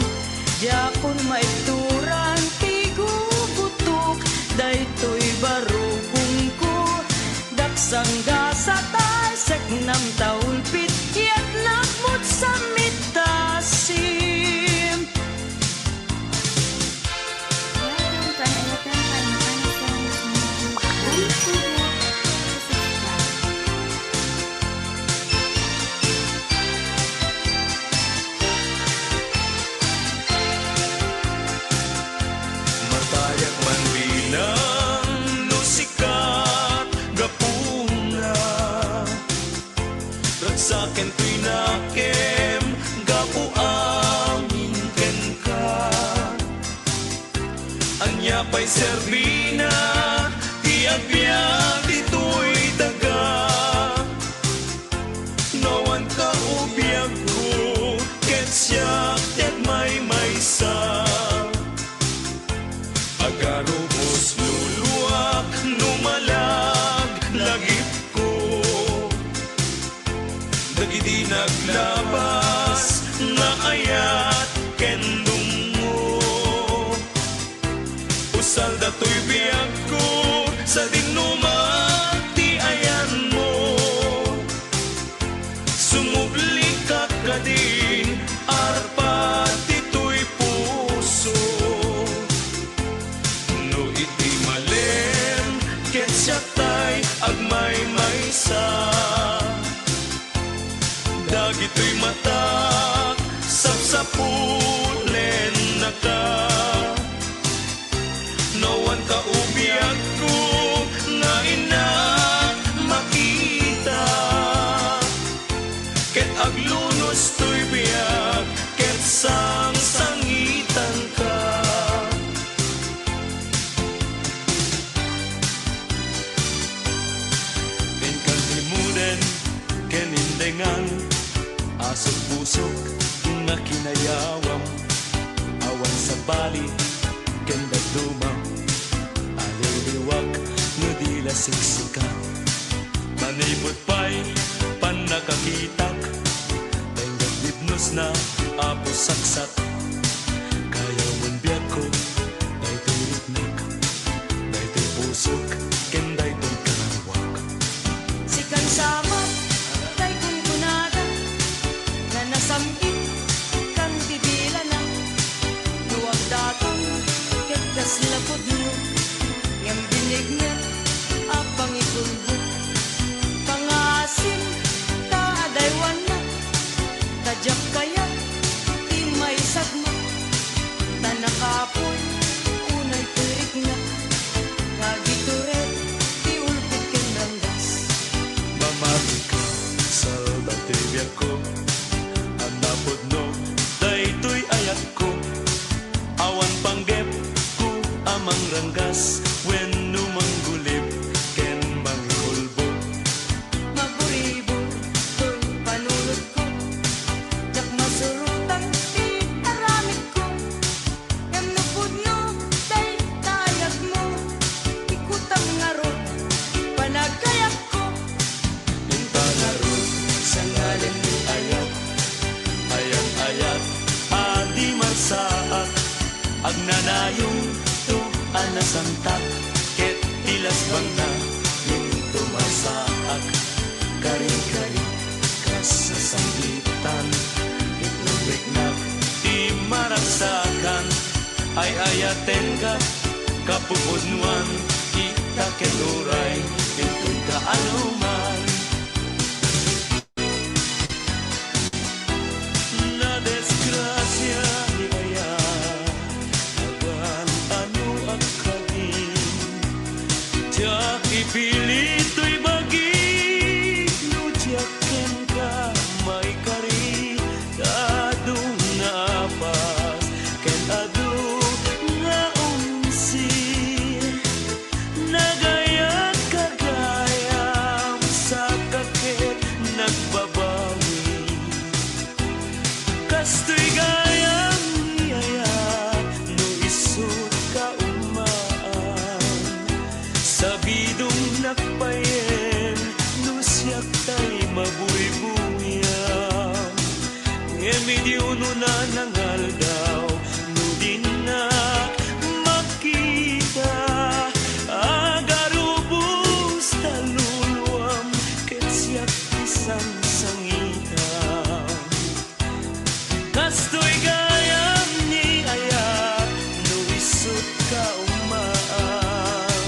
Diakon maituran ti gugutok, daytoy barukongko, dak sanggasat ay seknam ta ulpit, yatnak met sa mitasim. Matayak man bilang no sikat gapuna. Ragsaken toy nakem gapu amin kenka. Ania pay serbina ti agbiag ditoy daga? No awan ka o biagko, ket siak ti agmaymaysa. Agarubos luluak no malaglagipko. Dagiti naglabas nga ayat ken dumngop. Usal datoy biagko, sadin no mati ayanmo. Sumublikak kadin, arpa ditoy puso. No iti malem, ket siak tay agmaymaysa. Dagitoy matak, sapsapulennaka. No awan ka o biagko nga innak makita, ket aglunos toy biag ket sangsangitanka. Inkan limuden ken indengan, asukbusok nga kinayawam. Awan sabali ken dadduma, aliwliwak no di la siksika. Manipud pay pannakakitak, inggad libnosna a pusaksak. Kayawmon biagko, daytoy riknak, daytoy pusok, ken daytoy kanaruak. Sikan sa amat, tay kunkunada, nga nasam-it kan bibilana. No agdaton, ket kasla pudno, ngem binigna a pangikulbo. Pangaasim ta adaywanna, ta diak kayat ti maisagmak, ta nakapoy unay ti riknak, nga agitured ti ulpit ken ranggas. Mamati ka, salba ti biagko, a napudno daytoy ayatko. Awan panggepko a mangranggas wenno manggulip ken mangikulbo. Maburibur toy panunotko, diak masurotan ti aramidko. Ngem no pudno dayta ayatmo, ikutam ngarud panagkayatko. Inta ngarud sa ngalem ni ayat, ayan-ayat a di marsaak, agnanayongto a nasantak, ket ti lasbangna, into marsaak, kari-kari, kas nasangitan, inton riknak ti maragsakan, ay-ayatenka, kapupudnoan, ita ket uray, inton kaanuman. Nadisgrasia ni ayat, agan-anoak kadin. Diak ipili toy bagi, no diak kenka maikari, ta adu nga apas ken adu nga unsi. Nagayat ka gayam, saka ket nagbabawi. Kastoy gayam ni ayat no isut ka ummaan. Idi unona nga aldaw, no dinak makita, agarubos ta luluam ket siak ti sangsangitam. Kastoy gayam ni ayat no isut' ka ummaam.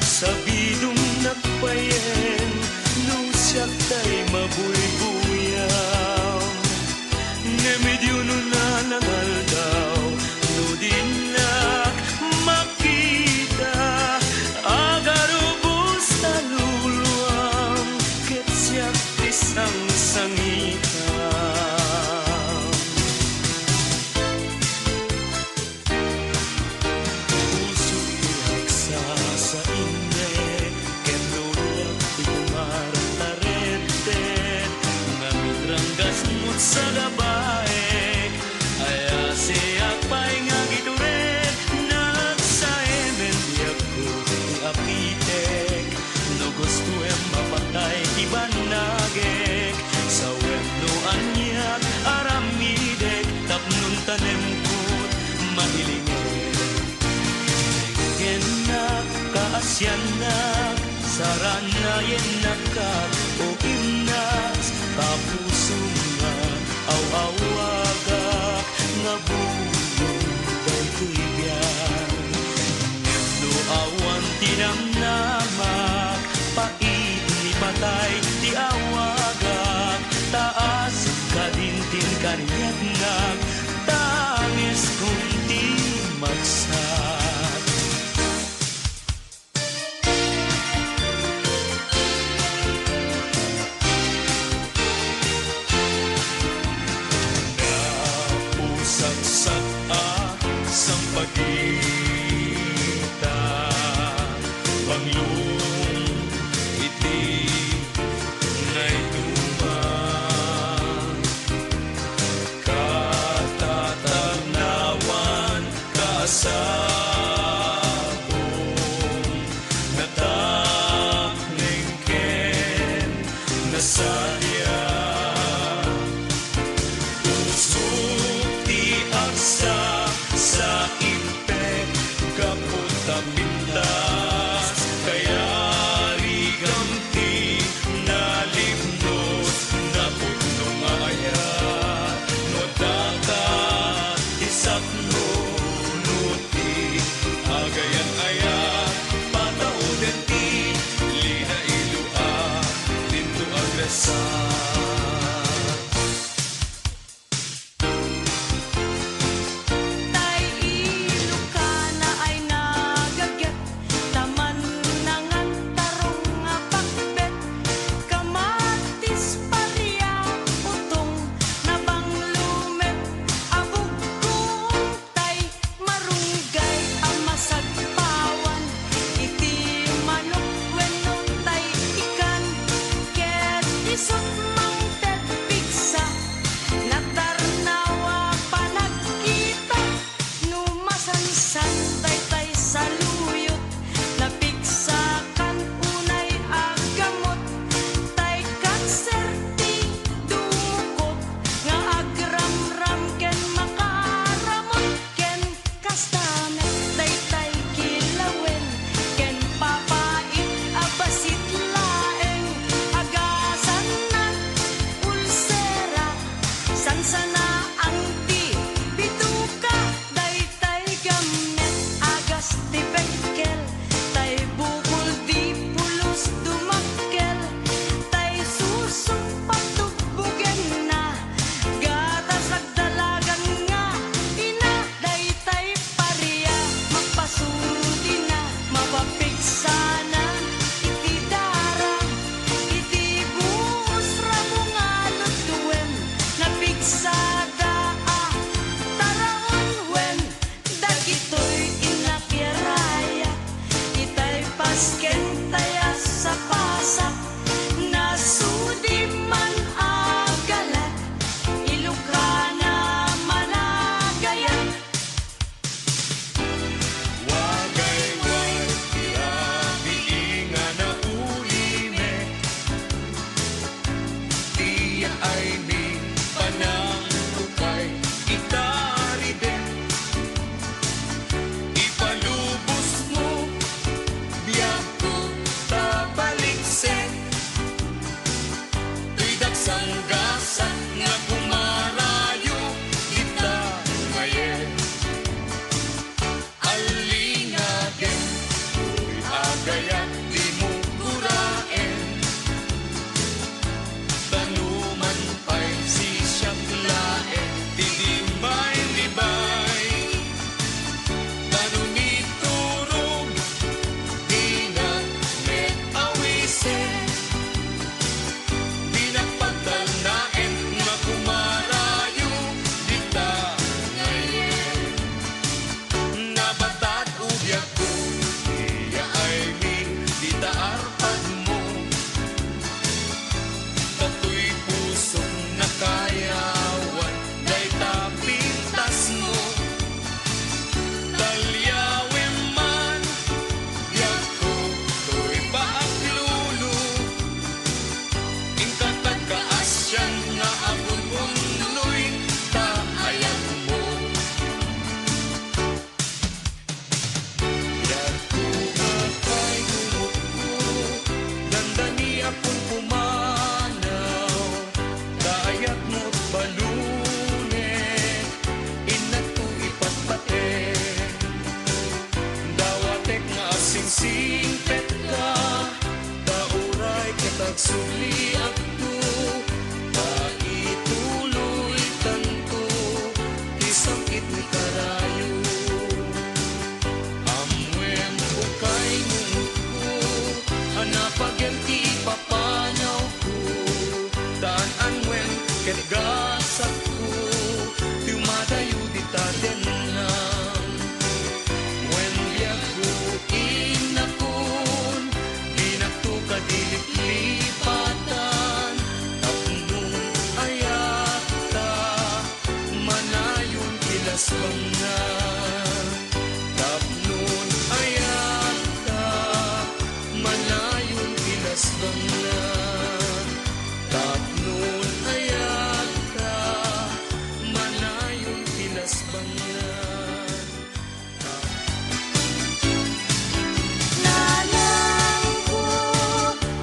Sabidongnak payen no siak tay mabuybuyam. Ngem idi unona nga aldaw, no dinak makita, agarubos ta luluam ket siak ti sangsangitam. Puso ti agsasainek, ken luluak ti kumartarettet, nga mitranggas met sa labaek. Ayasiak pay nga agitured, nagsaemen ti agko ti apitek. No gustoem mapatay ti bannagek, sawem no aniak aramidek, tapno tanemko ti mailingek. Denggennak, kaasiannak, saranayennak kat o imnas, ta pusom nga aw-awagak nga buyon daytoy biag. Ngem no awan ti namnamak, pait ni patay ti awagak, taas kadin ti kariatnak, tangis kun ti magsat. Napusaksat a sampagita, panglong iti naiduma. Katatagnawan, kaasapon, natapneng ken nasadiak. Puso ti agsa sa imper Nasbangna, tapno ayatta, manayon ti nasbangna. Tapno ayatta, manayon ti nasbangna. Nanangko,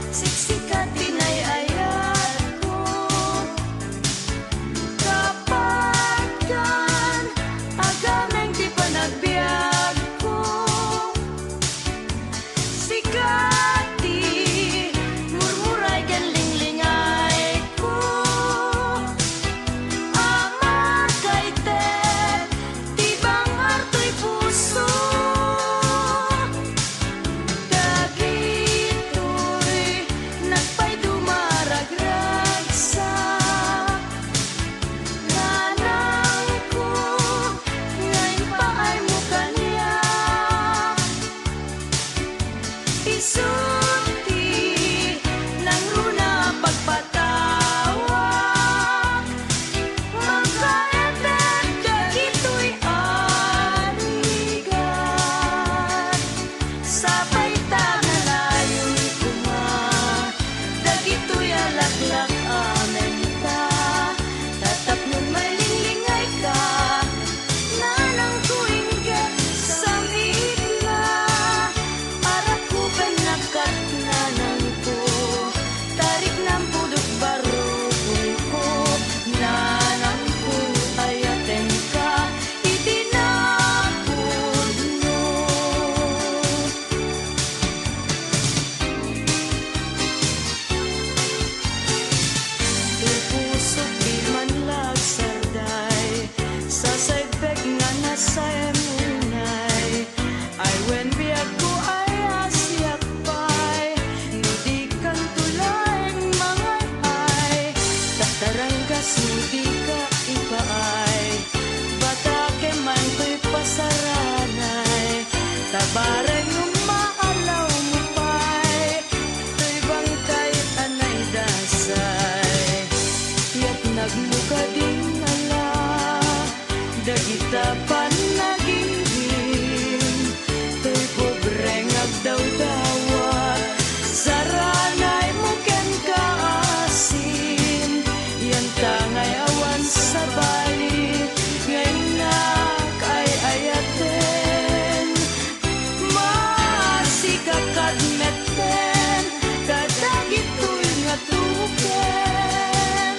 siksika ti nay-ayatko. Kapag kan, agameng ti panagbiagko. Sika ti murmuray ken linglingayko. Ama, kaited ti bangar toy puso. Dagitoy nagpayduma a ragragsak. Nanangko, nga impaaymo kaniak. Isu ti nangruna a pagpatawak. Mangkaetek dagitoy a rigat. Sapay ta nalayon koma dagitoy a laklak a menta. Ta tapno mailinglingayka, nanangko, inggep sa mitla. Arakupennak ket nanangko, tariknam pudot barrukonko, nanangko, ayatenka iti napudno. Ti pusok di man lagsarday, sasaypek nga nasayamunay. Ay wen biagko ay asiak pay, no dikanto laeng mangay-ay. Tataranggas no dika ipaay, batakem man toy pasaranay. Ta bareng no maalawmo pay, toy bangkay a naidasay. Yat nagluka dingala dagita pannagingin, toy pobreng agdawdawat, saranaymo kenka asin, yanta ngay awan sabali nga innak ay-ayaten. Maasika kad metten kadagitoy nga tuken.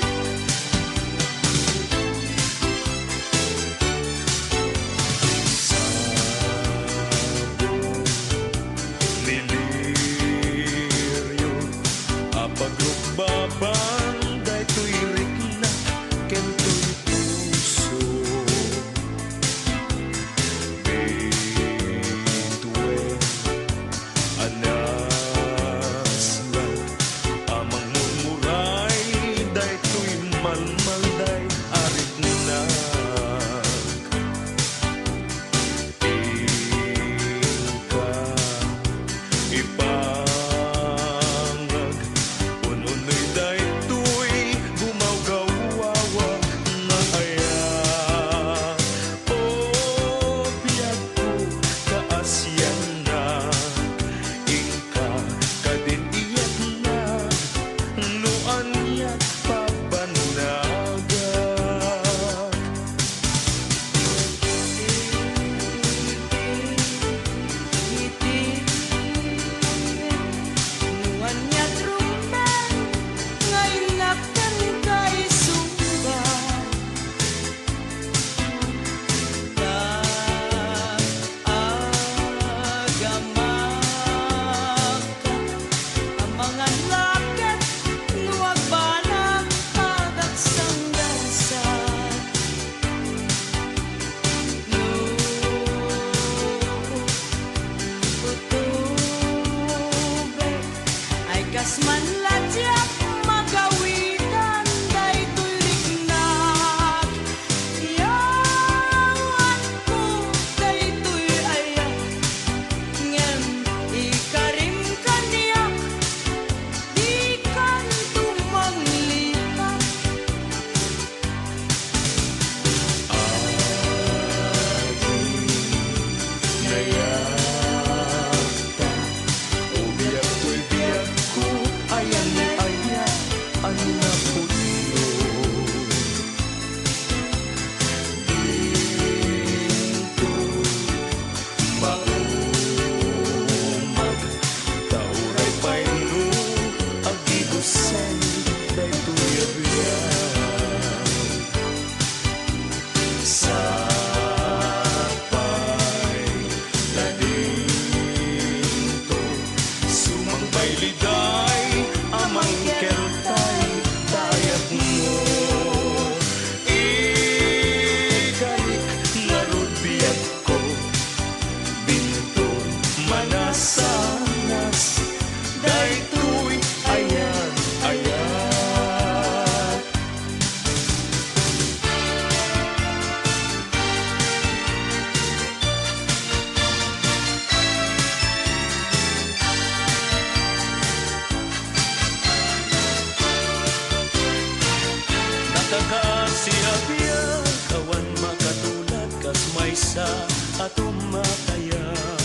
a tumatayab.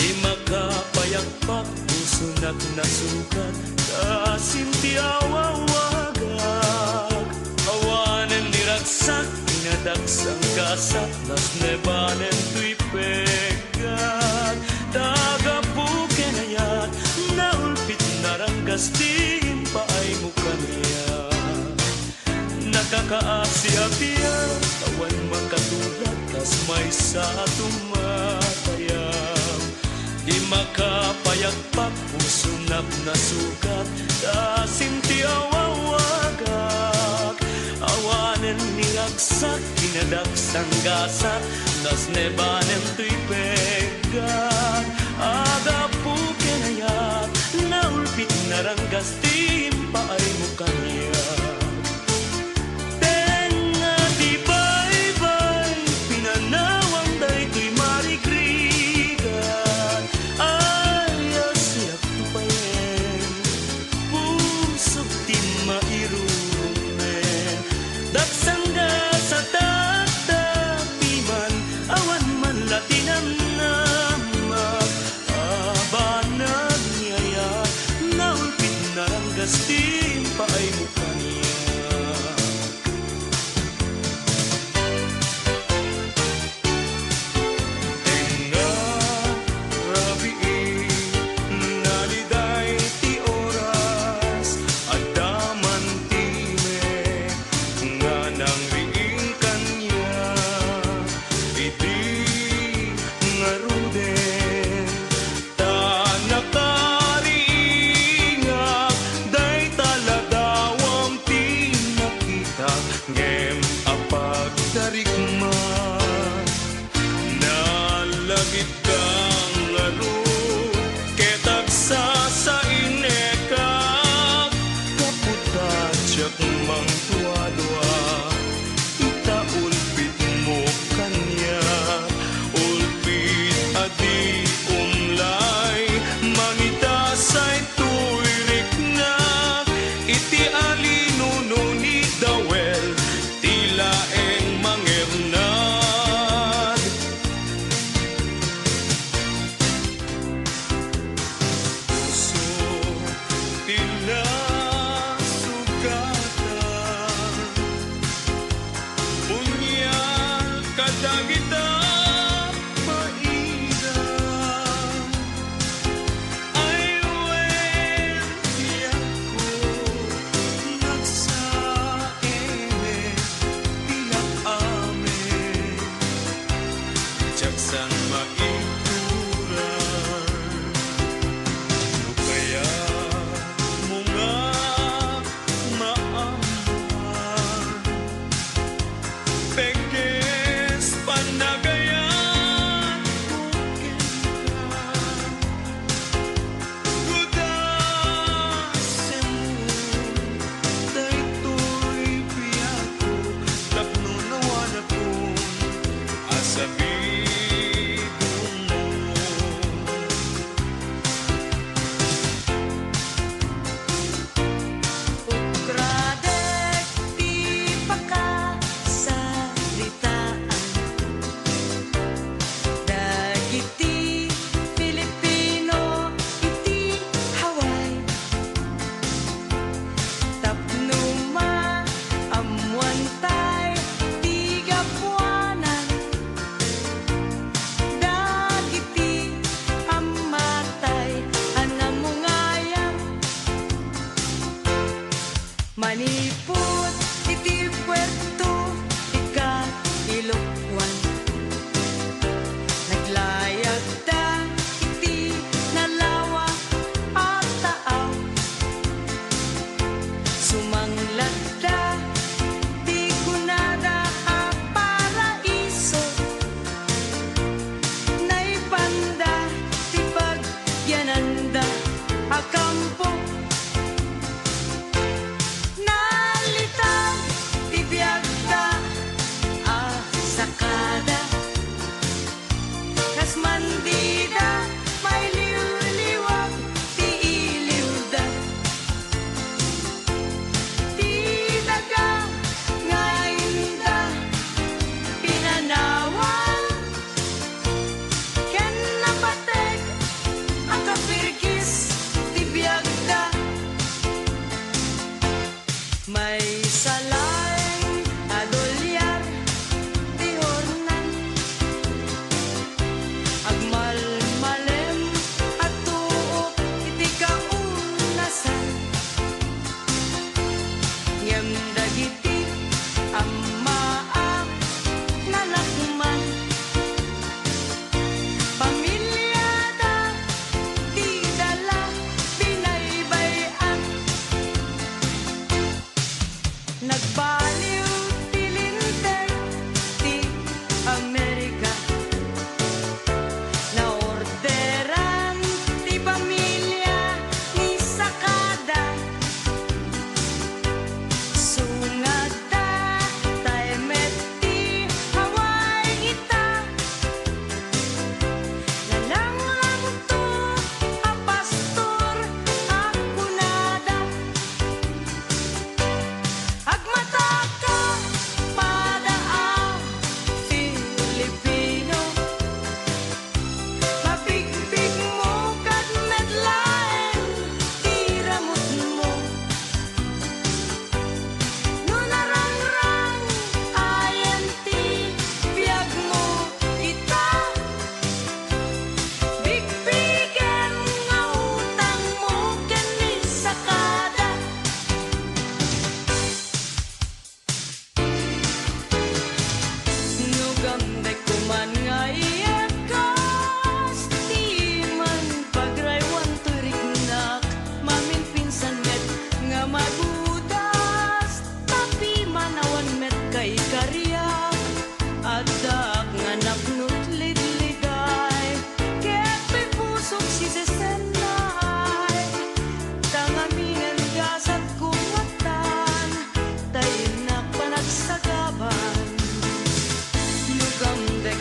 Di makapayagpak, pusonak nasugat, ta asin ti awawagak. Awanen ni ragsak, kinadaksan gasat, nasnebanen toy peggat. Ta gapu ken ayat, naulpit naranggas ti impaaymo kaniak. Nakakaasi a biag, awan makatulad, kas maysa a tumatayab. Di makapayagpak, pusonak nasugat, ta asin ti awawagak. Awanen ni ragsak, kinadaksan gasat, nasnebanen toy peggat. Agapu ken ayat, naulpit naranggas ti impaaymo kaniak. Tengnga ti baybay, pinanawam daytoy marigrigat. Ay, asiak tupayen, pusok ti mairurungnen. Daksan gasat a tapiman, awan man la ti namnama. A banag ni ayat, naulpit naranggas ti impaaymo kaniak. Tengnga rabii, naliday ti oras, adda man ti met nga nangriing kaniak idi ngaruden. Ta nakariingak, dayta ladawam ti nakitak, ngem apagtarikma. Nalagipka ngarud, ket agsasainekak, gapu ta diak mangduadua. Ita ulpitmo kaniak, ulpit a di umlay, mangidasay toy riknak, iti alinuno ni Dawel, ti laeng mangernad. Puso ti nasugatan, unian kadagita maida. Ay wen, ti ako, nagsaemek, pilak amin. Diak san maituran. No kayatmo nga maammoan, pekes panagayatko kenka. Gudasemon daytoy biagko tapno nawanakon a sabidong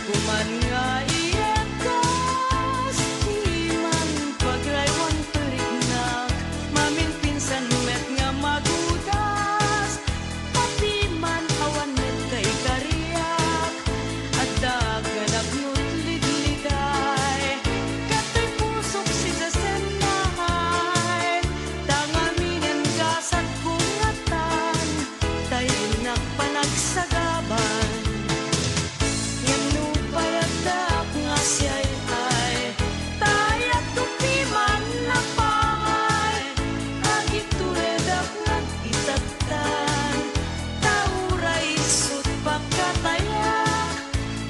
Uman nga iyakas, ti man pagraywan periknak, maminpinsan met nga magudas, apiman awan met kaikariak, adda nga napnot ligligay, ket toy pusok sida sennay, ta ngaminen gasatko ngatan, ta innak panagsagaban. Ngem nupay addaak nga siay-ay, ta ayatko piman napangay, agituredak nag-itattan, ta uray isut' pakatayak,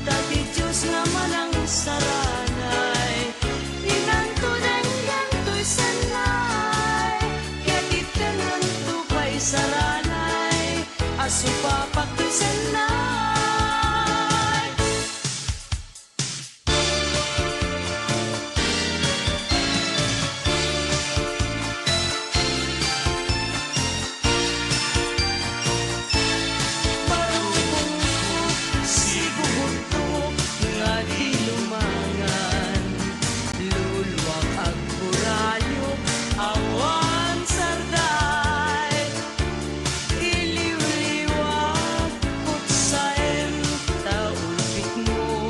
ta ti Dios nga manangsaranay, inanto denggen toy sennay, ket itennanto pay saranay, a supapak toy sennay. Marukongko, sigugurto nga di lumangan. Luluak agburayok, awan sarday. Iliwliwak, kutsaem, ta ulpitmo.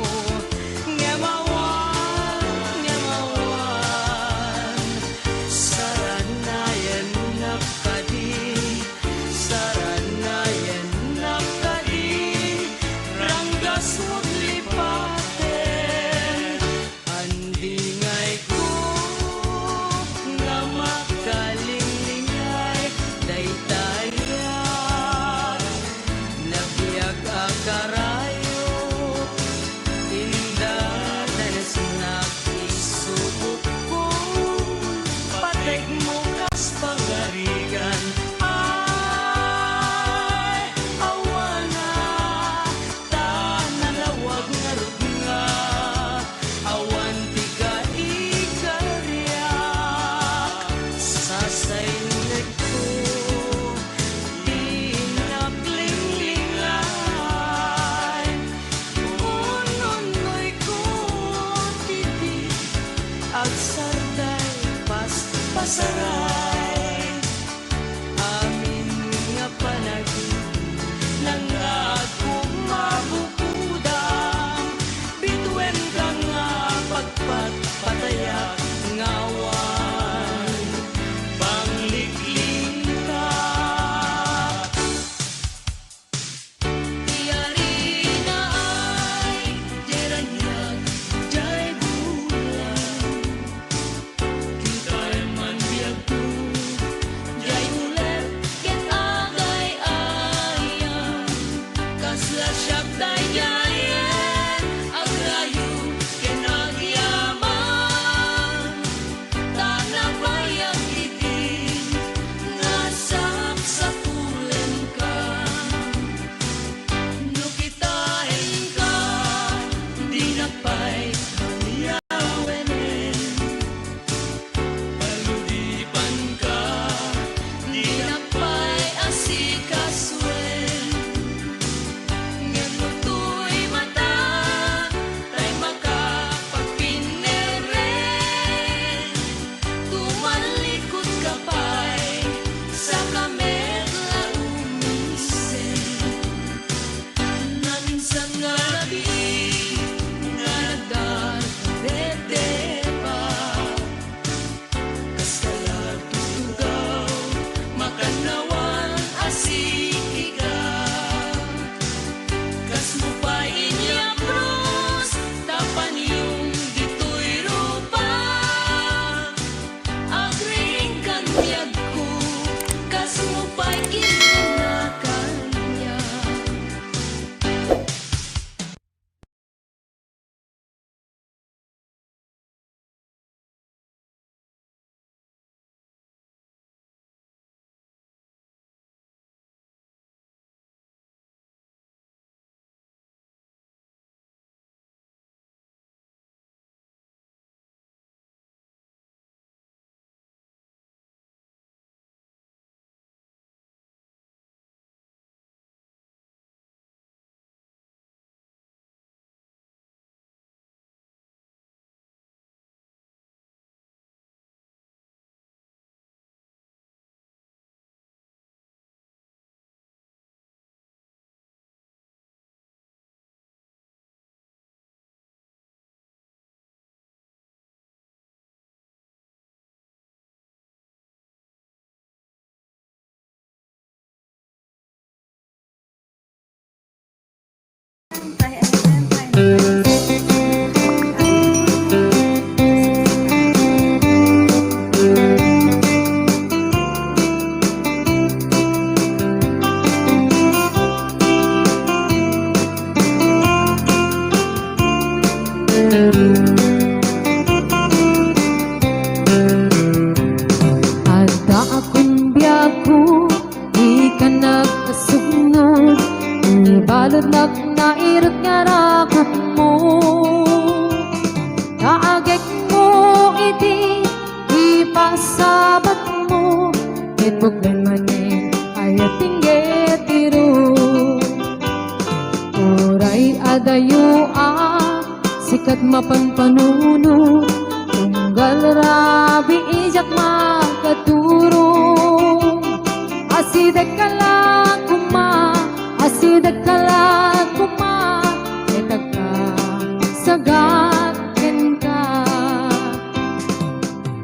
Ngem awan, ngem awan. Saranayennak kadi, saranayennak kadi. Ranggasmot lipaten. Andingayko nga makalinglingay daytay a nabiag a karayo, indadanesnak isukotkon pategmo kas pangarigan. Ay, awana, ta nalawag nga rugna, awan ti kaikariak, sasaynekko ti naklinglingan. Ununnoyko ti di agsarday, paspasaray. Amin nga panagin, nangngaadko mabukodam, bituenka nga pagpatpatayak nga awan pangliklikka. Ti arina ay diay raniag, diay bulan. Kitay man biagko Adda a kumbiako, di ka nagkasugno, ibaludnak nairut nga rakopmo. Ta agekmo iti ipasabatmo, ket puklen manen, ayat inggit ti ru. Uray adayo a sikat mapanpanunot, tunggal rabii diak makaturong. Asidegka la koma, asidegka la koma, ket agkasagak kenka.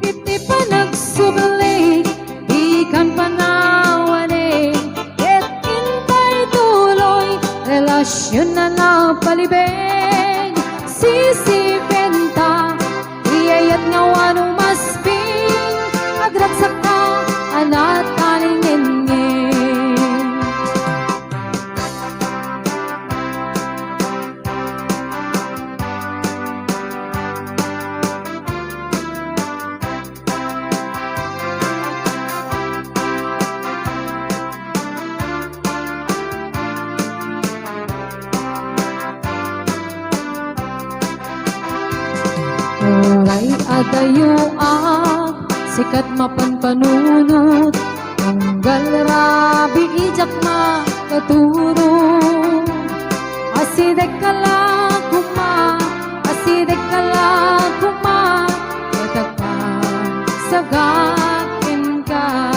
Iti panagsubli, dikan panawanen, ket intay tuloy, relasion a napalibing, sisipenta, iyayat nga wano masping, agragsakta a natalingengngeng. Uray adayo a sikat mapanpanunot, tunggal rabii diak makaturong. Asidegka la koma, asidegka la koma, ket agkasagak kenka.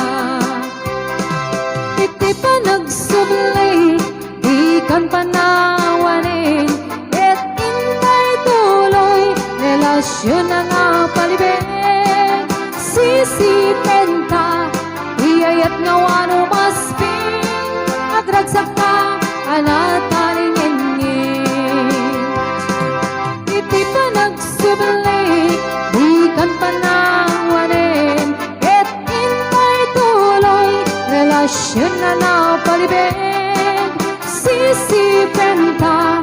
Iti panagsubli, dikan panawanen, ket intay tuloy, relasion a napalibing, sisipenta, iyayat nga wano masping, agragsakta a natalingengngeng. Iti panagsubli, dikan panawanen, ket intay tuloy, relasion a napalibing, sisipenta,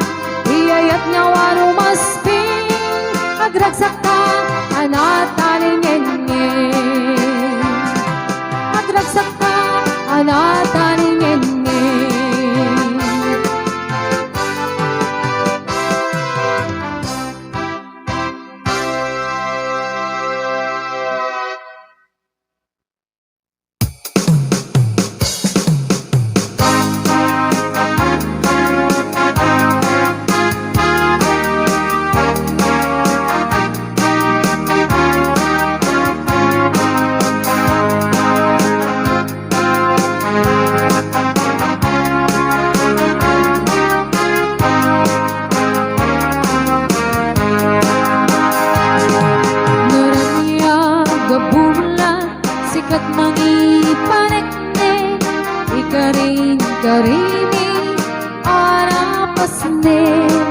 iyayat nga wano masping, agragsakta a natalingengngeng. Agragsakta a natalingengngeng. Naraniag a bulan, sikat mangipaneknek, ikarin-karini a napasnek.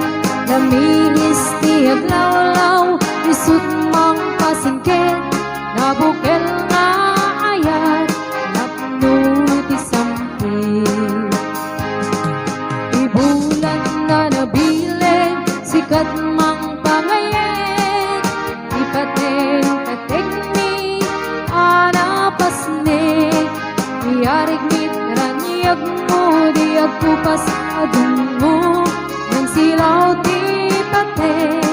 Namiis ti aglawlaw, isut' mangpasingket, nabukel nga ayat, napno ti sampit. Ti bulan a nabileg, sikat mangpangayek, ipaten-patenmi a napasnek. Iyarigmi ti raniagmo, di agkupas a dungngo, nangsilaw ti paten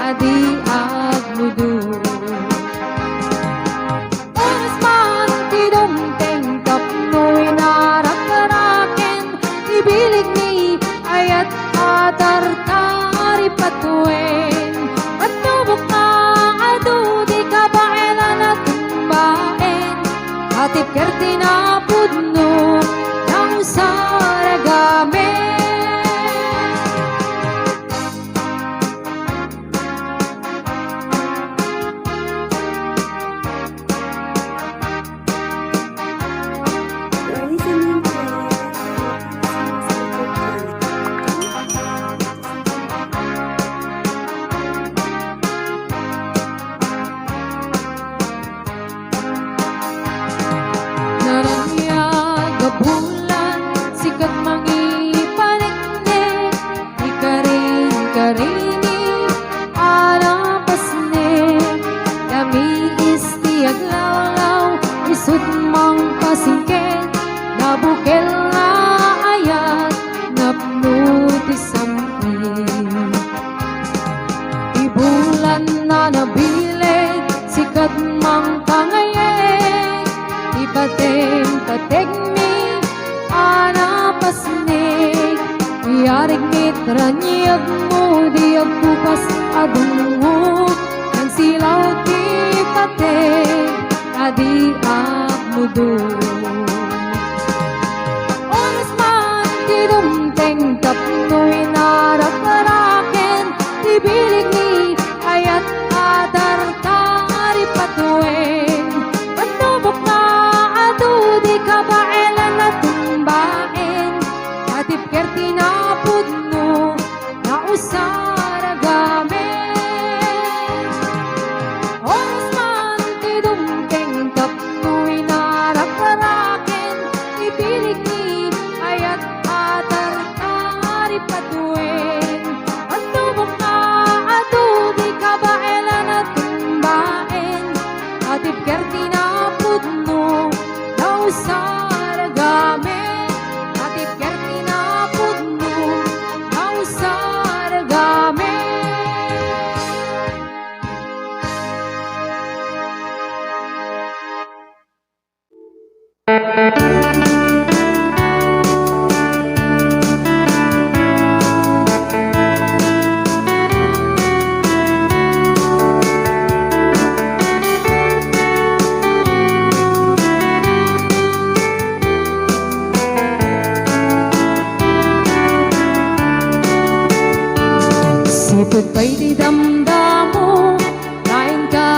a di agmudot. Oras man ti dumteng tapno inarak-araken, ibiligmi ayat a tartari patuen. Matubok nga adu ti kabaelan a tumbaen, atipker ti napudno, nausar a gamen. Naraniag a bulan, sikat mangipaneknek, ikarin-karini a Nanabileg, sikat mangpangayeg, ti pateng-pategmi a napasnek. Iyarig met raniagmo, di agkupas a dungngo, nangsilaw ti pateg a di agmudo. Oras man ti dumteng tapno inarap-araken ti bileg ni ayat a tartari patuen. Matubok nga adu di kabaelan a tumbaen, natipker ti napudno, nausar a gamin. Oras man ti dumteng tapno inarap-araken ti bileg ni ayat a tartari patuen. Matubok nga adu di kabaelan a tumbaen, natipker ti napudno, nausar a gamin. Natipker ti napudno, nausar a gamin. Sipud pay ti damdamo, laeng ka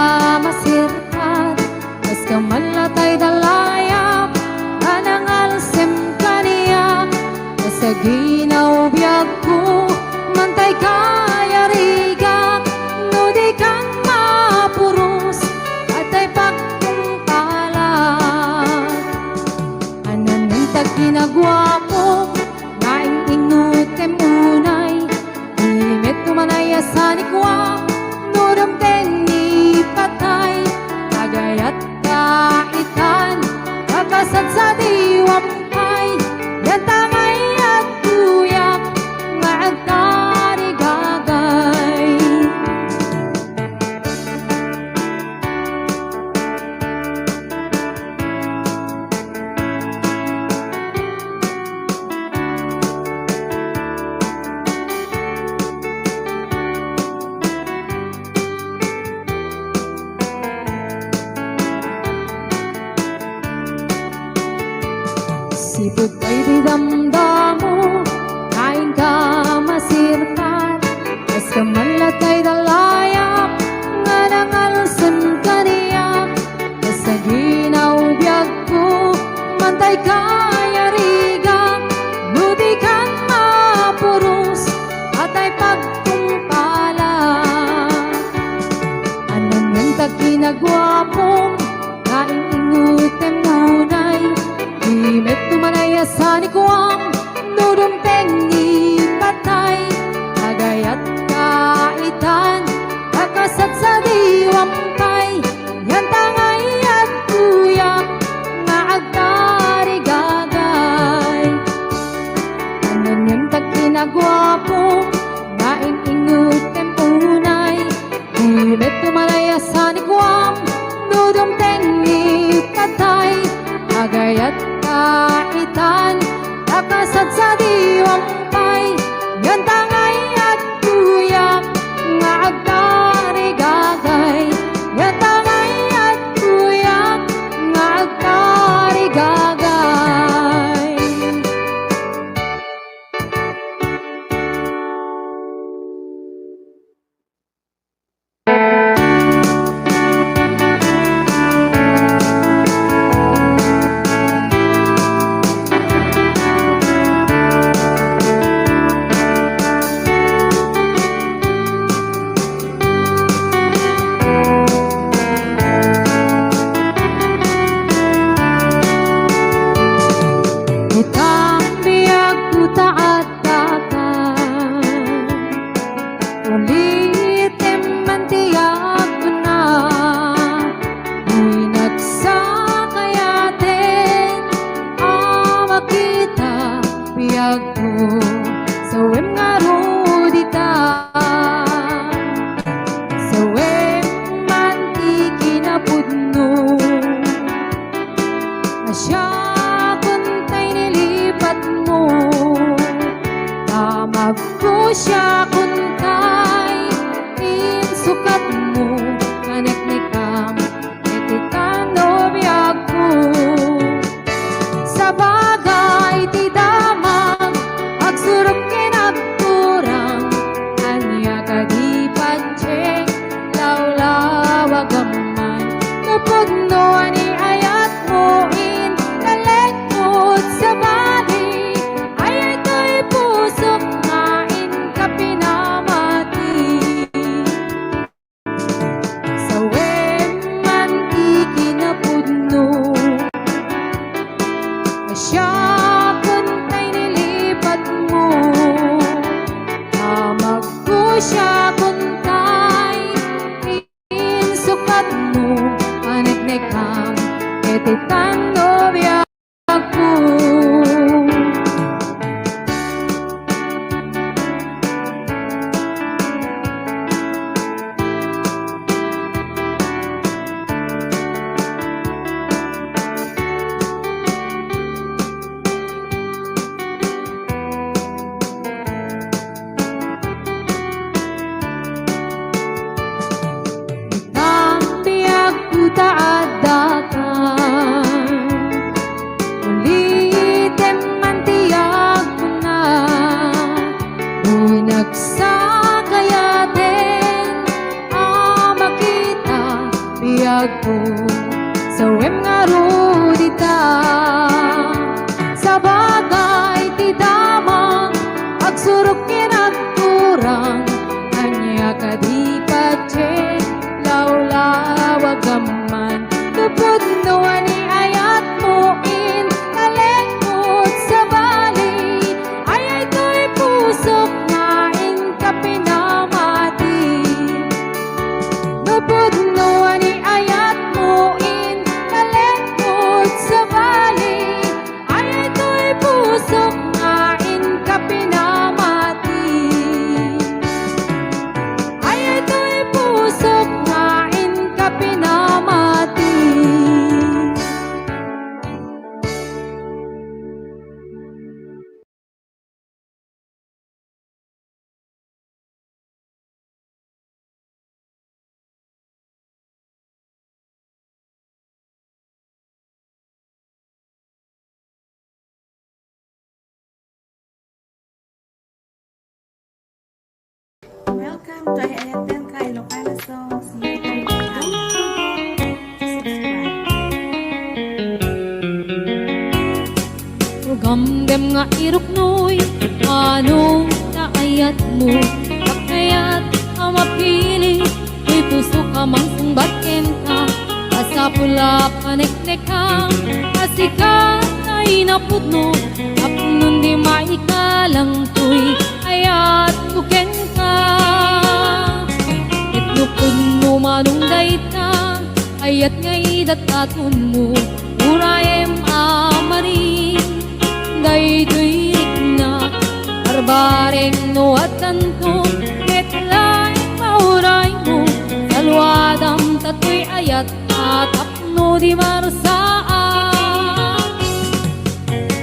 masirkat, kas kamallatay da layap a nangalsem kaniak. Kas aginaw biagko, mantay kayarigak, no di kan mapuros, atay pagtungpalak. Ananenta kinaguapo, nga ing-ingutem unay, di met umanay a sanikuam, no dumteng ni patay, agayat kaitan, kakasadsadiwam pay, yan tangay agduyak, nga agtarigagay. Sipud pay ti damdamo, laeng ka masirpat, kas kamallatay da layap nga nangalsem kaniak. Kas aginaw biagko, mantay kayarigak, no di kan mapuros, atay pagtungpalak. Ananenta kinaguapom, nga ing-ingutem unay, di met umanay a sanikuam, no dumteng ni patay, agayat kaitan, kakasadsadiwam pay, yan tangay agduyak, nga agtarigagay. Ananenta kinaguapom, nga ing-ingutem unay, di met umanay a sanikuam, no dumteng ni patay, agayat kaitan, kakasadsadiwam pay, yan tangay agduyak, nga agtarigagay, yan tangay agduyak, nga agtarigagay. Ita biag ko ta adda ka. Ulitem man ti agkuna, di nagsakayaten a makita biagko. Sawem ngarud ita, sawem Siakuntay insukatmo, paneknekam, ket itan no biagko. Sabagay ti damag, agsurok ken agturang, ania kadi patien, lawlawagam man. No pudno ni ayatmo, intalekmo, sabali, ay, ay, toy pusok nga inka pinamati. Sawem man ti kinapudno, siakuntay nilipatmo. Damagko, siakuntay insukatmo, paneknekam, ket itan no biag- Itan biagko ta addaka, ulitem man ti agkuna, buinagsa kayaten a makita biagko, sawem ngarud ita. Sabagay ti damag, agsurok ken agturang, ania kadi patien, lawlawagam man. No pudno ni ayatmo, intalekmo, sabali, ay, ay, toy pusok nga inka pinamati. No pudno ni ayatmo, intalekmo, sabali, ay, ay, toy pusok nga inka pinamati. Ay, ay, toy pusok nga inka pinamati. Welcome to Ay-ayatenka Ilocana Songs. Subscribe. Gamgam nga iruknoy, manong ta ayatmo, kayat a mapili, toy pusok a mangsungbat kenka, masapul a paneknekam, a sika ta inapudno, tapno di maikalang toy ayatko kenka. Ket no pudno manong dayta, ayat nga idatdatonmo, urayem a marin. Daytoy rikna, barbareng no addanto, ket laeng mauraymo, saluadam ta toy ayat a tapno di marsaak.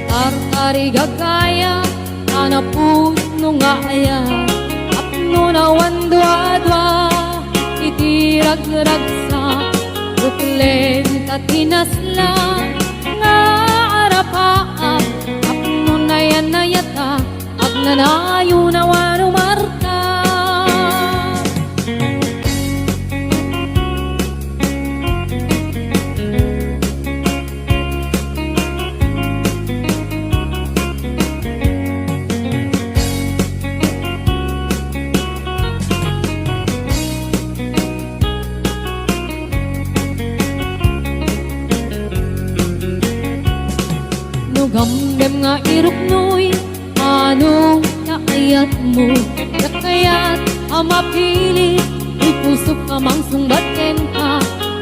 Tartarigagaya, a napudno nga ayat, tapno awan duadua, iti ragragsak, ruklen ta tinasla, nga arapaak, tapno nayan-nayatak, agnanayon awan umarta. No gamgam nga iruknoy, manong ta ayatmo, kayat a mapili, toy pusok a mangsungbat kenka,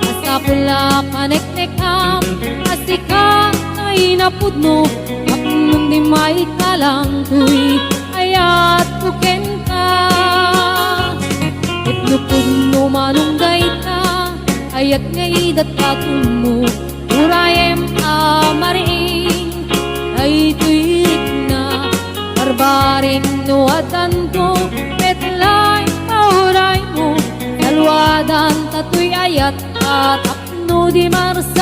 masapul a paneknekam, a sika ta inapudno, tapno di maikalang toy ayatko kenka. Ket no pudno manong dayta, ayat nga idatdatonmo, urayem a marin. Daytoy rikna, barbareng no addanto, Tapno di marsaak,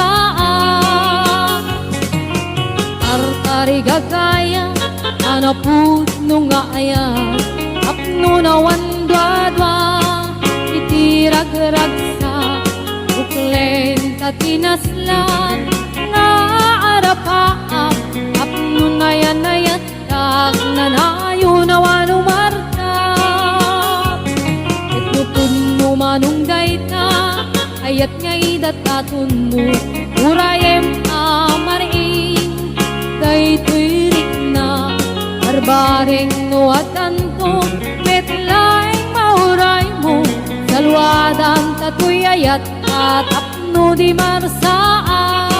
artarigan aya, a napudno nga ayat, tapno awan duadua iti ragragsak, uklen ta ti naslat nga arapaak, tapno nayanayat, agnanayon awan umarta. Ket no pudno manen dayta, ayat nga idatanmo, urayem a maring daytoy riknak. Barbareng no addanto, met laeng mauraymo, saluadan ta toy ayat, tapno di marsaak.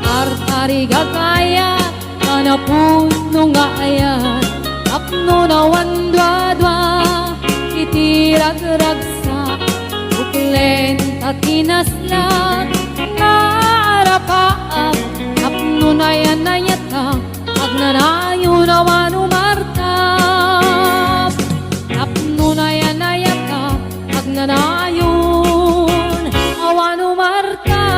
Artarigan aya, a napudno nga ayat, tapno awan duadua iti ragragsak, uklen ta ti naslat nga arapaak, tapno nayanayatak, agnanayon awan umarta. Tapno nayanayatak, agnanayon awan umarta.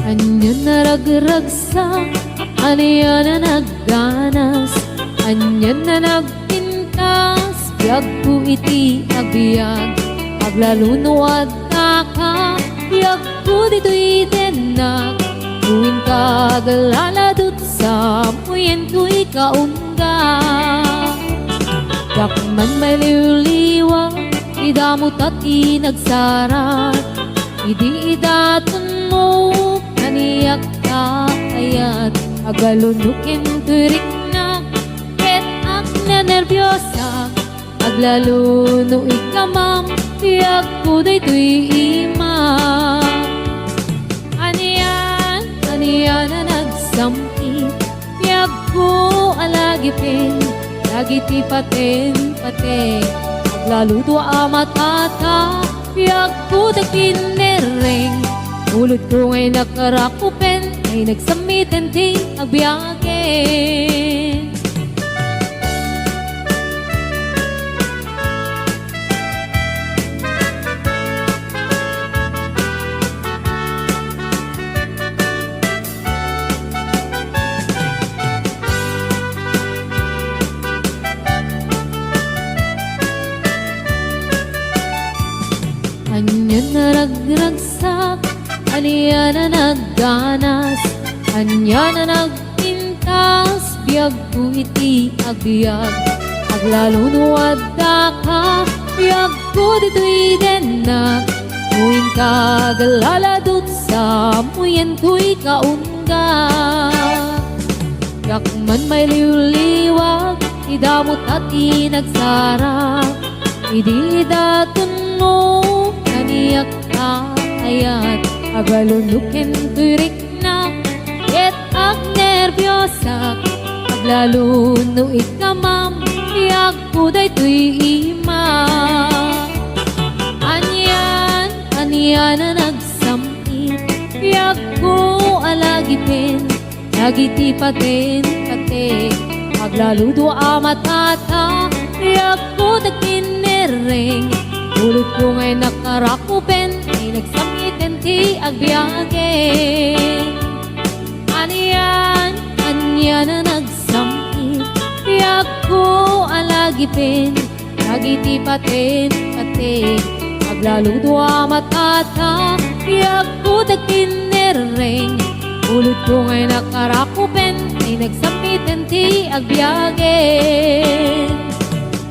Anian a ragragsak, anian a nagganas, anian a nagpintas, biagko iti agbiag. Aglalo no addaka, biagko ditoy dennak. No inka aglaladut, samuyen toy kaungga. Diak man mailiwliwa, ti damo ta ti nagsarak. Idi idatenmo, kaniak ta ayat, aglalo no ken toy riknak, ket agnenerbiosak, aglalo no ikamam, biagko daytoy ima. Anian, anian a nagsam-it, biagko a lagipen, dagiti paten-pateg, aglalo dua a matata, biagko dagiti nerreng, ulodko nga innak a rakupen, ay nagsammiten ti agbiagen. Anian a ragragsak, anian a nagganas, anian a nagpintas, biagko iti agbiag. Aglalo no addaka, biagko ditoy dennak. No inka aglaladut, samuyen toy kaungga. Diak man mailiwliwa, ti damo ta ti nagsarak. Idi idatenmo, kaniak ta ayat, aglalo no ken toy riknak, ket agnerbiosak, aglalo no ikamam, biagko daytoy ima. Anian, anian a nagsam-it, biagko a lagipen, dagiti paten-pateg, aglalo dua a matata, biagko dagiti nerreng, ulodko nga innak a rakupen, ay nagsammiten ti agbiagen. Anian, anian a nagsam-it, biagko a lagipen, dagiti paten-pateg, aglalo dua a matata, biagko dagiti nerreng, ulodko nga innak a rakupen, ay nagsammiten ti agbiagen.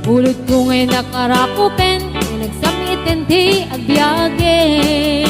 Ulodko nga innak a rakupen, ay nagsammiten ti agbiagen.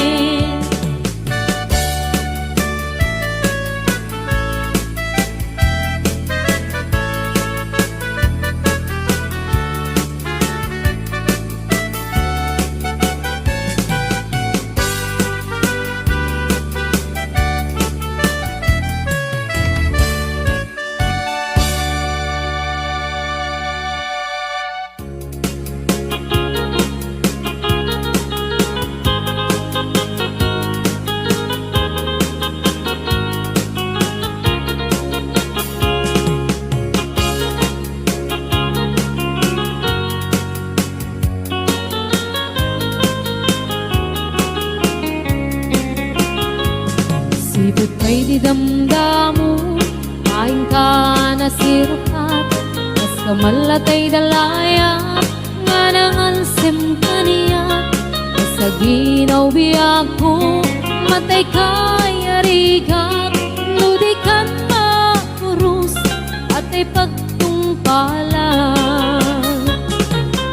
Iput pay ti damdamo, kainka nasirpat, kas kamallatay dalayap, nga nangalsem kaniak, kas aginaw biagko, matay kay arigak, no di kan makurus, atay pagtungpalan.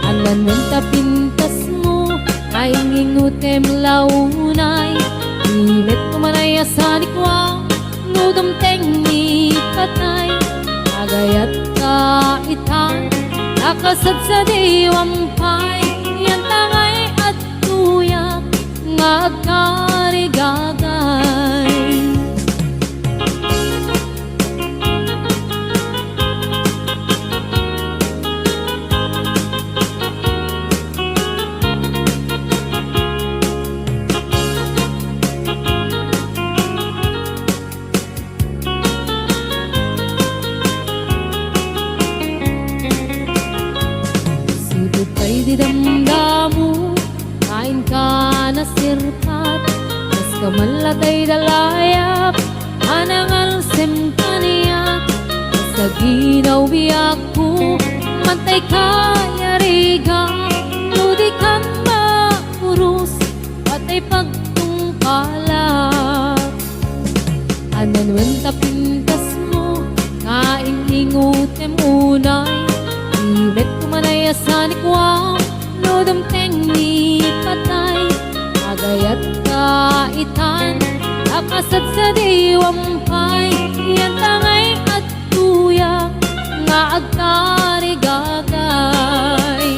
Anan wen ta pintasmo, nga ing-ingutem la unay, di met kumanay a sanikua, no dumteng ni patay, agayat ka itan, nakasadsadiwam pay, yan tangay adtoyak nga agkarigagay. Sipud pay di damdamo, kainka nasirpat, kas kamallatay dalayap, a nangalsem kaniak, kas aginaw biagko, matay kay arigak, no di kan makurus, atay pagtungpalak. Anan wen ta pintasmo, nga ing-ingutem unay, di met kumanay a sanikua, no dumteng ni patay, agayat ka itan, nakasadsadiwam pay, yan tangay adtoyak nga agkarigagay.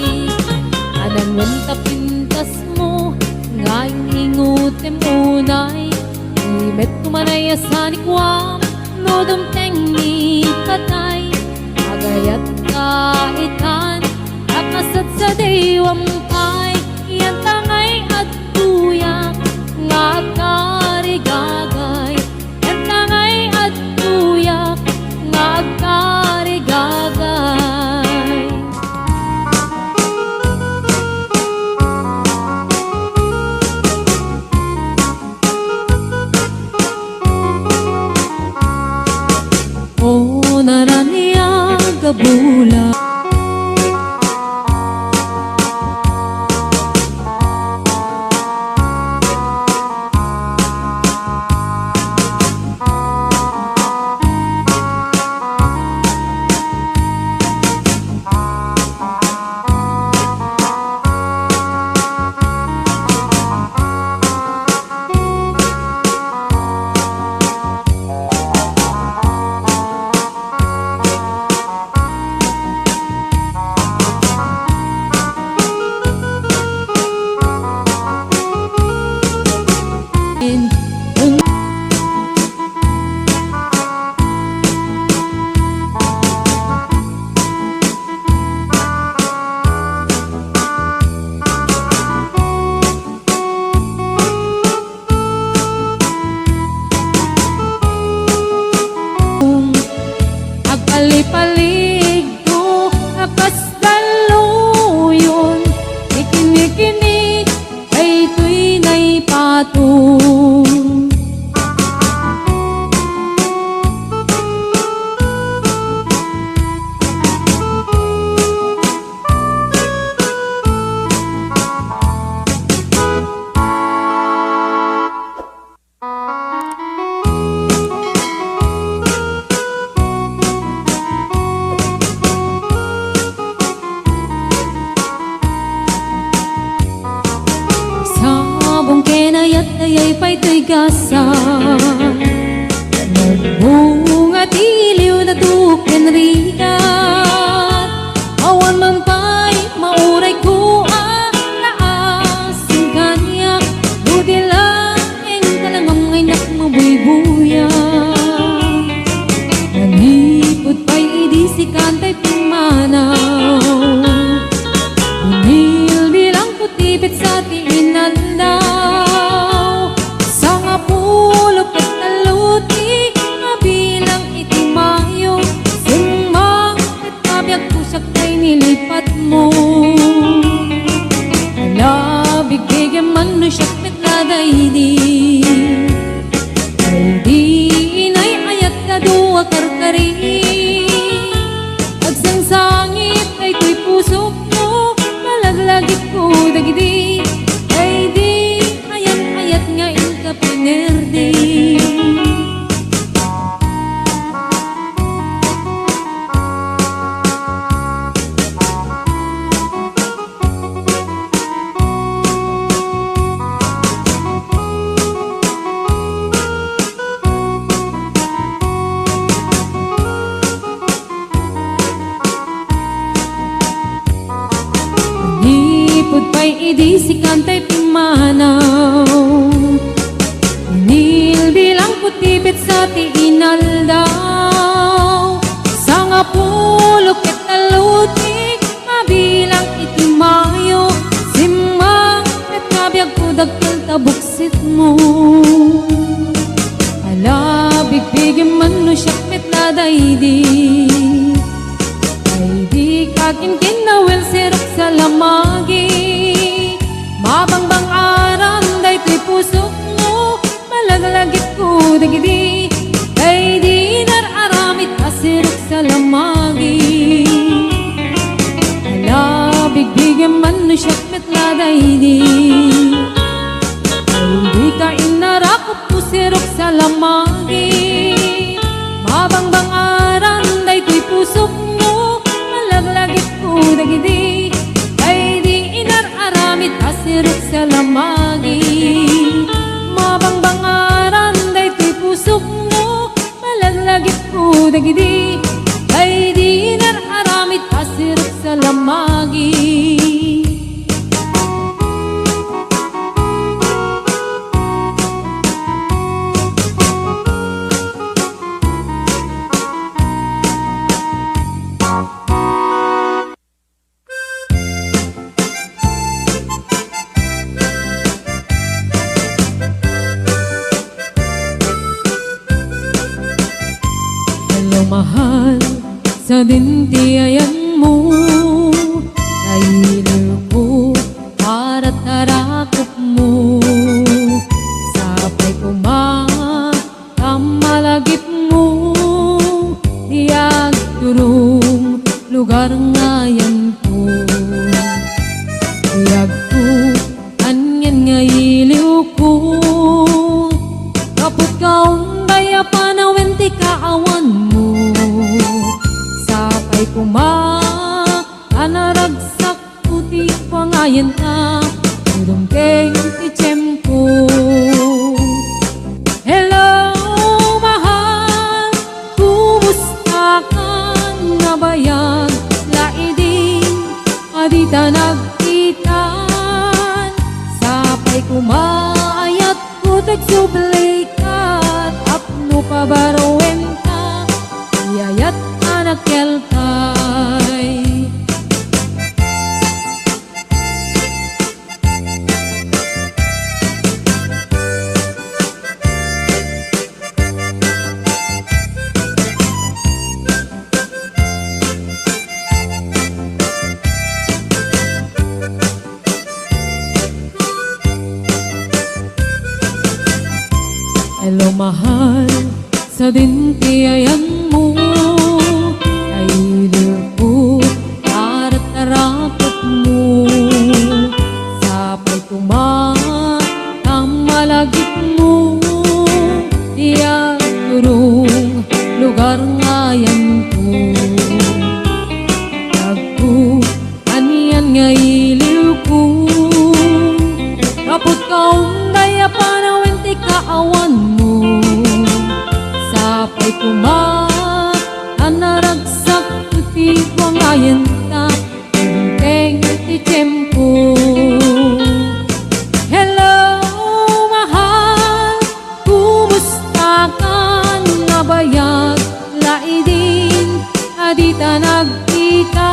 Anan wen ta pintasmo, nga ing-ingutem unay, di met kumanay a sanikua, no dumteng ni patay, agayat ka itan, nakasadsadiwam pay, yan tangay adtoyak nga agkarigagay, yan tangay adtoyak nga agkarigagay. O naraniag a bulan. Agpalipaligto a kas dalluyon, nikinikini daytoy naipato. Sabong ken ayat, ayay pay toy gasat. Nagbunga ti liwna ken rigat. Awan man pay maurayko a naasing kaniak. Budi laeng talangam nga innak mabuybuya. Nanipud pay idi sikan tay pimmanaw. Binilbilangko ti petsa ti inaldaw. Sangapulo ket tallo ti bilang iti Mayo. Sumang Ay idi sikan tay pimmanaw. Nilbilangko ti petsa ti inaldaw. Sangapulo ket tallo ti mabilang iti Mayo. Simmang ket kabiagko dakkel ta buksit mo. Ala, bigbigem man no siak met la daydi. Ay di ka kinkinawel, Sirok Salamagi. Mabangbang-aran daytoy pusok mo, malaglagipko dagidi. Ay di inar-aramid a Sirok Salamagi. Ala, bigbigem man no siak met la daydi. Ay di ka inarakupko, Sirok Salamagi. Mabangbang-aran daytoy pusok mo, malaglagipko dagidi. Ay di inar-aramid a Sirok Salamagi. Mabangbang-aran daytoy pusok mo, malaglagipko dagidi. Ay di inar-aramid a Sirok Salamagi. Hello, mahal, sadin ti ayanmo. Nailiwko para tarakopmo. Sapay koma ta malagipmo ti agturong lugar nga ayanko. Ti agko, anian nga iliwko, kaput kaunday a panawen ti kaawanmo. Sapay koma a naragsak ti pangayanta, dumteng ti tiempo. Hello, mahal, kumusta ka? Nabayag laidin a dita nagkitan. Sapay koma ayat Kutek subli ka, tapno pabaruenta, iyayat a nakeltay. Hello, mahal, sadin ti ayanmo, nailiwko, tarataraketmo, sapay koma, ta malagipmo, ti agturong lugar nga ayanko. Agko, anian nga iliwko, kaput kaunday a panawen ti kaawanmo. Sapay koma, a naragsak ti pangayanta, Dumteng ti tiempo. Hello, mahal, kumusta ka? Nabayag laidin a dita nagkita.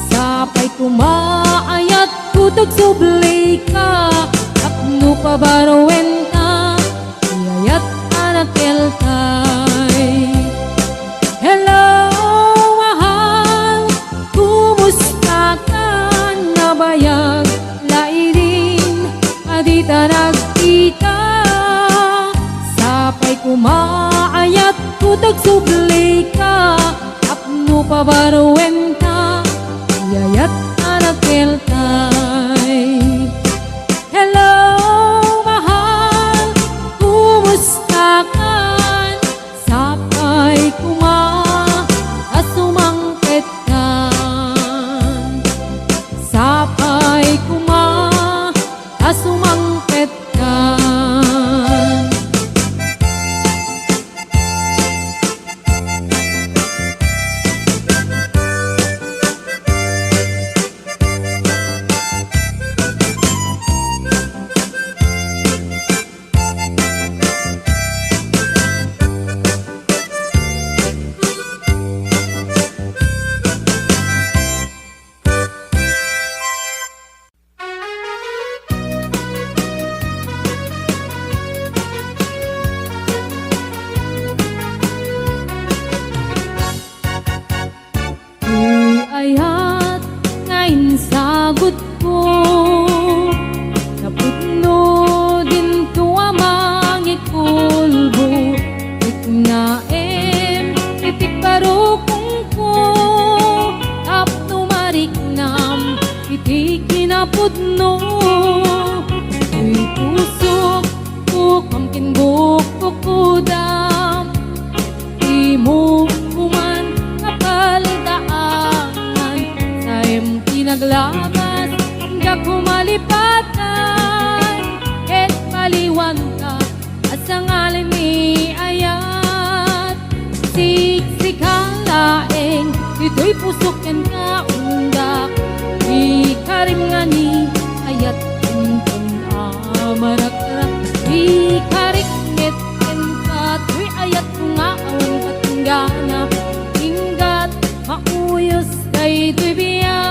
Sapay koma ayat kutek subli ka, tapno pabaruenta, iyayat a nakeltay. Hello, mahal, kumusta ka? Nabayag laidin a dita nagkita. Sapay koma ayat kutek subli ka, tapno pabaruenta, iyayat a nakeltay. Hello, mahal, kumusta ka? Sapay koma a sumangpet ka. Sapay koma a sumangpet ka. pudno. Toy pusok, pukam ken bukbukudam. Dimo koman kapaldaangan, saem ti naglabas, nga kumalipatan, ket baliwanta, a sangalen ni ayat. Siksika laeng, ditoy pusok kenka, unda, ikarim nga ni ayat, inton a marakrak, ikarikmet kenka, toy ayatko nga awan patinggana, inggat, mauyos daytoy biag.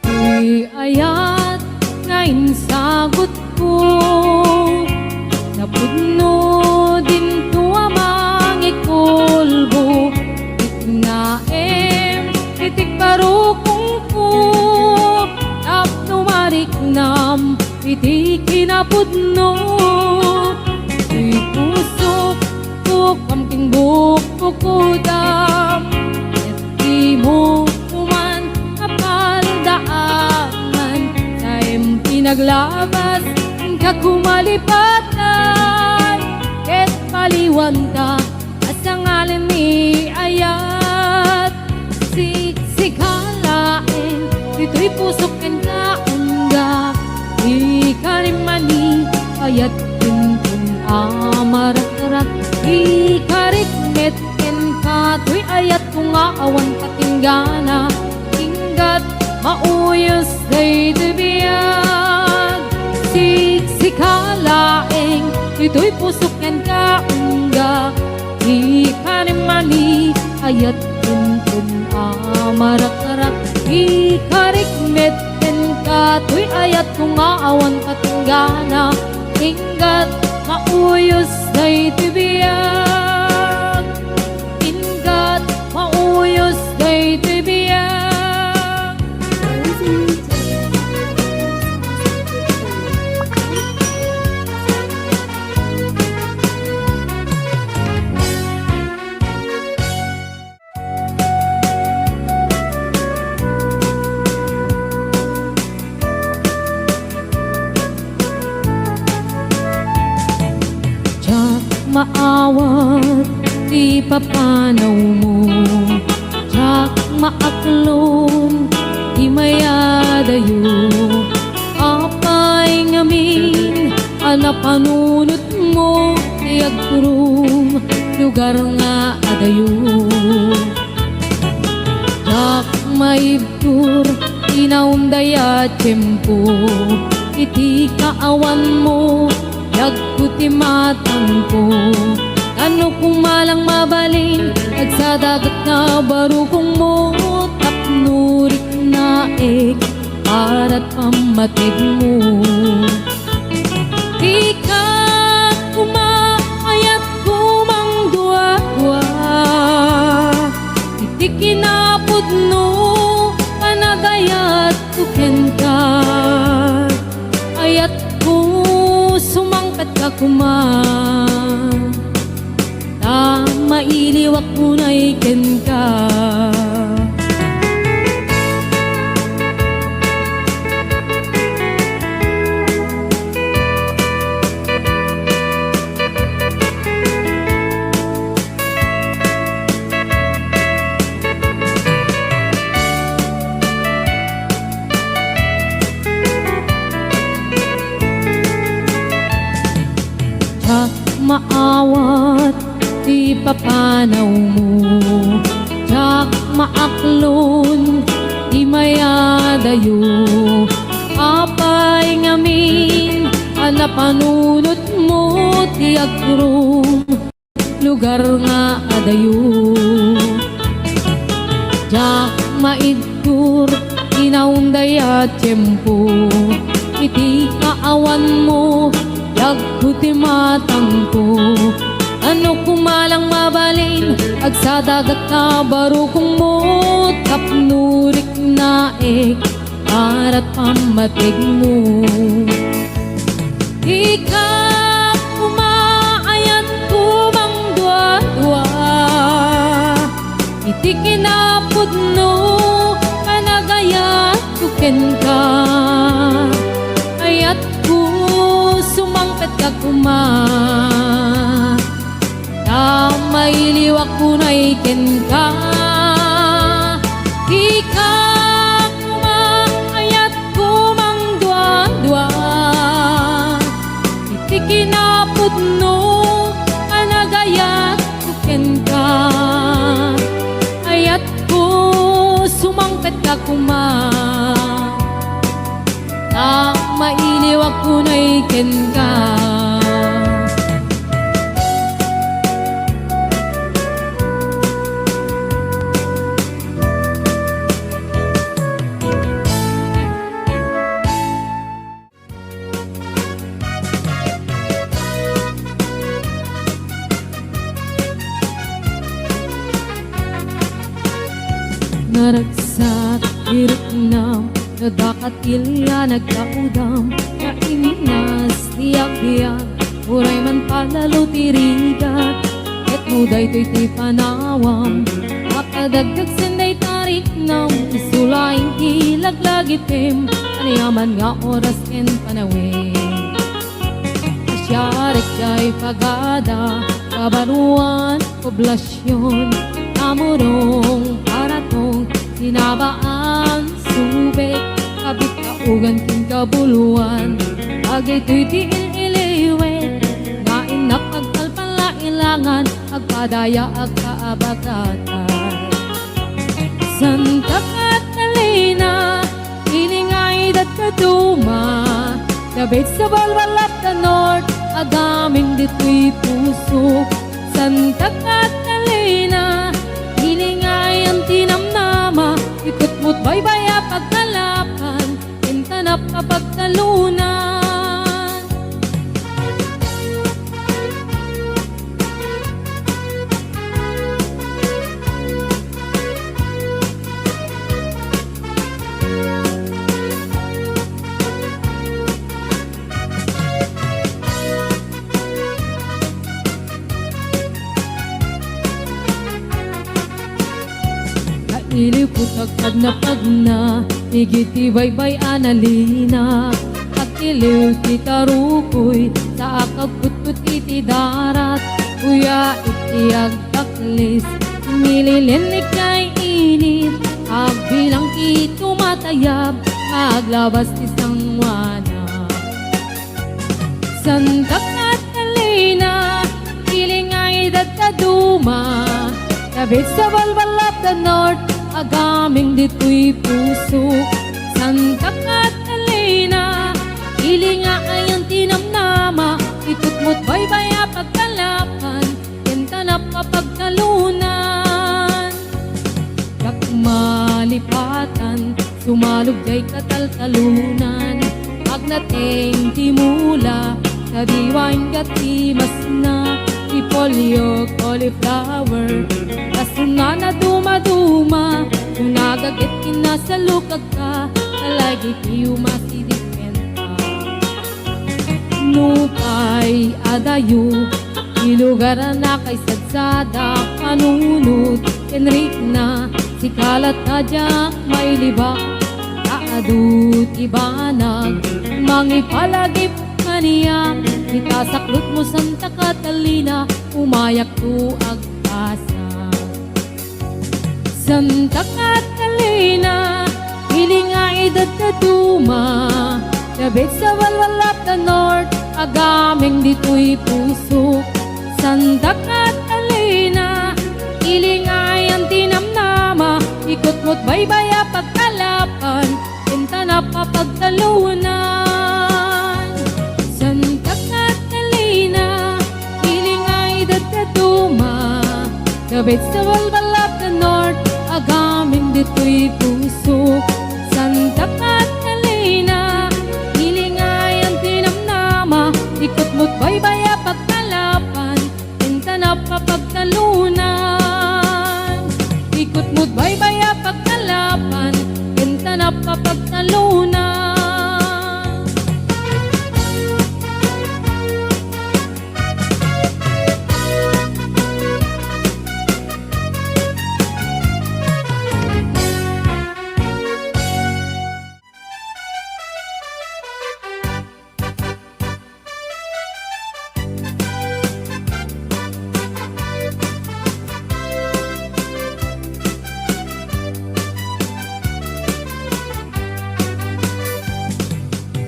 Ti ayat nga insagutko, napudno dinto a mangikulbo, tiknaem iti karukongko, tapno mariknam iti kinapudno. Ti pusok, pukam ken bukbukudam, ket dimo koman kapaldaangan, saem ti naglabas, inka kumalipatan, ket baliwanta, a sangalen ni ayat. Siksika laeng, ditoy pusok kenka, unda, ikarim nga ni ayat, inton a marakrak, ikarikmet kenka, toy ayatko nga awan patinggana, inggat, mauyos daytoy biag. Siksika laeng, ditoy pusok kenka, unda, ikarim nga ni ayat, inton a marakrak, ikarikmet kenka, toy ayatko nga awan patinggana, inggat, mauyos daytoy biag. Inggat, mauyos daytoy biag. Diak maawat ti papanawmo, diak maaklon ti mayadayo. Apay ngamin a napanunotmo ti agturom, lugar nga adayo? Diak maibtur ti naunday a tiempo, iti kaawanmo, yagko ti matangko. Tano koma lang mabalin, agsadaget nga barukongmo, tapno riknaek, para pammatedmo. Dika koma ayat kumang duadua, iti kinapudno, panagayatko kenka. Ayatko, sumangpetka koma. Ta mailiwak unay kenka. Diak maawat ti papanawmo, diak maaklon ti mayadayo. Apay ngamin a napanunotmo ti agturom, lugar nga adayo? Diak maibtur ti naunday a tiempo, iti kaawanmo, yagko ti matangko. Tan No kumalang mabalin, agsadagat na barukongmo, tapno riknaek, arat pammategmo. Ika koma, ayatko mangduadua, iti kinapudno, panagayatko kenka. Ayatko, sumangpetka koma. Ta mailiwak unay kenka. Ika koma, ayatko mangduadua, iti kinapudno, panagayatko kenka. Ayatko, sumangpetka koma. Ta mailiwak unay kenka. Naragsak ti riknam, nadakatil nga nagkaudam, naimnas ti agbiag, uray man palalo ti rigat. Ket no daytoy ti panawam, makadagdag sen dayta riknam, isu laeng ti laglagitem, aniaman nga oras ken panawen. Siarek jay pagada, kabaruan, poblasion, Amurong, Paratong, Tinabaan, Subic, Kabit, Kaugan, ken Kabuluan. Dagitoy ti il-iliwet nga innak agtalpal a ilangan, agpadaya, agkaabagatan. Santa Catalina, ili nga idad ta duma, David sa Balbalap ta North, agaming ditoy puso. Santa Catalina, ili nga ayan ti namnama, ikutmot baybay a pagkalapan, intanap a pagtalunan. Nailiw ko ti agpagna-pagna, igid ti baybay a nalina. Agtiliw ti tarukoy, sa akagputput iti darat. Kuya, iti agtaklis, nililinnik nga init. Agbilang ti tumatayab, aglabas ti sanguana. Santa Catalina, ili nga idad ta duma, David sa Balbalap ta North, agaming ditoy puso. Santa Catalina, ili nga ayan ti namnama, ikutmot baybay a pagkalapan, intanap a pagtalunan. Dak malipatan, sumalog jay kataltalunan. Agnateng ti mula, kadiwa ingga ti masna, repolyo, cauliflower, kasunana dumaduma, no nagaget kinasalukagka, talagi ti umasidikenta. Nupay adayo, ti lugar a nakaisadsada, panunot ken rikna, sika latta diak mailibak, ta adu ti banag, mangipalagip kaniak, ita saklotmo Santa Catalina, umayakto agpasa. Santa Catalina, ili nga idad ta duma, David sa Balbalap ta North, agaming ditoy puso. Santa Catalina, ili nga ayan ti namnama, ikutmot baybay a pagkalapan, intanap a pagtalunan. Santa Catalina, ili nga idad ta duma, David sa Balbalap ta North, agaming ditoy puso. Santa Catalina, ili nga ayan ti namnama, ikutmot baybay a pagkalapan, intanap Kutmot baybay a pagkalapan, ken tanap a pagtaluna.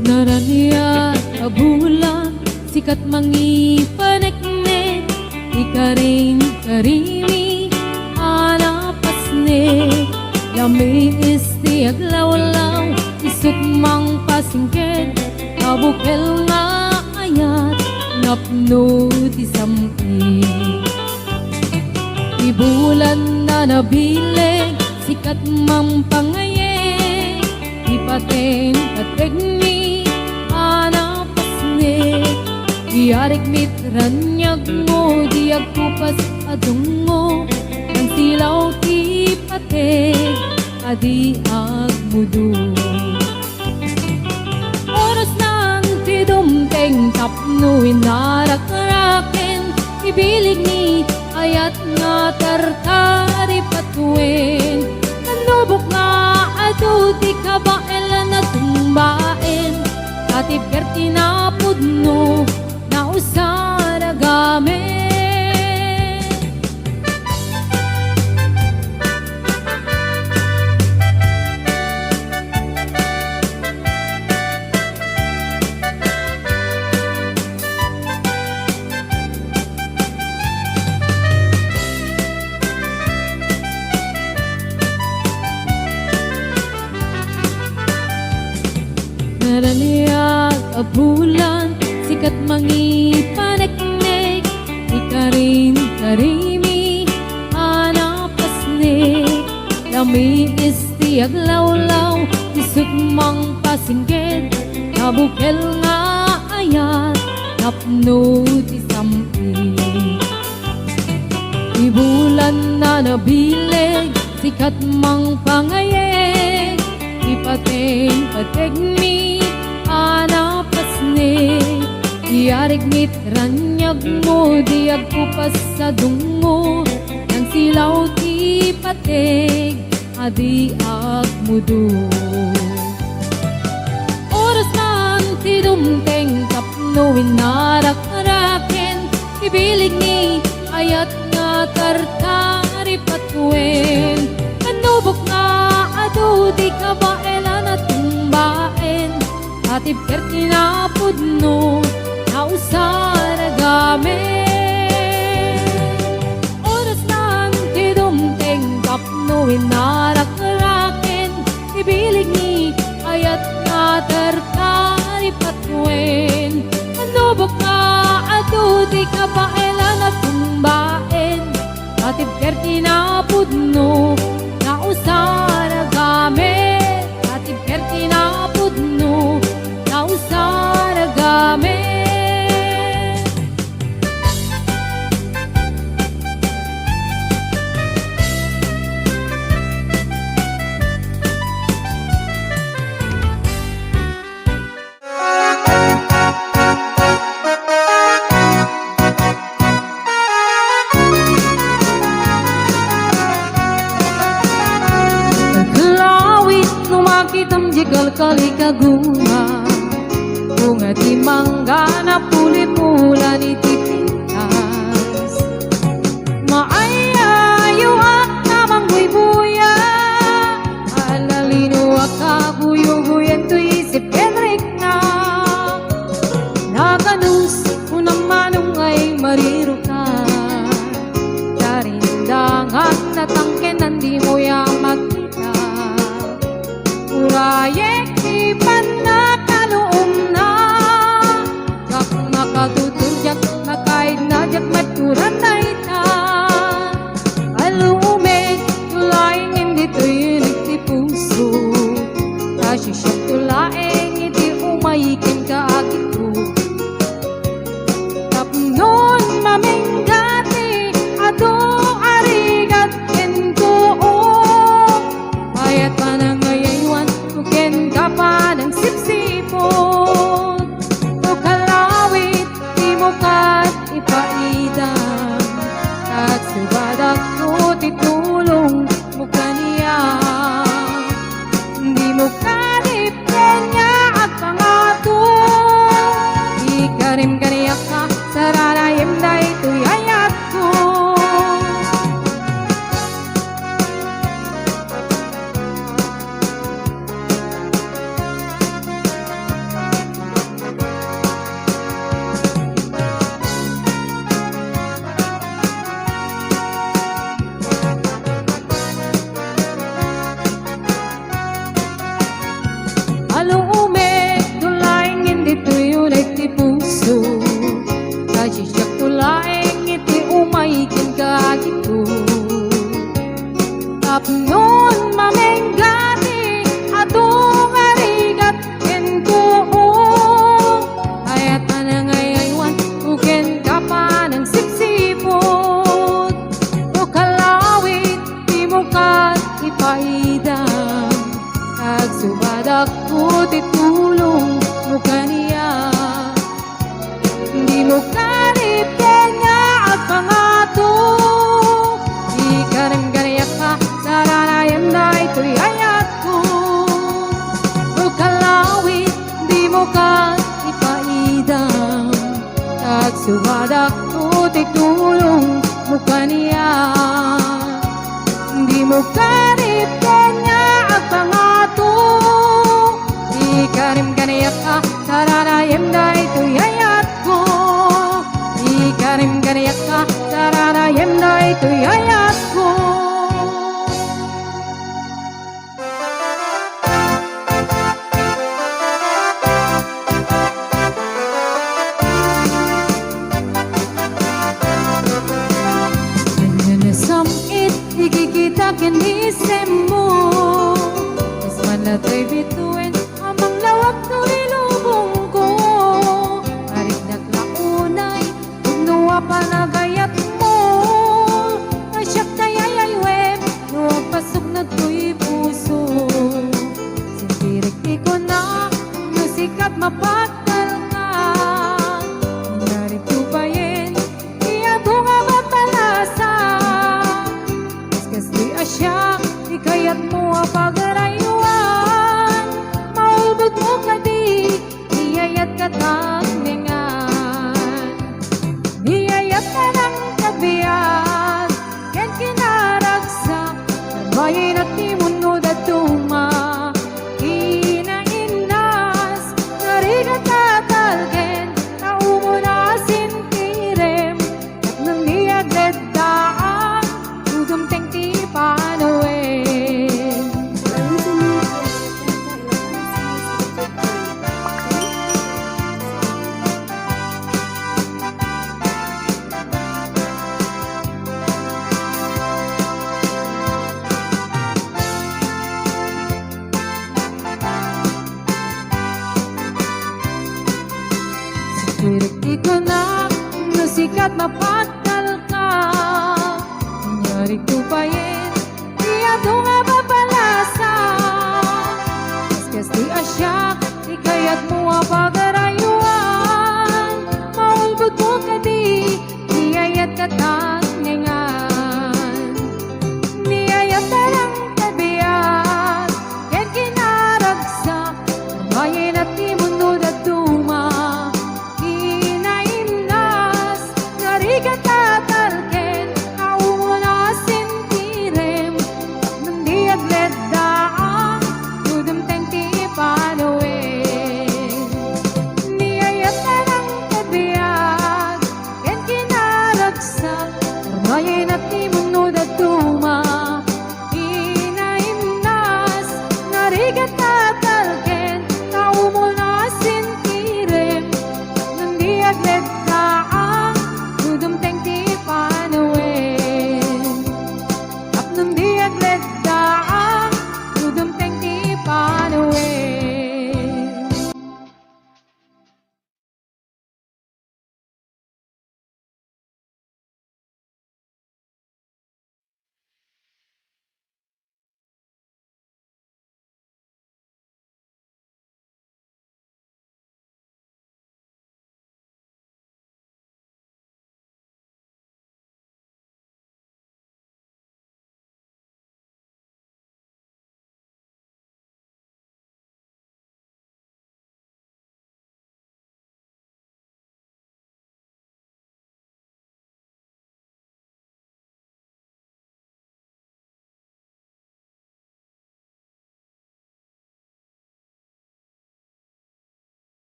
Naraniag a bulan, sikat mangipaneknek, ikarin-karimi a napasnek. Lamiis ti aglawlaw, isut' mangpasingked, a bukel nga ayat, napno ti sam-it. Ti bulan a nabileg, sikat mangpangayek, ti pateng-pategmi a napasnek. Iyarik met raniagmo, di agkupas a dungngo, nangsilaw ti pateg a di agmudo. Orasnan ti dumteng tapno inarakraken ti bileg ni ayat nga tartari patuen. Nannubok nga adu ti kabaelan a tumbaen, natibker ti napudno, nausar a gamek. Naraniag a bulan, sikat mangipaneknek, ikarin-karimi a napasnek. Lamiis ti aglawlaw, isut' mangpasingked, a bukel nga ayat, napno ti sam-it. Ti bulan a nabileg, sikat mangpangayek, ti pateng-pategmi a napasnek. Iyarik met raniagmo, di agkupas a dungngo, nangsilaw ti pateg a di agmudo. Orasnan ti dumteng tapno inarakraken ti bileg ni ayat nga tartari patuen. Nannubok nga adu ti kabaelan a tumbaen, natibker ti napudno, nausar a gamek. Orasnan ti dumteng tapno inarakraken ti bileg ni ayat nga tartari patuen. Nannubok nga adu ti kabaelan a tumbaen, natibker ti napudno, nausar a gamek. Natibker ti napudno, nausar a gamek. Kalawit no makitam di kalkali kagunga, bunga ti mangga na puli-pulan iti pintas. Maay-ayo a kamangbuybuyag, alalino a kabuyobuyan toy si Frederick na. Nakanus, unang manong ay marirukan. Darindangan na tangken, nandi mo ya magkita. Urayek ti pannakaluomna. Dak makatuturdiak, makaidna diak maturan dayta. tulong mo kaniak. Dimo kadipdipdian nga agpangato. Ikarim kaniak a saranaem daytoy ayatko. Alumek, dulaengen ditoy uneg ti puso. Kasisiak dulaeng iti umay ken kagiko. Tapno mamenggato nga rigat ken tuo. Ayat a nangayaywan, o ken ka panangsipsiput. O kalawit, dimo kad ipaidam. Agsubadak ti tulong mo kaniak. Dimo kadipdipdian nga agpangato. Ikarim kaniak a saranaem daytoy ayatko. O kalawit, dimo kad ipaidam. Agsubadak ti tulong mo kaniak. Dimo kadipdipdian nga agpangato. Ikarim kaniak a saranaem daytoy ayatko. Ikarim kaniak a saranaem daytoy ayatko. Ania a sam-it ti kikita ken isemmo. Kas man natay bituen a manglawag toy lubongko. Arignak la unay, no a panagayatmo. Siak ti ayaywen, no agpasuknad toy puso. Sintirik ti kuna, no sika ti mapagtalka. Ania rikto payen, ti adu nga babbalasa. Kas, kas ti a siak, ti kayatmo a pagaraywan. Maulbodmo kadi, ti ayat ket agmengan. Ti ayat a nangkabiag ken kinaragsak, bain a ti munno dadduma. Kinainnas, narigat a talgen, ta umuna sintirem, ket nang di agdeddaang, udumteng ti panawen. Sintirik ti kuna, no sika ti mapagtalka. Ania rikto payen, ti adu nga babbalasa. Kas, kas ti a siak, ti kayatmo a pagaraywan. Maulbodmo kadi, ti ayat ket